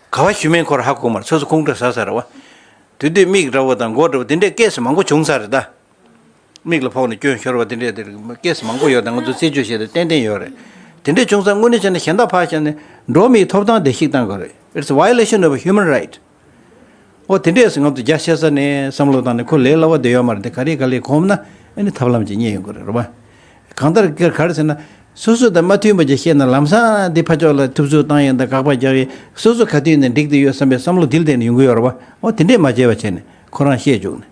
ག་བ་ཞུ་མིན་ཁོ་རང་ཧ་གོ་མ་རེད། སོ་སོ་ཁོང་ཁྲོ་ཟ་ས་རེད་བ། དེ་དུས་མིག་འདྲ་བོ་དང་མགོ་འདྲ་བོ་དེ་འདྲའི་སྐད་ཆ་མང་པོ་བྱུང་ས་རེད་ད། མིག་ལ་ཕོག་ནས་སྐྱོན་ཤོར་བ་དེ་འདྲའི་དེ་སྐད་ཆ་མང་པོ་ཡོད་དང་། ང་ཚོ་རྩད་གཅོད་བྱས་ཏེ་ཏན་ཏན་ཡོད་རེད། དེ་འདྲའི་བྱུང་ཙང་དངོས་གནས་བྱས་ན་གཞན་དག་ཕར་བཞག་ནས་འགྲོ་བ་མིའི་ཐོབ་ཐང་བརྡལ་བཤིག་བཏང་དགོས་རེད། It's a violation of a human right. འོ་དེ་འདྲས་སུ་ང་ཚོ་རྒྱ་ཆེ་ས་ནས་བསམ་བློ་བཏང་ནས་ཁོ་ལས་སླ་བ་དེ་ཡོད་མ་རེད། དེ་ག་རེ་ག་ལེར་གོམས་ན་ཨ་ནི་ཐབས་ལམ་ཅིག་རྙེད་ཡོང་གི་རེད་རེད་བ། གང་ལྟར་ག་རེ་ཟེར་ན། སོ་སོ་དང་མ་མཐུན་པ་ཅིག་བཤད་ན་ལམ་སང་འདི་ཕར་ཕྱོགས་ལ་ཐུབ་ཚོད་བཏང་ཡས་དང་དགག་པ་རྒྱག་ཡས། སོ་སོ་ག་དུས་ནས་འགྲིག་བསྡད་ཡོད་བསམ་པའི་བསམ་བློ་དེ་ལ་བརྟེན་ནས་ཡོང་གི་ཡོད་རེད་བ། འོ་དེ་འདྲས་མ་བྱས་པ་བྱས་ནས་ཁོ་རང་བཤད་བཅུག་ནས།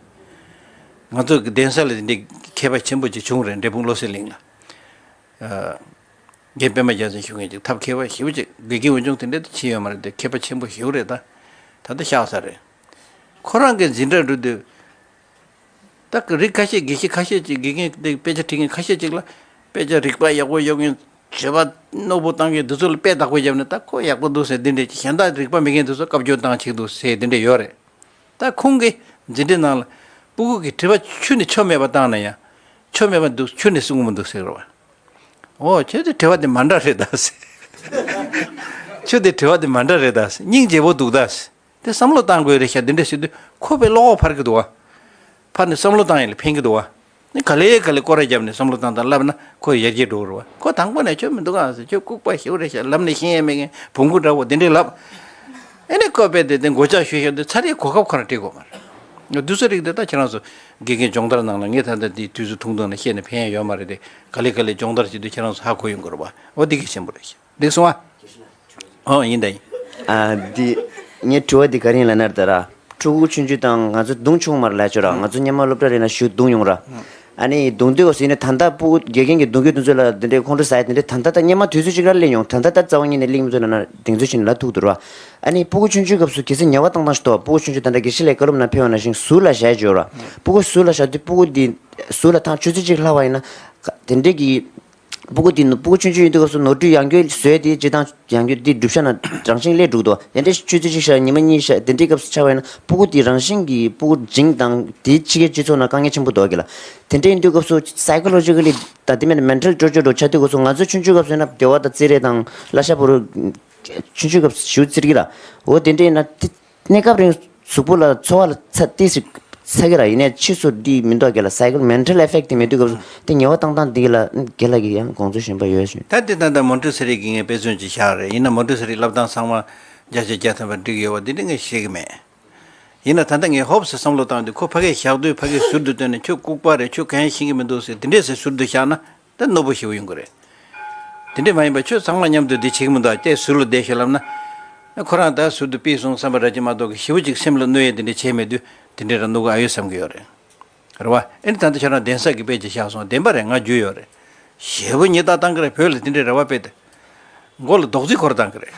ང་ཚོ་གི་གདན་ས་ལ་འདི་མཁས་པ་ཆེན་པོ་ཅིག་བྱུང་རེད། འབྲས་སྤུངས་བློ་གསལ་གླིང་ལ། རྒན་པད་མ་རྒྱལ་མཚན་ཞུ་མཁན་ཅིག་ཐབས་མཁས་པ་ཞེ་པོ་ཅིག་དགེ་རྒན་འོས་སྦྱོང་དེ་འདྲ་དུ་ཕྱིན་ཡོད་མ་རེད་དེ། མཁས་པ་ཆེན་པོ་ཞེ་པོ་རེད་ད། ད་ལྟ་གཤེགས་ས་རེད། ཁོ་རང་གི་འཛིན་གྲྭ་འགྲོ་དུས། ད་གི་རིགས་ཁ་ཤས་དགེ་བཤེས་ཁ་ཤས་ཅིག་དགེ་རྒན་དེ་དཔེ་ཆ་ཁྲིད་མཁན་ཁ་ཤས་ཅིག་ལ། དཔེ་ཆ་རིག་པ་ཡག་པོ་ཡོད་མཁན། བརྗོད་པ་རྣོ་པོ་བཏང་མཁན་དེ་ཚོ་ལ་དཔེ་བདག་པོ་བརྒྱབ་ནས་ད་ཁོ་ཡག་པོ་འདུག་ཟེར་འདི་འདྲས་ཅིག་གཞན་དག་རིག་པ་མེད་མཁན་དེ་ཚོ་བཀའ་བཀྱོན་བཏང་བྱེད་འདུག་ཟེར་འདི་འདྲས་ཡོད་རེད། ད་ཁོང་གིས་འཛིན་གྲྭའི་ནང་ལ་སྤུ་གུ་གི་དྲི་བ་ཆུ་ནས་ཆུ་མེད་པ་བཏང་ན་ཡང་། ཆུ་མེད་པ་འདུག་ཆུ་ནས་གསུང་གི་མི་འདུག་ཟེར་བ། འོ་ཁྱོད་དེ་དྲི་བ་དེ་མ་འདྲ་རེད་ད་ཟེར། ཁྱོད་དེ་དྲི་བ་དེ་མ་འདྲ་རེད་ད་ཟེར། སྙིང་རྗེ་པོ་འདུག་ད་ཟེར། དེ་བསམ་བློ་བཏང་དགོས་རེད་ཤག་འདི་འདྲ་ཟེར་དུས་ཁོ་པའི་བློ་ཁོག་འཕར་གི་འདུག་བ། ཕར་ནས་བསམ་བློ་བཏང་ཡིན་ལ་ཕན་གི་འདུག་བ། ནི་ག་ལེ་ག་ལེ་སྐོར་ར་བརྒྱབ་ནས་བསམ་བློ་བཏང་དང་ལབ་ན་ཁོ་ཡར་རྒྱས་འགྲོ་གི་རེད་བ། ཁོ་དང་པོ་ནས་ཁྱོད་མི་འདུག་ཨ་ཟེར། ཁྱོད་ལྐུགས་པ་ཞེ་པོ་རེད་ཤག་ལབ་ནས་ཤེས་ཡ་མེད་མཁན་བོང་གུ་འདྲ་བོ་དེ་འདྲས་ལབ། ཨེ་ནས་ཁོ་དཔེ་དེ་དེ་མགོ་ལྕག་གཞུས་བཞག་དུས་ཚར་རེའི་གོ་སྐབས་ཁོ་རང་སྤྲད་དགོས་མ་རེད། དུས་ཚོད་རིགས་དེ་ད་ཁྱེད་རང་ཚོ་དགེ་རྒན་སྦྱོང་བརྡར་ནང་ལ་ངས་ད་ལྟ་དེ་དུས་ཚོད་ཐུང་ཐུང་ནས་བཤད་ནས་ཕན་ཡ་ཡོད་མ་རེད་དེ། ག་ལེ་ག་ལེ་སྦྱོང་བརྡར་བྱེད་དུས་ཁྱེད་རང་ཚོ་ཧ་གོ་ཡོང་གི་རེད་བ། འོ་དེ་གལ་ཆེན་པོ་རེད་ཤག་འགྲིག་སོང་ཨ། ཨོ་ཡིན་ད་ཡིན། ཨ་འདི། ངའི་དྲི་བ་འདི་ག་རེ་ཡིན་ལབ་ན་རེད་ད་ར། ཕྲུ་གུ་ཆུང་ཆུང་དང་ང་ཚོ་རྡུང་ཆུང་མར་ལབ་ཆོག་ར། ང་ཚོ་སྔོན་མ་སློབ་གྲྭ་རེད་ན་ཞུ་རྡུང་ཡོང་ར། ཨ་ནི་རྡུང་དུས་སྐབས་སུ་ཡིན་ན་ད་ལྟ་ཕྲུ་གུ་དགེ་རྒན་གྱིས་རྡུང་རྒྱུ་དེ་ཚོ་ལ་འདི་འདྲའི་ཁོང་ཁྲོ་ཟ་ཡ་དེ་འདྲའི་ད་ལྟ་ད་སྔོན་མ་དུས་ཚོད་ཅིག་ལ་གླེང་ཡོང་། ད་ལྟ་ད་རྩ་བ་ཉིད་ནས་གླེང་མི་ཐུབ་ལབ་ན་གདེང་ཚོད་ཕྱིན་ལབ་ཐུབ་འདུག་ར། ཨ་ནི་ཕྲུ་གུ་ཆུང་ཆུང་སྐབས་སུ་གལ་སྲིད་ཉེས་པ་བཏང་སྟངས་ཤིག་འདུག་ཕྲུ་གུ་ཆུང་ཆུང་ད་ལྟ་དགེ་བཤེས་ལགས་བཀའ་སློབ་ནང་ཕེབས་པ་ནང་བཞིན་ཟུར་ལ་བཞག་བཅུག་ར། ཕྲུ་གུ་ཟུར་ལ་བཞག་དུས་ཕྲུ་གུ་འདི་ཟུར་ལ་ཐང་ཆུ་ཚོད་གཅིག་ལྷག་པ་ཡིན་ན། དེ་འདྲའི་གི་ཕྲུ་གུ་དེ་ནི་ཕྲུ་གུ་ཆུང་ཆུང་ཡིན་དུས་སྐབས་སུ་ནོར་འཁྲུལ་ཡང་བསྐྱར་བཟོས་ཏེ་སྤྱིར་བཏང་ཡང་བསྐྱར་དེ་སྒྲུབ་བྱ་ན་རང་བཞིན་སླེབས་འགྲོ་གི་འདུག་དེ་འདྲའི་ཆུ་ཚོད་གཅིག་བཞག་ཉི་མ་གཉིས་བཞག་དེ་འདྲའི་སྐབས་སུ་ཆགས་པ་ཡིན་ན་ཕྲུ་གུ་དེ་རང་བཞིན་གྱིས་ཕྲུ་གུ་འཇིགས་དང་དེའི་ཕྱི་རྒྱལ་སྤྱི་ཚོགས་ནང་དཀའ་ངལ་ཆེན་པོ་འདུག་གི་ལ། དེ་འདྲ་ཡིན་དུས་སྐབས་སུ་psychologically ད་དེ་མིན་mental torture འདྲ་ཆགས་དུས་སྐབས་སུ་ང་ཚོ་ཆུང་ཆུང་སྐབས་སུ་ཡིན་ན་བདེ་བ་དང་བརྩེ་རེས་དང་བསླབ་བྱ་པོ་རུ་ཆུང་ཆུང་སྐབས་སུ་ཞེ་པོ་བརྩི་གི་ལ། འོ་དེ་འདྲ་ཡིན་ན་དེ། གནས་སྐབས་རིང་གཟུགས་པོ་ལ་ཚོར་བ་ལ་ཚ་ཏོག་ཙམ་ཚ་གི་ར། ཡིན་ནའི་ཕྱིས་སུ་འདི་མི་འདུག་གི་ལ། psychological mental effect དེ་མེད་དུས་སྐབས་སུ་དེ་ཉེས་པ་བཏང་སྟངས་འདི་ལ་རྒན་ལགས་ཀྱིས་ཡང་དགོངས་ཚུལ་གཞན་པ་ཡོད་ཞུ། ད་དེ་ད་ལྟ་མོན་ཊེ་སོ་རི་གི་ངས་དཔེ་མཚོན་ཅིག་བཞག་རེད། ཡིན་ན་མོན་ཊེ་སོ་རི་བསླབ་སྟངས་ཚང་མ་བརྒྱ་ཆ་བརྒྱ་ཐམ་པ་འགྲིག་ཡོད་པ་འདི་འདྲ་ངས་ཤེས་ཀྱི་མེད། ཡིན་ན་ད་ལྟ་ངས་ཧོབ་སེ་བསམ་བློ་བཏང་དུས་ཁོ་ཕ་གིར་བཞག་དུས་ཕ་གིར་ཟུར་དུ་བཏོན་ནས་ཁྱོད་ལྐུགས་པ་རེད། ཁྱོད་གང་ཡང་ཤེས་ཀྱི་མི་འདུག་ཟེར་དེ་འདྲས་ཟེར་ཟུར་དུ་བཞག་ན། ད་ནོར་བུ་ཞེ་པོ་ཡོང་གི་རེད། དེ་འདྲས་མ་ཡིན་པ་ཁྱོད་ཚང་མ་མཉམ་དུ་འདི་བྱེད་ཀྱི་མི་འདུག་ཨ་ལྟས་ཟུར་ལ་བསྡད་ཤིག་ལབ་ན། ཨ་ཁོ་རང་ད་ཟུར་དུ་ཕུད་སོང་བསམ་པ་ར་ཅིག་མ་གཏོགས་ཀྱི་ཞེ་པོ་ཅིག་སེམས་ལ་གནོད་ཡས་དེ་འདྲས་བྱས་མེད་དུས་དེ་འདྲས་ར་ནོར་གི་ཨ་ཡོད་བསམ་གྱི་ཡོད་རེད། རེད་བ། ཨེ་ནི་ད་ལྟ་ཁྱོད་རང་གདན་ས་གི་དཔེ་ཅིག་བཞག་སོང་། བདེན་པ་རེད། ང་རྒྱུས་ཡོད་རེད། ཞེ་པོ་ཉེས་རྡུང་བཏང་གི་རེད། བོད་ལ་དེ་འདྲས་རེད་བ། དཔེ་དེ། མགོ་ལ་རྡོག་རྫིས་འཁོར་བཏང་གི་རེད།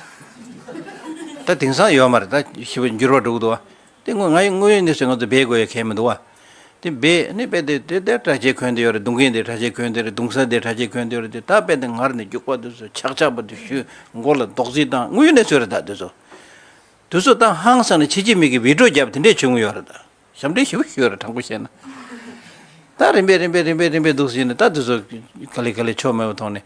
ད་དེང་སང་ཡོད་མ་རེད། ད་ཞེ་པོ་འགྱུར་བ་འགྲོ་གི་འདུག་བ། དེ་དངོས་ང་ཡི་དངོས་ཡོད་གནས་ཚུལ་ང་ཚོ་སྦས་དགོས་ཡ་གང་ཡང་མི་འདུག་བ། དེ་སྦས་ནི་དཔེ་དེ་དེ་དེ་གྲྭ་ཆས་གོན་དེ་ཡོད་རེད། རྡུང་མཁན་དེ་གྲྭ་ཆས་གོན་དེ་རེད། རྡུང་ས་དེ་གྲྭ་ཆས་གོན་དེ་ཡོད་རེད། དེ་ད་དཔེ་དེ་ངར་ནས་རྒྱུག་པ་དེ་ཚོ་ཆག་ཆག་པ་དེ་ཞུ། མགོ་ལ་རྡོག་རྫིས་བཏང་། དངོས་ཡོད་གནས་ཚུལ་རེད། ད་དེ་ཚོ་དེ་ཚོ་ད་ཧང་སངས་ནས་ཕྱི་རྒྱལ་མི་གི་བི་ཌི་ཡོ་བརྒྱབ་དེ་འདྲས་བྱུང་ཡོད་རེད། ད་ཞབས་འདྲེན་ཞེ་པོ་ཞུ་ཡོད་རེད། དྲང་པོ་བཤད་ན། ད་རིམ་པས་རིམ་པས་རིམ་པས་རིམ་པས་འདུག་ཟེར་ནས་ད་དེ་ཚོ་ག་ལེ་ག་ལེ་ཆོ་མེད་པ་མཐོང་ནས།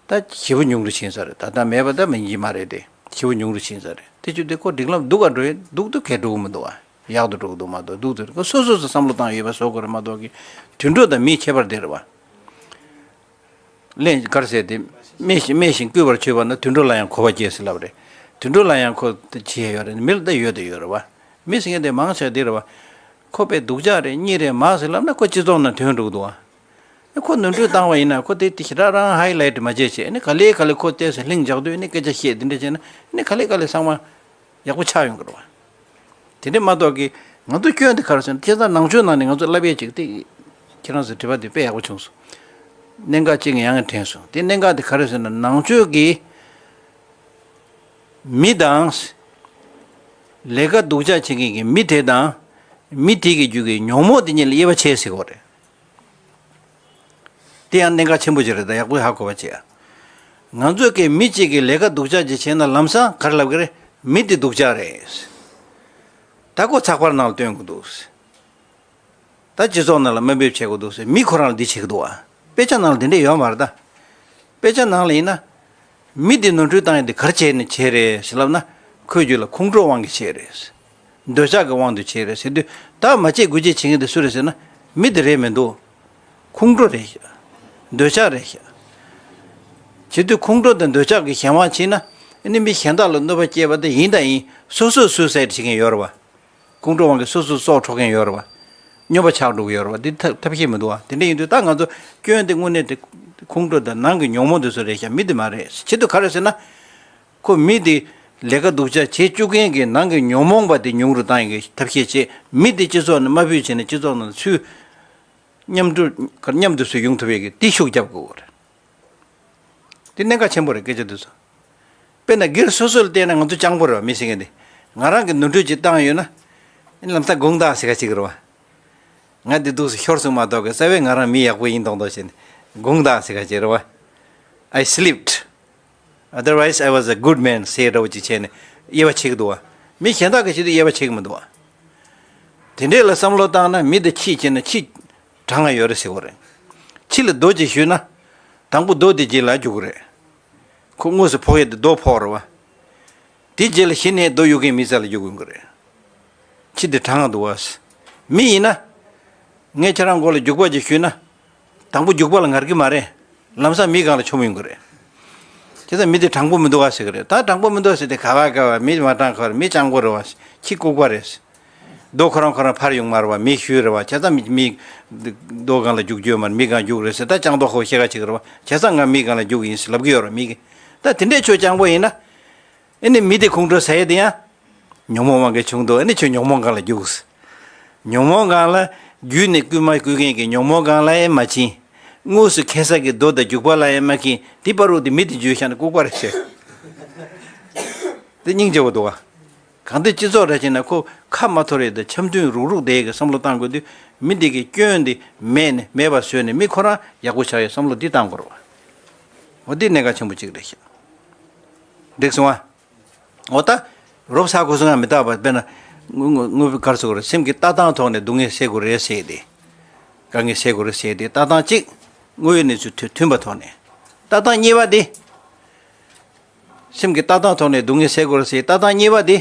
ད་ཞེ་པོ་ཉུང་རུ་ཕྱིན་ས་རེད། ད་ལྟ་མེད་པ་ད་མིན་གྱི་མ་རེད་དེ། ཞེ་པོ་ཉུང་རུ་ཕྱིན་ས་རེད། དེ་བྱུང་དུས་ཁོ་སྒྲིག་ལམ་སྡུག་ག་འགྲོ་ཡིན། སྡུག་ཏུ་གས་འགྲོ་གི་མི་འདུག་བ། ཡག་ཏུ་འགྲོ་གི་འདུག་མ་གཏོགས། སྡུག་ཏུ་ཁོ་སོ་སོ་སོ་བསམ་བློ་བཏང་ཡོད་པ་བཟོ་དགོས་རེད་མ་གཏོགས་ཀྱི། དུད་འགྲོ་དང་མིའི་ཁྱད་པར་དེ་རེད་བ། གླེན་གར་ཟེར་དེ། སྨྲས་ཤིང་སྨྲས་ཤིང་བསྐུལ་བར་བྱེད་པ་ན་དུད་འགྲོ་ལ་ཡང་གོ་བ་སྐྱེ་ཟེར་ལབ་རེད། དུད་འགྲོ་ལ་ཡང་ཁོ་དེ་བྱེད་ཡ་ཡོད་རེད། མི་ལ་ད་ཡོད་དེ་ཡོད་རེད་བ། མི་ཟེར་མཁན་དེ་མང་ཆེ་བ་དེ་རེད་བ། ཁོ་པའི་སྡུག་ཅག་རེད་གཉིས་རེད་མ་ཟེར་ལབ་ན་ཁོ་སྤྱི་ཚོགས་ནང་ཐོན་འགྲོ་གི་འདུག་བ། ཁོ་ནོར་འཁྲུལ་བཏང་བ་ཡིན་ན་ཁོ་དེ་དེ་ཞེ་དྲག་རང་ཧའི་ལའིཊ་མ་བྱེད་བྱས་ནི་ག་ལེ་ག་ལེ་ཁོ་བལྟས་སེ་ལྷིང་འཇགས་དུས་ནི་སྐད་ཆ་བཤད་དེ་འདྲ་བྱས་ན་ནི་ག་ལེ་ག་ལེ་ཚང་མ་ཡག་པོ་ཆགས་ཡོང་གི་རེད་བ། དེ་འདྲ་མ་གཏོགས་ཀྱི་ང་ཚོ་སྐྱོན་དེ་ག་རེ་ཟེར་ན་བྱས་ཙང་ནང་ཆོས་ནང་ནས་ང་ཚོ་བསླབ་ཡས་ཅིག་དེ་ཁྱེད་རང་ཚོ་དྲི་བ་དེ་དཔེ་ཡག་པོ་བྱུང་སོང་། གནད་འགག་ཅིག་ཡང་དྲན་སོང་། དེ་གནད་འགག་དེ་ག་རེ་ཟེར་ན་ནང་ཆོས་ཀྱི་མི་དང་། ལས་ཀ་སྡུག་ཅག་བྱེད་མཁན་གྱི་མི་དེ་དང་། མི་དེ་གི་རྒྱུད་ཀྱི་ཉོན་མོངས་དེ་གཉིས་ལ་དབྱེ་བ་ཕྱེ་ཟེར་གོ་རེད། དེ་ཡང་གནད་འགག་ཆེན་པོ་ཅིག་རེད། ད་ཡག་པོ་ཧ་གོ་བ་བྱེད་ཨ། ང་ཚོས་ཀྱི་མི་གཅིག་གིས་ལས་ཀ་སྡུག་ཅག་ཅིག་བྱས་ན་ལམ་སང་ག་རེ་ལབ་ཀྱི་རེད། མི་དེ་སྡུག་ཅག་རེད། ད་ཁོ་ཚགས་པར་ནང་ལ་སྟོན་དགོས་འདུག་ད་སྤྱི་ཚོགས་ནང་ལ་དམའ་འབེབས་བྱེད་དགོས་འདུག་ཟེར། མི་ཁོ་རང་ལ་འདི་བྱེད་ཀྱི་འདུག་བ། དཔེ་ཆ་ནང་ལ་འདི་འདྲས་ཡོད་མ་རེད་ད། དཔེ་ཆ་ནང་ལ་ཡིན་ན། མི་འདི་ནོར་འཁྲུལ་བཏང་ཡ་འདི་ག་རེ་བྱས་ནས་བྱས་རེད་ཟེར་ལབ་ན། ཁོའི་རྒྱུད་ལ་ཁོང་ཁྲོའི་དབང་གིས་བྱས་རེད། འདོད་ཆགས་ཀྱི་དབང་དུ་བྱས་རེད་ཟེར་དུས་ད་མ་བྱེད་དགུ་བྱེད་བྱེད་མཁན་དེ་སུ་རེད་ཟེར་ན། མི་འདི་རེད་མི་འདུག་ཁོང་ཁྲོ་རེད་ཤག་འདོད་ཆགས་རེད་ཤག་བྱེད་དུས་ཁོང་ཁྲོ་དང་འདོད་ཆགས་ཀྱི་གཞན་དབང་བྱས་ན། ཨ་ནི་མི་གཞན་དག་ལ་གནོད་པ་སྐྱེལ་བ་དེ་ཡིན་དང་ཡིན། སོ་སོས་སུའི་སའིཌ་བྱེད་མཁན་ཡོད་རེད་བ། ཁོང་ཁྲོ་དབང་གིས་སོ་སོ་སྲོག་འཕྲོག་མཁན་ཡོད་རེད་བ། སྨྱོན་པ་ཆགས་འགྲོ་གི་ཡོད་རེད་བ། འདི་ཐབས་ཐབས་ཤེས་མི་འདུག་བ། དེ་འདྲ་ཡིན་དུས་ད་ང་ཚོ་སྐྱོན་དེ་དངོས་གནས་དེ་ཁོང་ཁྲོ་དང་ནང་གི་ཉོན་མོངས་དེ་ཚོ་རེད་ཤག་མི་དེ་མ་རེད། ཆེད་དུ་ག་རེ་ཟེར་ན། ཁོ་མི་དེ་ལས་ཀ་སྡུག་ཅག་བྱེད་བཅུག་མཁན་གྱི་ནང་གི་ཉོན་མོངས་པ་དེ་ཉུང་རུ་བཏང་ཡག་གི་ཐབས་ཤེས་བྱེད། མི་དེ་སྤྱི་ཚོགས་ནང་མ་ཕུད་བྱས་ནས་སྤྱི་ཚོགས་ནང་ཚུར་མཉམ་དུ་མཉམ་དུ་སུ་ཡོང་ཐུབ་ཡག་གི་དེ་ཤུགས་རྒྱབ་དགོས་རེད། དེ་གནད་འགག་ཆེན་པོ་རེད་སྐད་ཆ་དེ་ཚོ། དཔེར་ན་སྒེར་སོ་སོ་ལ་བལྟས་ན་ང་ཚོ་སྤྱང་པོ་རེད་བ། མི་ཟེར་མཁན་དེ། ང་རང་གིས་ནོར་འཁྲུལ་ཅིག་བཏང་ཡོད་ན། ཨ་ནི་ལམ་སང་དགོངས་དག་ཟེར་ག་ཅིག་རེད་བ། ང་འདི་འདུག་སེ་ཤོར་སོང་མ་གཏོགས་ཀྱི་རྩ་བའི་ང་རང་མི་ཡག་པོ་ཡིན་མདོག་མདོག་བྱས་ནས་དགོངས་དག་ཟེར་ག་ཅིག་རེད་བ། I slipped. Otherwise, I was a good man ཟེར་འདྲ་བོ་ཅིག་བྱས་ནས་དབྱེ་བ་ཕྱེ་གི་འདུག་བ། མི་གཞན་དག་གི་ཆེད་དུ་དབྱེ་བ་ཕྱེ་གི་མི་འདུག་བ། དེ་འདྲས་ལ་བསམ་བློ་བཏང་ན་མི་དེ་ཁྱི་བྱས་ན་ཁྱི་གྲང་ང་ཡོད་རེད་ཟེར་བ་རེད། ཁྱི་ལ་རྡོ་ཅིག་གཞུས་ན། དང་པོ་རྡོ་དེ་རྗེས་ལ་རྒྱུག་གི་རེད། ཁོ་དངོས་སུ་ཕོག་ཡས་དེ་རྡོ་ཕོག་རེད་བ། དེ་རྗེས་ལ་གཞི་ནས་རྡོ་གཡུག་མཁན་མི་རྩ་ལ་རྒྱུག་ཡོང་གི་རེད། ཁྱི་དེ་གྲང་ང་འདུག་བ། མི་ཡིན་ན། ངས་ཁྱེད་རང་མགོ་ལ་རྒྱུག་པ་ཅིག་གཞུས་ན། དང་པོ་རྒྱུག་པ་ལ་ངར་གི་མ་རེད། ལམ་སང་མིའི་སྒང་ལ་མཆོངས་ཡོང་གི་རེད། བྱས་ཙང་མི་དེ་དྲང་པོ་མི་འདུག་ག་ཟེར་གི་རེད། ད་དྲང་པོ་མི་འདུག་ཟེར་དེ་ག་བ་ག་བ་མི་མ་དྲང་ག་བ་མི་སྤྱང་པོ་རེད་བ། ཁྱི་ལྐུགས་པ་རེད། རྡོ་ཁོ་རང་ཁོ་རང་ཕར་ཡོང་མ་རེད་བ། མི་གཞུས་རེད་བ། བྱས་ཙང་མི་མི་རྡོ་སྒང་ལ་རྒྱུག་རྒྱུ་ཡོད་མ་རེད། མི་སྒང་རྒྱུག་རེད་ཟེར། ད་སྤྱང་རྡོ་ཁོ་ཤེས་ག་ཅིག་རེད་བ། བྱས་ཙང་ང་མི་སྒང་ལ་རྒྱུག་ཡིན་ཟེར་ལབ་གི་ཡོད་རེད་མི་གིས། ད་དེ་འདྲས་ཁྱོད་སྤྱང་པོ་ཡིན་ན། ཨེ་ནི་མི་དེ་ཁོང་ཁྲོ་ཟ་ཡས་དེ་ཡང་། ཉོན་མོངས་དབང་གིས་བྱུང་འདུག་ཨ་ནི་ཁྱོད་ཉོན་མོངས་སྒང་ལ་རྒྱུགས། ཉོན་མོངས་སྒང་ལ་རྒྱུད་ནས་བསྐུལ་མ་བསྐུལ་མཁན་གྱི་ཉོན་མོངས་སྒང་ལ་ཡང་མ་ཕྱིན། དངོས་སུ་ཁེ་ས་གི་རྡོ་དང་རྒྱུག་པ་ལ་ཡང་མ་མཁྱེན། དེ་བར་དུ་དེ་མི་དེ་འཇུས་བཞག་ན་ལྐུགས་པ་རེད་ཟེར། དེ་སྙིང་རྗེ་བོ་འདུག་བ། གང་ལྟར་སྤྱི་ཚོགས་ར་བྱས་ན་ཁོ་ཁ་མ་ཐོར་ཡས་དང་འཆམ་མཐུན་རུག་རུག་བསྡད་ཡས་ཀྱི་བསམ་བློ་བཏང་དགོས་དུས་མི་དེ་གི་སྐྱོན་དེ་མེད་ནས་མེད་པ་བཟོས་ནས་མི་ཁོ་རང་ཡག་པོ་ཆགས་ཡས་བསམ་བློ་འདི་བཏང་དགོས་རེད་བ། འོ་འདི་གནད་འགག་ཆེན་པོ་གཅིག་རེད་ཤག་འགྲིག་སོང་ཨ། འོ་ད། རོབ་ཚ་ཁོ་སོང་ང་མི་རྟག་པ་དཔེར་ན། དངོས་དངོས་པོའི་གར་སོགས་རེད། སེམས་ཀྱི་ལྟ་སྟངས་ཐོག་ནས་སྡུག་བསྔལ་སེལ་དགོས་རེད་ཟེར་ཏེ། དཀའ་ངལ་སེལ་དགོས་རེད་ཟེར་ཏེ་ལྟ་སྟངས་གཅིག་དངོས་ཡོད་གནས་ཚུལ་མཐུན་མཐུན་པ་ཐོག་ནས། ལྟ་སྟངས་གཉིས་པ་དེ། སེམས་ཀྱི་ལྟ་སྟངས་ཐོག་ནས་སྡུག་བསྔལ་སེལ་དགོས་རེད་ཟེར་ལྟ་སྟངས་གཉིས་པ་དེ།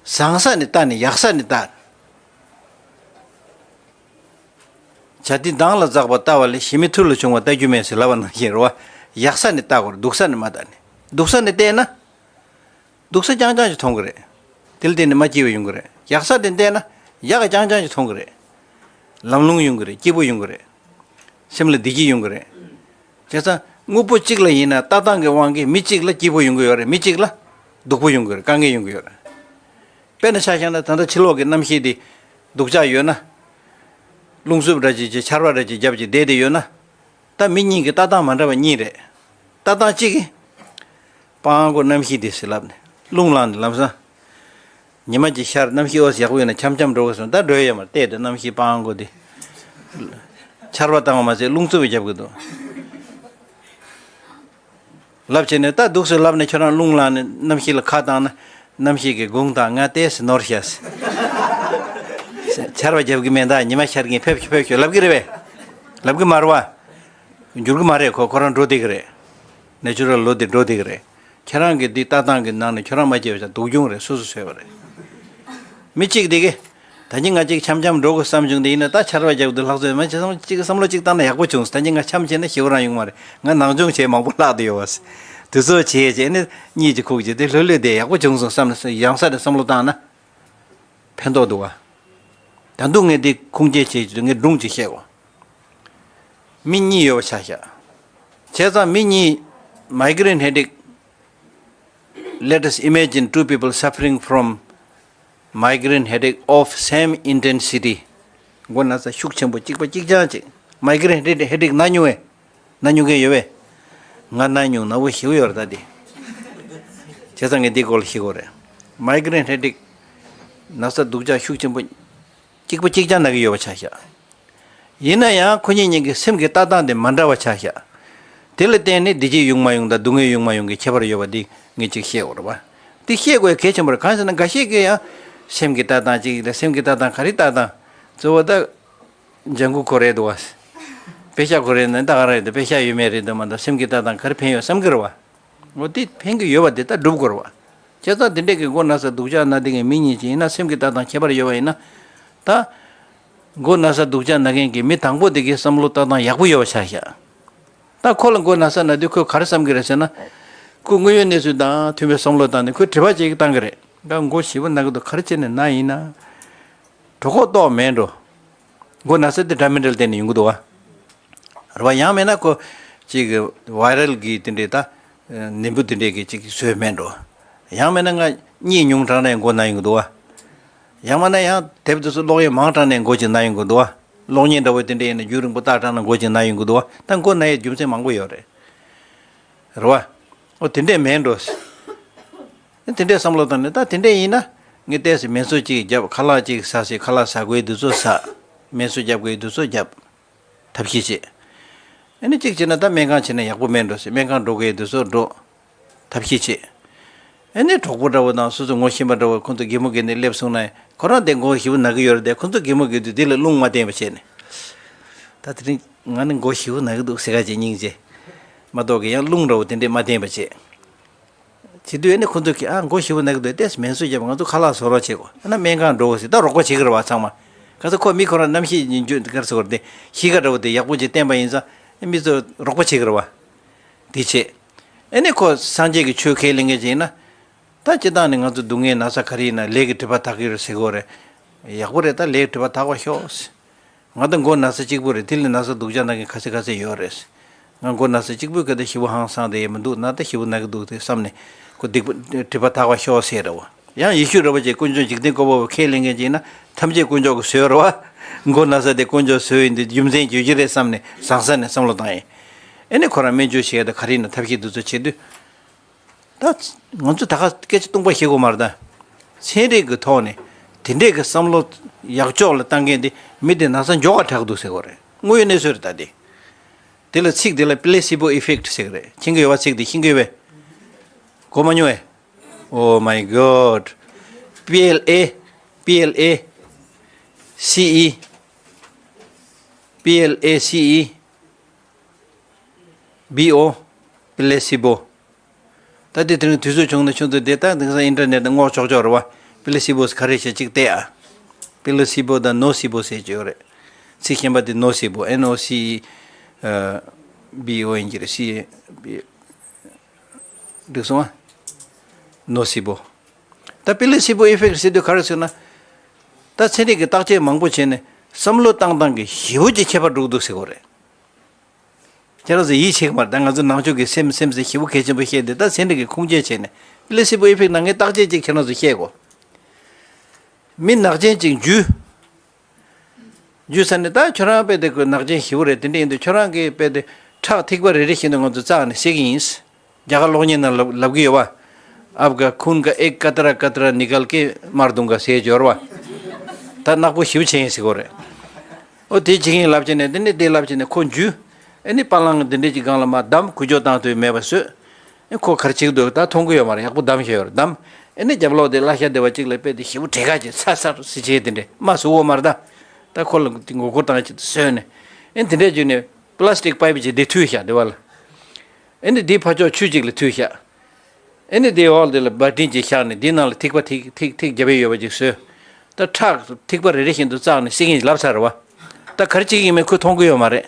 བཟང་ས་ནས་ལྟ་ནས་ཡག་ས་ནས་ལྟ། བྱ་དེ་འདང་ལ་འཛག་པ་ལྟ་བ་ལས་ཞི་མི་ཐུར་ལ་ཕྱུང་བ་ལྟ་རྒྱུ་མེད་ཟེར་ལབ་པ་ནང་བཞིན་རེད་བ། ཡག་ས་ནས་ལྟ་དགོས་རེད། སྡུག་ས་ནས་མ་ལྟ་ནས། སྡུག་ས་ནས་བལྟས་ན། སྡུག་ས་རྐྱང་རྐྱང་ཞིག་མཐོང་གི་རེད། དེ་ལ་བརྟེན་ནས་མ་སྐྱིད་པ་ཡོང་གི་རེད། ཡག་ས་དེ་བལྟས་ན་ཡག་ག་རྐྱང་རྐྱང་ཞིག་མཐོང་གི་རེད། ལམ་ལྷོང་ཡོང་གི་རེད། སྐྱིད་པོ་ཡོང་གི་རེད། སེམས་ལ་བདེ་སྐྱིད་ཡོང་གི་རེད། བྱས་ཙང་དངོས་པོ་གཅིག་ལ་ཡིན་ན་ལྟ་སྟངས་ཀྱི་དབང་གིས་མི་གཅིག་ལ་སྐྱིད་པོ་ཡོང་གི་ཡོད་རེད། མི་གཅིག་ལ་སྡུག་པོ་ཡོང་གི་རེད། དཀའ་ངལ་ཡོང་གི་ཡོད་རེད། དཔེར་ན་ཆ་བཞག་ན་ད་ལྟ་ཕྱི་ལོགས་ཀྱི་གནམ་གཤིས་དེ་སྡུག་ཅག་ཡོད་ན། རླུང་འཚུབ་འདྲ་ཅིག་བྱས་ཆར་པ་འདྲ་ཅིག་བརྒྱབ་ཅིག་བསྡད་དེ་ཡོད་ན། ད་མི་གཉིས་ཀྱི་ལྟ་སྟངས་མ་འདྲ་བ་གཉིས་རེད། ལྟ་སྟངས་གཅིག་གིས། སྤང་གོ་གནམ་གཤིས་དེ་ཟེར་ལབ་ནས་རླུང་ལངས་ནས་ལམ་སང་། ཉི་མ་གཅིག་ཤར་གནམ་གཤིས་ཨོ་ཡག་པོ་ཡོད་ན་འཆམ་འཆམ་འགྲོ་དགོས་སོང་། ད་འགྲོ་ཡ་ཡོད་མ་རེད། བལྟས་ཏེ་གནམ་གཤིས་སྤང་གོ་དེ། ཆར་པ་བཏང་བ་མ་ཟད་རླུང་འཚུབ་པ་རྒྱབ་གི་འདུག་ལབ་བྱས་ནས་ད་འདུག་སེ་ལབ་ནས་ཁྱོད་རང་རླུང་ལངས་ནས་གནམ་གཤིས་ལ་ཁ་བཏང་ན། གནམ་གཤིས་ཀྱིས་དགུང་དག་ང་ཏོག་ཙམ་ནོར་ཤག་ཟེར། ཆར་པ་རྒྱབ་གི་མེད། ད་ཉི་མ་ཤར་གིན་ཕེབས་ཤོག་ཕེབས་ཤོག་ལབ་གི་རེད་པས། ལབ་གི་མ་རེད་པ། འགྱུར་གི་མ་རེད། ཁོ་ཁོ་རང་འགྲོ་བསྡད་གི་རེད། ནེ་ཅུ་རལ་ལོ་དེ་འགྲོ་བསྡད་གི་རེད། ཁྱེད་རང་གི་འདི་ལྟ་སྟངས་ཀྱི་ནང་ནས་ཁྱོད་རང་མ་སྐྱེས་པ་ཆགས་སྡུག་གྱོང་རེད། སོ་སོ་བཟོས་པ་རེད། མི་གཅིག་དེ་གི། ད་ནི་ང་གཅིག་འཆམ་འཆམ་འགྲོ་དགོས་བསམ་བྱུང་དེ་ཡིན་ན་ད་ཆར་པ་རྒྱག་དུས་ལྷག་ཚོད་མ་བྱེད་སོང་། གཅིག་བསམ་བློ་གཅིག་བཏང་ན་ཡག་པོ་བྱུང་། ད་ནི་ང་འཆམ་བྱས་ན་ཞེ་པོ་རང་ཡོང་མ་རེད། ང་ནང་སྦྱོང་བྱས་མང་པོ་བརླག་བསྡད་ཡོད་པ། དུས་ཚོད་བྱས་བྱས་ནི་གཉིད་ཀྱི་ཁུག་བྱས་དེ་ལྷོད་ལྷོད་བསྡད་ཡག་པོ་བྱུང་སོང་བསམ་ནས་ཡང་ས་དེ་བསམ་བློ་བཏང་ན། ཕན་ཐོགས་འདུག་བ། ད་དུང་ངས་འདི་ཁུངས་སྐྱེལ་བྱེད་ཀྱི་ངས་སྒྲུང་ཅིག་བཤད་གོ། མི་གཉིས་ཡོད་པ་ཆ་བཞག་བྱས་ཙང་མི་གཉིས། Migraine headache, let us imagine two people suffering from migraine headache of same intensity. མགོ་ན་ཚ་ཤུགས་ཆེན་པོ་གཅིག་པ་གཅིག་རྐྱང་གཅིག Migraine headache ན་མྱོང་བས། ན་མྱོང་མཁན་ཡོད་པས། ང་ན་མྱོང་ན་བོ་ཞིག་ཡོད་རེད་ད་དེ། བྱས་ཙང་ངས་འདི་སྐོར་ལ་ཤེས་དགོས་རེད། Migraine headache ན་ཚ་སྡུག་ཅག་ཤུགས་ཆེན་པོ་གཅིག་པ་གཅིག་རྐྱང་ན་གི་ཡོད་པ་ཆ་བཞག་ཡིན་ན་ཡང་ཁོ་གཉིས་གཉིས་ཀྱི་སེམས་ཀྱི་ལྟ་སྟངས་དེ་མ་འདྲ་བ་ཆ་བཞག་དེ་ལ་བརྟེན་ནས་བདེ་སྐྱིད་ཡོང་མ་ཡོང་དང་སྡུག་བསྔལ་ཡོང་མ་ཡོང་གི་ཁྱད་པར་ཡོད་པ་འདི་ངས་ཅིག་བཤད་འོ་རེད་བ། འདི་བཤད་དགོས་གལ་ཆེན་པོ་རེད། གང་ཟེར་ན་འགའ་ཤས་ཀྱིས་ཡང་སེམས་ཀྱི་ལྟ་སྟངས་གཅིག་ལ་སེམས་ཀྱི་ལྟ་སྟངས་ག་རེ་ལྟ་སྟངས་གཙོ་བོ་ད། ལྗང་གུ་གོ་རེད་འདུག་བ། པེ་ཤ་གོ་རེད་ན་ད་ག་རེད་འདུག་པེ་ཤ་ཡོད་མེད་རེད་འདུག་མ་གཏོགས་སེམས་ཀྱི་ལྟ་སྟངས་ག་རེ་ཕན་ཡོད་བསམ་གི་རེད་བ། འོ་དེ་ཕན་གི་ཡོད་པ་དེ་ད་སྒྲུབ་དགོས་རེད་བ། བྱས་ཙང་དེ་འདྲས་ཀྱི་མགོ་ན་ཚ་སྡུག་ཅག་ན་དེ་གའི་མི་གཉིས་ཅིག་ཡིན་ན་སེམས་ཀྱི་ལྟ་སྟངས་ཁྱད་པར་ཡོད་པ་ཡིན་ན། ད། མགོ་ན་ཚ་སྡུག་ཅག་ན་མཁན་གྱི་མི་དང་པོ་དེ་གའི་བསམ་བློ་ལྟ་སྟངས་ཡག་པོ་ཡོད་པ་ཆ་བཞག་ད་ཁོ་ལ་མགོ་ན་ཚ་ན་དུས་ཁོས་ག་རེ་བསམ་གི་རེད་ཟེར་ན། ཁོས་དངོས་ཡོད་གནས་ཚུལ་དང་མཐུན་པའི་བསམ་བློ་བཏང་ནས་ཁོས་དྲི་བ་ཅིག་བཏང་གི་རེད། ད་མགོ་ཞེ་པོ་ན་གི་འདུག་ག་རེ་བྱས་ནས་ན་ཡིན་ན། གྲོད་ཁོག་ལྟོགས་མེད་འགྲོ། མགོ་ན་ཚ་དེ་འདྲ་མི་འདྲ་ལ་བརྟེན་ནས་ཡོང་གི་འདུག་བ། རེད་བ། ཡང་མེད་ན་ཁོ་ཅིག་བའི་རལ་གྱི་དེ་འདྲས་ད་ནད་འབུ་དེ་འདྲས་ཀྱི་ཅིག་བཟོས་མེད་འགྲོ། ཡང་མེད་ན་ང་གཉིད་ཉུང་དྲགས་ནས་མགོ་ན་ཡོང་གི་འདུག་བ། ཡང་མིན་ན་ཡང་དེབ་དེ་ཚོ་ཀློག་ཡས་མང་དྲགས་ནས་མགོ་ཅིག་ན་ཡོང་གི་འདུག་བ། གློག་བརྙན་འདྲ་བོ་དེ་འདྲས་ཡིན་ན་རྒྱུན་རིང་པོ་ལྟ་དྲགས་ན་མགོ་ཅིག་ན་ཡོང་གི་འདུག་བ། ད་མགོ་ན་ཡས་རྒྱུ་མཚན་མང་པོ་ཡོད་རེད། རེད་བ། ཨོ་དེ་འདྲས་མེད་འགྲོ། དེ་འདྲས་བསམ་བློ་བཏང་ནས་ད་དེ་འདྲས་ཡིན་ན་ངས་ཏོག་ཙམ་མལ་གསོ་ཅིག་བརྒྱབ། ཁ་ལག་ཅིག་ཟ་སའི་ཁ་ལག་ཟ་དགོས་དུས་ཚོད་ཟ། མལ་གསོ་རྒྱབ་དགོས་དུས་ཚོད་རྒྱབ། ཐབས་ཤེས་བྱེད། ཨ་ནི་གཅིག་བྱས་ན་ད་སྨན་ཁང་བྱས་ན་ཡག་པོ་མེད་འགྲོ་ཟེར། སྨན་ཁང་འགྲོ་དགོས་དུས་ཚོད་འགྲོ། ཐབས་ཤེས་བྱེད། ཨ་ནི་གྲོགས་པོ་འདྲ་བོ་དང་སོ་སོ་ངོ་ཤེས་པ་འདྲ་བོ་ཁོང་ཚོ་གད་མོ་བགད་ནས་སླེབས་སོང་ན་ཁོ་རང་དེ་མགོ་ཞེ་པོ་ན་གི་ཡོད་རེད་དེ། ཁོང་ཚོ་གད་མོ་བགད་དུས་དེ་ལ་རླུང་མ་བསྟན་པ་བྱས་ནས། ད་དེ་རིང་ང་ནི་མགོ་ཞེ་པོ་ན་གི་འདུག་ཟེར་ག་བྱས་སྙིང་རྗེ། མ་གཏོགས་ཀྱི་ཡང་རླུང་འདྲ་བོ་དེ་འདྲས་མ་བསྟན་པ་བྱས། བྱེད་དུས་ཨ་ནི་ཁོང་ཚོ་གིས་ཨ་མགོ་ཞེ་པོ་ན་གི་འདུག་ཏེ་སྨན་གསོ་བྱས་པ་ང་ཚོ་ཁ་ལག་བཟོ་རོགས་བྱེད་དགོས། ཨ་ན་སྨན་ཁང་འགྲོ་དགོས་ཟེར་ད་རོགས་པ་བྱེད་ཀྱི་རེད་བ་ཚང་མ། ག་ཚོད་ཁོ་མི་ཁོ་རང་གནམ་གཤིས་ཉིན་རྒྱུན་ག་རེ་ཟེར་དགོས་རེད་དེ་གཤིས་ཀ་འདྲ་བོ་དེ་ཡག་པོ་ཅིག་བསྟན་པ་ཡིན་ཙང་མི་ཚོ་རོགས་པ་བྱེད་ཀྱི་རེད་བ། དེ་བྱེད། ཨ་ནི་ཁོ་སངས་རྒྱས་ཀྱི་ཆོས་ཁས་ལེན་མཁན་ཅིག་ཡིན་ན། ད་སྤྱིར་བཏང་ནས་ང་ཚོ་སྡུག་བསྔལ་ན་ཚ་ག་རེ་ཡིན་ན་ལས་ཀྱི་སྒྲིབ་པ་དག་གི་རེད་ཟེར་གྱི་ཡོད་རེད། ཡག་པོ་རེད། ད་ལས་ཀྱི་སྒྲིབ་པ་དག་པ་ཤོག་ང་ད་མགོ་ན་ཚ་གཅིག་པུ་རེད། དེ་ལས་ན་ཚ་སྡུག་ཅག་ན་མཁན་ཁ་ཤས་ཁ་ཤས་ཡོད་རེད། ང་མགོ་ན་ཚ་གཅིག་པུའི་སྐད་དེ་ཞེ་པོ་ཧང་སངས་དེ་ཡས་མི་འདུག་ན་ད་ཞེ་པོ་ན་གི་འདུག་དེ་བསམ་ནས་ཁོ་སྡིག་པ་སྒྲིབ་པ་དག་པ་ཤོག་ཟེར་རེད་བ། ཡང་ཡེ་ཤུ་རེད་བ་ཅེས་དཀོན་མཆོག་འཇིག་རྟེན་བཀོད་པ་བོ་ཁས་ལེན་མཁན་ཅིག་ན་ཐམས་ཅད་དཀོན་མཆོག་གི་བཟོས་རེད་བ། མགོ་ན་ཚ་དེ་དཀོན་མཆོག་བཟོས་ཡིན་དུས་རྒྱུ་མཚན་བརྗོད་རྒྱུ་རེད་བསམ་ནས་ཟང་ཟ་ནས་བསམ་བློ་བཏང་ཡིན། ཨེ་ནས་ཁོ་རང་སྨན་བཅོས་བྱས་ད་ག་རེ་ཡིན་ན་ཐབས་ཤེས་འདི་ཚོ་བྱེད་དུས། ད་ང་ཚོ་ད་ག་སྐད་ཆ་སྟོང་པ་བཤད་དགོས་མ་རེད་ད། ཚན་རིག་གི་ཐོག་ནས་དེ་འདྲས་ཀྱི་བསམ་བློ་ཡག་ཕྱོགས་ལ་བཏང་མཁན་དེ་མི་དེ་ན་ཚ་མགྱོགས་པ་དྲག་འདུག་ཟེར་གོ་རེད། དངོས་ཡོད་གནས་ཚུལ་རེད་ད་དེ། དེ་ལ་ཚིག་དེ་ལ་placebo effect ཟེར་གི་རེད། མཁྱེན་གི་ཡོད་པ། ཚིག་དེ་ཤེས་གི་ཡོད་པས། གོ་མ་མྱོང་བས། Oh my God. P L A, P L A C E, P L A C E, B O, placebo. ད་དེ་དེ་རིང་དུས་ཚོད་བྱུང་ན་ཁྱོད་ཚོ་དེ་ལྟ་དེང་སང་ཨིན་ཊར་ནེཊ་ནང་སྔོག་ཆོག་ཆོག་རེད་བ། པི་ལེ་སི་བོ་ག་རེ་བྱེད་ཅིག་བལྟས་ཨ། པི་ལེ་སི་བོ་དང་ནོ་སི་བོ་ཟེར་གྱི་ཡོད་རེད། ཚིག་གཞན་པ་དེ་ནོ་སི་བོ། N O C E B O ཡིན་གྱི་རེད། C A B འགྲིག་སོང་ཨ། ནོ་སི་བོ། ད་པི་ལེ་སི་བོ་ཨི་ཕེག་ཊི་ཟེར་དུས་ག་རེ་ཟེར་ན། ད་ཚན་རིག་གི་བརྟག་དཔྱད་མང་པོ་བྱས་ནས་བསམ་བློ་བཏང་སྟངས་ཀྱི་ཞེ་པོ་ཅིག་ཁྱད་པར་འགྲོ་གི་འདུག་ཟེར་གྱི་ཡོད་རེད། ཁྱེད་རང་ཚོ་ཡིད་ཆེས་ཀྱི་མ་རེད། ད་ང་ཚོ་ནང་ཆོས་ཀྱི་སེམས་སེམས་ཟེར་ཞེ་པོ་གལ་ཆེན་པོ་བཤད་དེ། ད་ཚན་རིག་གི་ཁུངས་སྐྱེལ་བྱས་ནས་པི་ལེ་སི་བོ་ཨི་ཕེག་ཊི་ནང་ངས་བརྟག་དཔྱད་ཅིག་ཁྱེད་རང་ཚོ་བཤད་གོ། མི་ནག་ཅན་ཅིག་འཇུ། འཇུ་ས་ནས་ད་ཁྱོད་རང་དཔེ་དེ་ཁོ་ནག་ཅན་ཞེ་པོ་རེད། དེ་འདྲ་ཡིན་དུས་ཁྱོད་རང་གིས་དཔེ་དེ་ཁྲག་ཐིགས་པ་རེ་རེ་བཞིན་དུ་ང་ཚོ་བཙགས་ནས་བསད་ཀྱི་ཡིན། རྒྱ་གར་གློག་བརྙན་ནང་ལབ་ལབ་ཀྱི་ཡོད་པ། आपका खून का एक कतरा कतरा निकाल के मार दूंगा ཟེར་གྱི་ཡོད་རེད་པ། ད་ནག་པོ་ཞེ་པོ་བྱེད་ཡིན་ཟེར་གྱི་ཡོད་རེད། ཨོ་དེ་བྱེད་ཀྱི་ཡིན་ལབ་བྱས་ནས་དེ་ནས་དེ་ལབ་བྱས་ནས་ཁོ་འཇུ། ཨེ་ནི་པ་ལང་འདི་འདྲས་ཀྱི་སྒང་ལ་མར་བསྡམས། ཁུ་བྱུག་བཏང་དུས་མེད་པ་བཟོས། ཨེ་ཁོ་ག་རེ་བྱེད་ཀྱི་འདུག་ད་མཐོང་གི་ཡོད་མ་རེད། ཡག་པོ་བསྡམས་བཞག་ཡོད་རེད། བསྡམས། ཨེ་ནི་རྒྱབ་ལོགས་དེ་བརླ་ཤ་སྡེ་བ་གཅིག་ལ་དཔེ་དེ་ཞེ་པོ་བྲེག་ག་བྱས་ཚ་ཚ་ཟེར་བྱས་དེ་འདྲས་མ་བཟོ་འོ་མ་རེད་ད། ད་ཁོ་ལ་མགོ་སྐོར་བཏང་བྱས་བཟོས་ནས། ཨེ་དེ་འདྲས་བརྒྱུད་ནས་པི་ལ་སི་ཊིག་པའིབ་ཅིག་དེ་མཐུད་བཞག་དེ་བ་ལ། ཨེ་ནི་དེའི་ཕར་ཕྱོགས་ཆུ་གཅིག་ལ་མཐུད་བཞག་ཨེ་ནི་དེའི་འོག་དེ་ལ་བ་ཏིན་ཅིག་བཞག་ནས་དེའི་ནང་ལ་ཐིགས་པ་ཐིགས་ཐིགས་ཐིགས་བརྒྱབ་ཡས་ཡོད་པ་ཅིག་བཟོས། ད་ཁྲག་ཐིགས་པ་རེ་རེ་བཞིན་དུ་བཙགས་ནས་བསད་ཀྱི་ཡིན་ལབ་ཚར་རེད་བ། ད་ག་རེ་བྱེད་ཀྱི་ཡིན་མིན་ཁོས་མཐོང་གི་ཡོད་མ་རེད།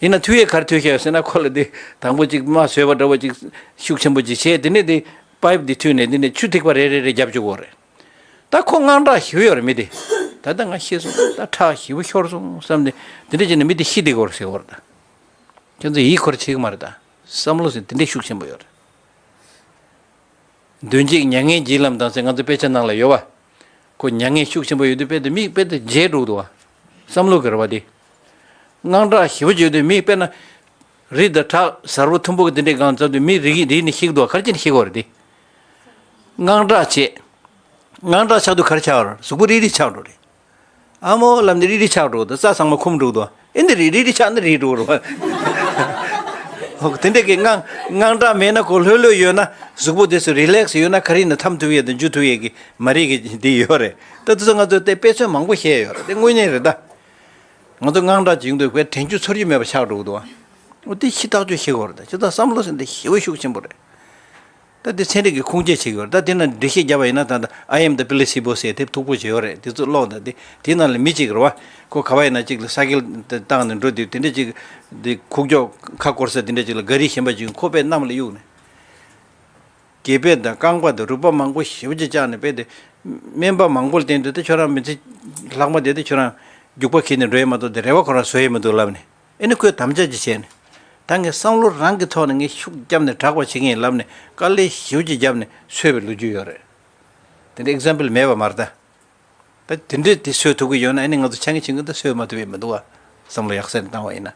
ཡིན་ན་མཐུད་ཡས་ག་རེ་མཐུད་བཞག་ཡོད་ཟེར་ན། ཁོ་ལ་དེ་དང་པོ་ཅིག་རྨ་བཟོས་པ་འདྲ་བོ་ཅིག་ཤུགས་ཆེན་པོ་ཅིག་བྱས། དེ་ནས་དེ་པའིབ་དེ་མཐུད་ནས་དེ་ནས་ཆུ་ཐིགས་པ་རེ་རེ་རེ་བརྒྱབ་བཅུག་གོ་རེད། ད་ཁོ་དངངས་སྐྲག་ཞེ་པོ་ཡོད་རེད་མི་དེ། ད་ ད་ལྟ་ང་ཤི་སོང་། ད་ཁྲག་ཞེ་པོ་ཤོར་སོང་བསམ་སྟེ། དེ་འདྲ་བྱས་ནས་མི་དེ་ཤི་བསྡད་ཀྱི་ཡོད་རེད་ཟེར་གྱི་ཡོད་རེད་ད། ཁྱོད་ཚོ་ཡིད་འཁོར་བྱེད་ཀྱི་མ་རེད་ད། བསམ་བློ་ཟེར་དེ་འདྲའི་ཤུགས་ཆེན་པོ་ཡོད་རེད། མདུན་གཅིག་མྱ་ངན་བརྒྱའི་ལམ་དང་ཟེར་ང་ཚོ་དཔེ་ཆ་ནང་ལ་ཡོད་པ། ཁོ་མྱ་ངན་ཤུགས་ཆེན་པོ་ཡོད་དུས་དཔེ་དེ་མི་དཔེ་དེ་བརྗེད་འགྲོ་གི་འདུག་བ། བསམ་བློ་གི་རེད་བ་དེ། དངངས་སྐྲག་ཞེ་པོ་བྱེད་དུས་མི་དཔེར་ན། རི་དང་བྲག་གཟར་པོ་མཐོན་པོ་གི་དེ་འདྲའི་སྒང་འཛེགས་དུས་མི་རིག་རིག་ནས་ཤི་གི་འདུག་བ། ག་རེ་བྱས་ནས་ཤི་གི་ཡོད་རེད་དེ། དངངས་སྐྲག་བྱས། དངངས་སྐྲག་ཆགས་དུས་ག་རེ་ཆགས་ཡོད་རེད། གཟུགས་པོ་རིག་རིག་ཆགས་འགྲོ་རེད། ཨ་མོ་ལབ་ནས་རིག་རིག་ཆགས་འགྲོ་འདུག་རྩ་ཚང་མ་འཁུམ་འགྲོ་འདུག་ཨེ་འདི་རིག་རིག་རིག་ཆགས་ན་རིག་འགྲོ་རུ། ཧོ་དེ་འདྲ་གི་དངངས་དངངས་སྐྲག་མེད་ན་ཁོ་ལྷོད་ལྷོད་ཡོད་ན་གཟུགས་པོ་དེ་ཚོ་རི་ལེག་སི་ཡོད་ན་ག་རེ་ཡིན་ན་འཐམ་ཐུབ་ཡས་དང་འཇུ་ཐུབ་ཡས་ཀྱི་མ་རིག་གི་འདི་ཡོད་རེད། ད་དེ་ཚོ་ང་ཚོ་དེ་དཔེ་མཚོན་མང་པོ་བཤད་ཡོད་རེད། དེ་དངོས་གནས་རེད་ད། ང་ཚོ་དངངས་སྐྲག་ཅིག་ཡོང་དུས་དཔེ་དྲན་རྒྱུ་ཚོར་རྒྱུ་མེད་པ་ཆགས་འགྲོ་གི་འདུག་བ། འོ་དེ་ཤི་ཐག་ཆོད་ཤི་གི་ཡོད་རེད་ད། ཇི་ལྟར་བསམ་བློ་ཟེར་འདི་ཞེ་པོ་ཤུགས་ཆེན་པོ་རེད། ད་དེ་ཚན་རིག་གི་ཁུངས་སྐྱེལ་བྱེད་ཀྱི་ཡོད་རེད། ད་དེ་ན་འགྲེལ་བཤད་བརྒྱབ་པ་ཡིན་ན་ད་ལྟ་I am the placebo ཟེར་དེབ་མཐུག་པོ་བྱས་ཡོད་རེད། དེ་ཚོ་ཀློག་དང་། དེ་དེ་ནང་ལ་མི་གཅིག་རེད་བ། ཁོ་ག་བ་ཡིན་ན་གཅིག་ལ་ས་ཀལ་བཏང་ནས་འགྲོ་དུས་དེ་འདྲ་གཅིག་དེ་ཁུག་ཀྱོག་ཁ་སྐོར་ས་དེ་འདྲ་གཅིག་ལ་ག་རི་གཞན་པ་གཅིག་ཁོ་པས་གནམ་ལ་གཡུགས་ནས། སྐེད་པ་དང་རྐང་པ་དང་རུས་པ་མང་པོ་ཞེ་པོ་ཅིག་བཅག་ནས་དཔེ་དེ། སྨན་པ་མང་པོ་ལ་བསྟན་དུས་དེ་ཁྱོད་རང་མི་ཚེ་ལྷག་མ་དེ་དེ་ཁྱོད་རང་རྒྱུག་པ་ཁྱེར་ནས་འགྲོ་ཡས་མ་གཏོགས་དེ་རེ་བ་ཁོ་རང་བཟོ་ཡས་མི་འདུག་ལབ་ནས། ཨེ་ནི་ཁོས་དམ་བཅའ་ཅིག་བྱས་ནས། ད་ངས་བསམ་བློ་རང་གི་ཐོག་ནས་ངས་ཤུགས་བརྒྱབ་ནས་དྲག་པ་བྱེད་ཀྱི་ཡིན་ལབ་ནས་དཀའ་ལས་ཞེ་པོ་ཅིག་བརྒྱབ་ནས་གསོས་པའི་ལོ་རྒྱུས་ཡོད་རེད། དེ་འདྲའི་ཨེག་ཛམ་པལ་མེད་པ་མ་རེད་ད། ད་དེ་འདྲའི་དེ་གསོས་ཐུབ་ཀྱི་ཡོད་ན་ཨེ་ནི་ང་ཚོ་ཆ་ངེས་ཆིང་གི་ད་གསོས་མ་ཐུབ་ཡས་མི་འདུག་བ། བསམ་བློ་ཡག་ས་ནས་བཏང་བ་ཡིན་ན།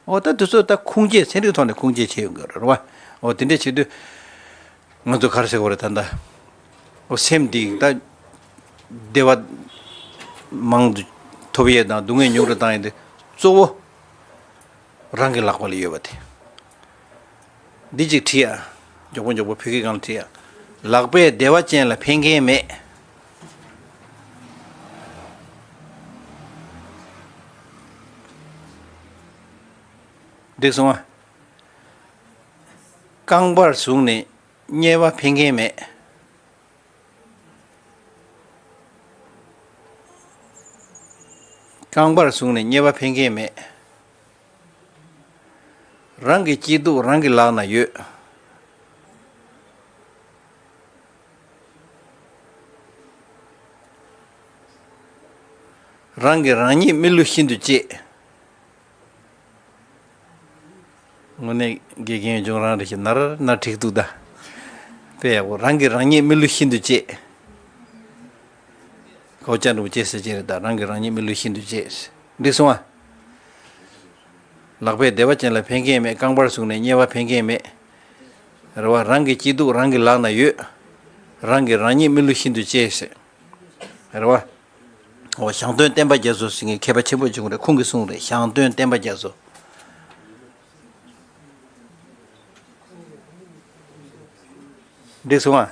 འོ་ད་དེ་ཚོ་ད་ཁུངས་སྐྱེལ་ཚན་རིག་ཐོག་ནས་ཁུངས་སྐྱེལ་བྱས་ཡོང་གི་རེད་བ། འོ་དེ་འདྲ་བྱེད་དུས། ང་ཚོ་ག་རེ་ཟེར་དགོས་རེད་ད་ལྟ། འོ་སེམས་འདི་ད་བདེ་བ་མང་དུ་ཐོབ་ཡས་དང་སྡུག་བསྔལ་ཉུང་དུ་བཏང་ཡས་དེ་གཙོ་བོ་རང་གི་ལག་པ་ལ་ཡོད་པ་དེ། འདི་གཅིག་བྲིས་ཡ། མགྱོགས་པོ་མགྱོགས་པོ་བོད་སྐད་སྒང་ལ་བྲིས་ཡ། ལག་པས་བདེ་བ་ཅན་ལ་ཕན་མཁན་མེད། འགྲིག་སོང་ཨ། རྐང་པར་བཟུང་ནས་དམྱལ་བ་ཕན་མཁན་མེད། རྐང་པར་བཟུང་ནས་དམྱལ་བ་ཕན་མཁན་མེད། རང་གི་སྐྱིད་སྡུག་རང་གི་ལག་ན་ཡོད། རང་གིས་རང་ཉིད་མི་བསླུ་ཤིན་ཏུ་གཅེས། དངོས་གནས་དགེ་རྒན་ལྗོངས་རང་རེ་ཞིག་ནར་ནར་འགྲིག་འདུག་ད། དཔེ་ཡག་པོ། རང་གིས་རང་ཉིད་མི་བསླུ་ཤིན་ཏུ་གཅེས། ཁོ་ཅག་འགྲོ་གཅེས་ཟེར་གྱི་རེད་ད། རང་གིས་རང་ཉིད་མི་བསླུ་ཤིན་ཏུ་གཅེས། འགྲིག་སོང་ཨ། ལག་པས་བདེ་བ་ཅན་ལ་ཕན་མཁན་མེད། རྐང་པར་བཟུང་ནས་དམྱལ་བ་ཕན་མཁན་མེད། རེད་བ། རང་གི་སྐྱིད་སྡུག་རང་གི་ལག་ན་ཡོད། རང་གིས་རང་ཉིད་མི་བསླུ་ཤིན་ཏུ་གཅེས་ཟེར། རེད་བ། འོ་ཞང་སྟོན་བསྟན་པ་རྒྱ་མཚོ་ཟེར་མཁན་མཁས་པ་ཆེན་པོ་བྱུང་རེད། ཁོང་གིས་གསུངས་རེད། ཞང་སྟོན་བསྟན་པ་རྒྱ་མཚོ། འགྲིག་སོང་ཨ།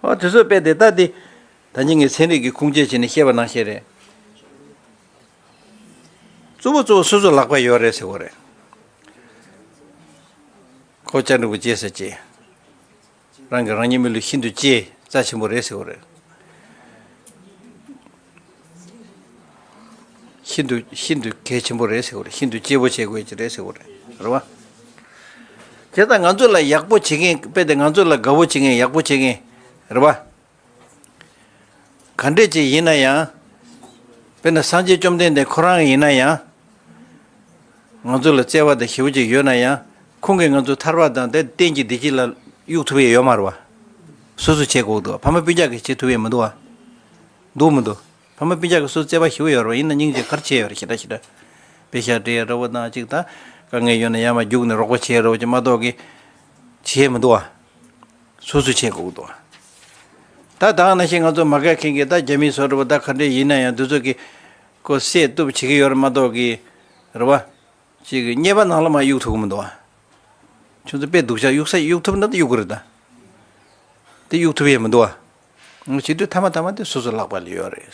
འོ་དེ་ཚོ་དཔེ་དེ་ལྟ་སྟེ། ད་ནི་ངས་ཚན་རིག་གི་ཁུངས་སྐྱེལ་བྱས་ནས་བཤད་པ་ནང་བཞིན་རེད། གཙོ་བོ་གཙོ་བོ་སོ་སོ་ལག་པ་ཡོད་རེད་ཟེར་དགོས་རེད། ཁོ་ཅག་འགྲུབ་པོ་གཅེས་ཟེར་གཅེས། རང་གིས་རང་ཉིད་མི་བསླུ་ཤིན་ཏུ་གཅེས། རྩ་ཆེན་པོ་རེད་ཟེར་དགོས་རེད། ཤིན་ཏུ་ཤིན་ཏུ་གལ་ཆེན་པོ་རེད་ཟེར་དགོས་རེད། ཤིན་ཏུ་གཅེས་པོ་བྱེད་དགོས་ཀྱི་རེད་ཟེར་དགོས་རེད། རེད་བ། བྱས་ཙང་ང་ཚོ་ལ་ཡག་པོ་བྱེད་མཁན། དཔེ་དེ་ང་ཚོ་ལ་དགའ་བོ་བྱེད་མཁན། ཡག་པོ་བྱེད་མཁན། རེད་བ། ག་འདྲས་ཅིག་ཡིན་ན་ཡང་། དཔེར་ན་སངས་རྒྱས་བཅོམ་ལྡན་འདས་ཁོ་རང་ཡིན་ན་ཡང་། ང་ཚོ་ལ་བརྩེ་བ་དང་ཞེ་པོ་ཅིག་ཡོད་ན་ཡང་། ཁོང་གིས་ང་ཚོ་ཐར་པ་དང་དེ་གཏན་གྱི་བདེ་སྐྱིད་ལ་གཡུག་ཐུབ་ཡས་ཡོད་མ་རེད་བ། སོ་སོ་བྱེད་དགོས་འདུག་ཕ་མ་སྤུན་ཀྱག་གིས་བྱེད་ཐུབ་ཡས་མི་འདུག་བ། འདུག་མི་འདུག་ཕ་མ་སྤུན་ཀྱག་གིས་སོ་སོ་བརྩེ་བ་ཞེ་པོ་ཡོད་རེད་བ། ཡིན་ན་སྙིང་རྗེ་ག་རེ་བྱེད་ཡོད་རེད། ཞེ་དྲག་ཞེ་དྲག་དཔེ་ཤག་སྤྲད་ཡས་འདྲ་བོ་དང་གཅིག་དང་། དཀའ་ངལ་ཡོད་ན་ཡར་མར་རྒྱུགས་ནས་རོགས་པ་བྱེད་ཡས་འདྲ་བོ་ཅིག་མ་གཏོགས་ཀྱི་བྱེད་ཡས་མི་འདུག་བ། སོ་སོ་བྱེད་དགོས་འདུག་ད་ད་ག་ནང་བཞིན་ང་ཚོ་མ་དགའ་མཁན་གྱི་ད་རྒྱ་མི་བཟོ་འདྲ་བོ་ད་ག་འདྲས་ཡིན་ན་ཡང་དེ་ཚོ་གིས་ཁོ་བསད་གཏུབ་བྱེད་ཀྱི་ཡོད་རེད་མ་གཏོགས་ཀྱི། རེད་བ། ཅིག་གི་ཉེས་པ་ནང་ལ་མར་གཡུག་ཐུབ་ཀྱི་མི་འདུག་བ། ཁྱོད་ཚོ་དཔེ་སྡུག་ཤག་གཡུག་ས་གཡུག་ཐུབ་ན་ད་གཡུག་གི་རེད་ད། དེ་གཡུག་ཐུབ་ཡས་མི་འདུག་བ། ང་བྱེད་དུས་མཐའ་མ་མཐའ་མ་དེ་སོ་སོ་ལག་པ་ལ་ཡོད་རེད།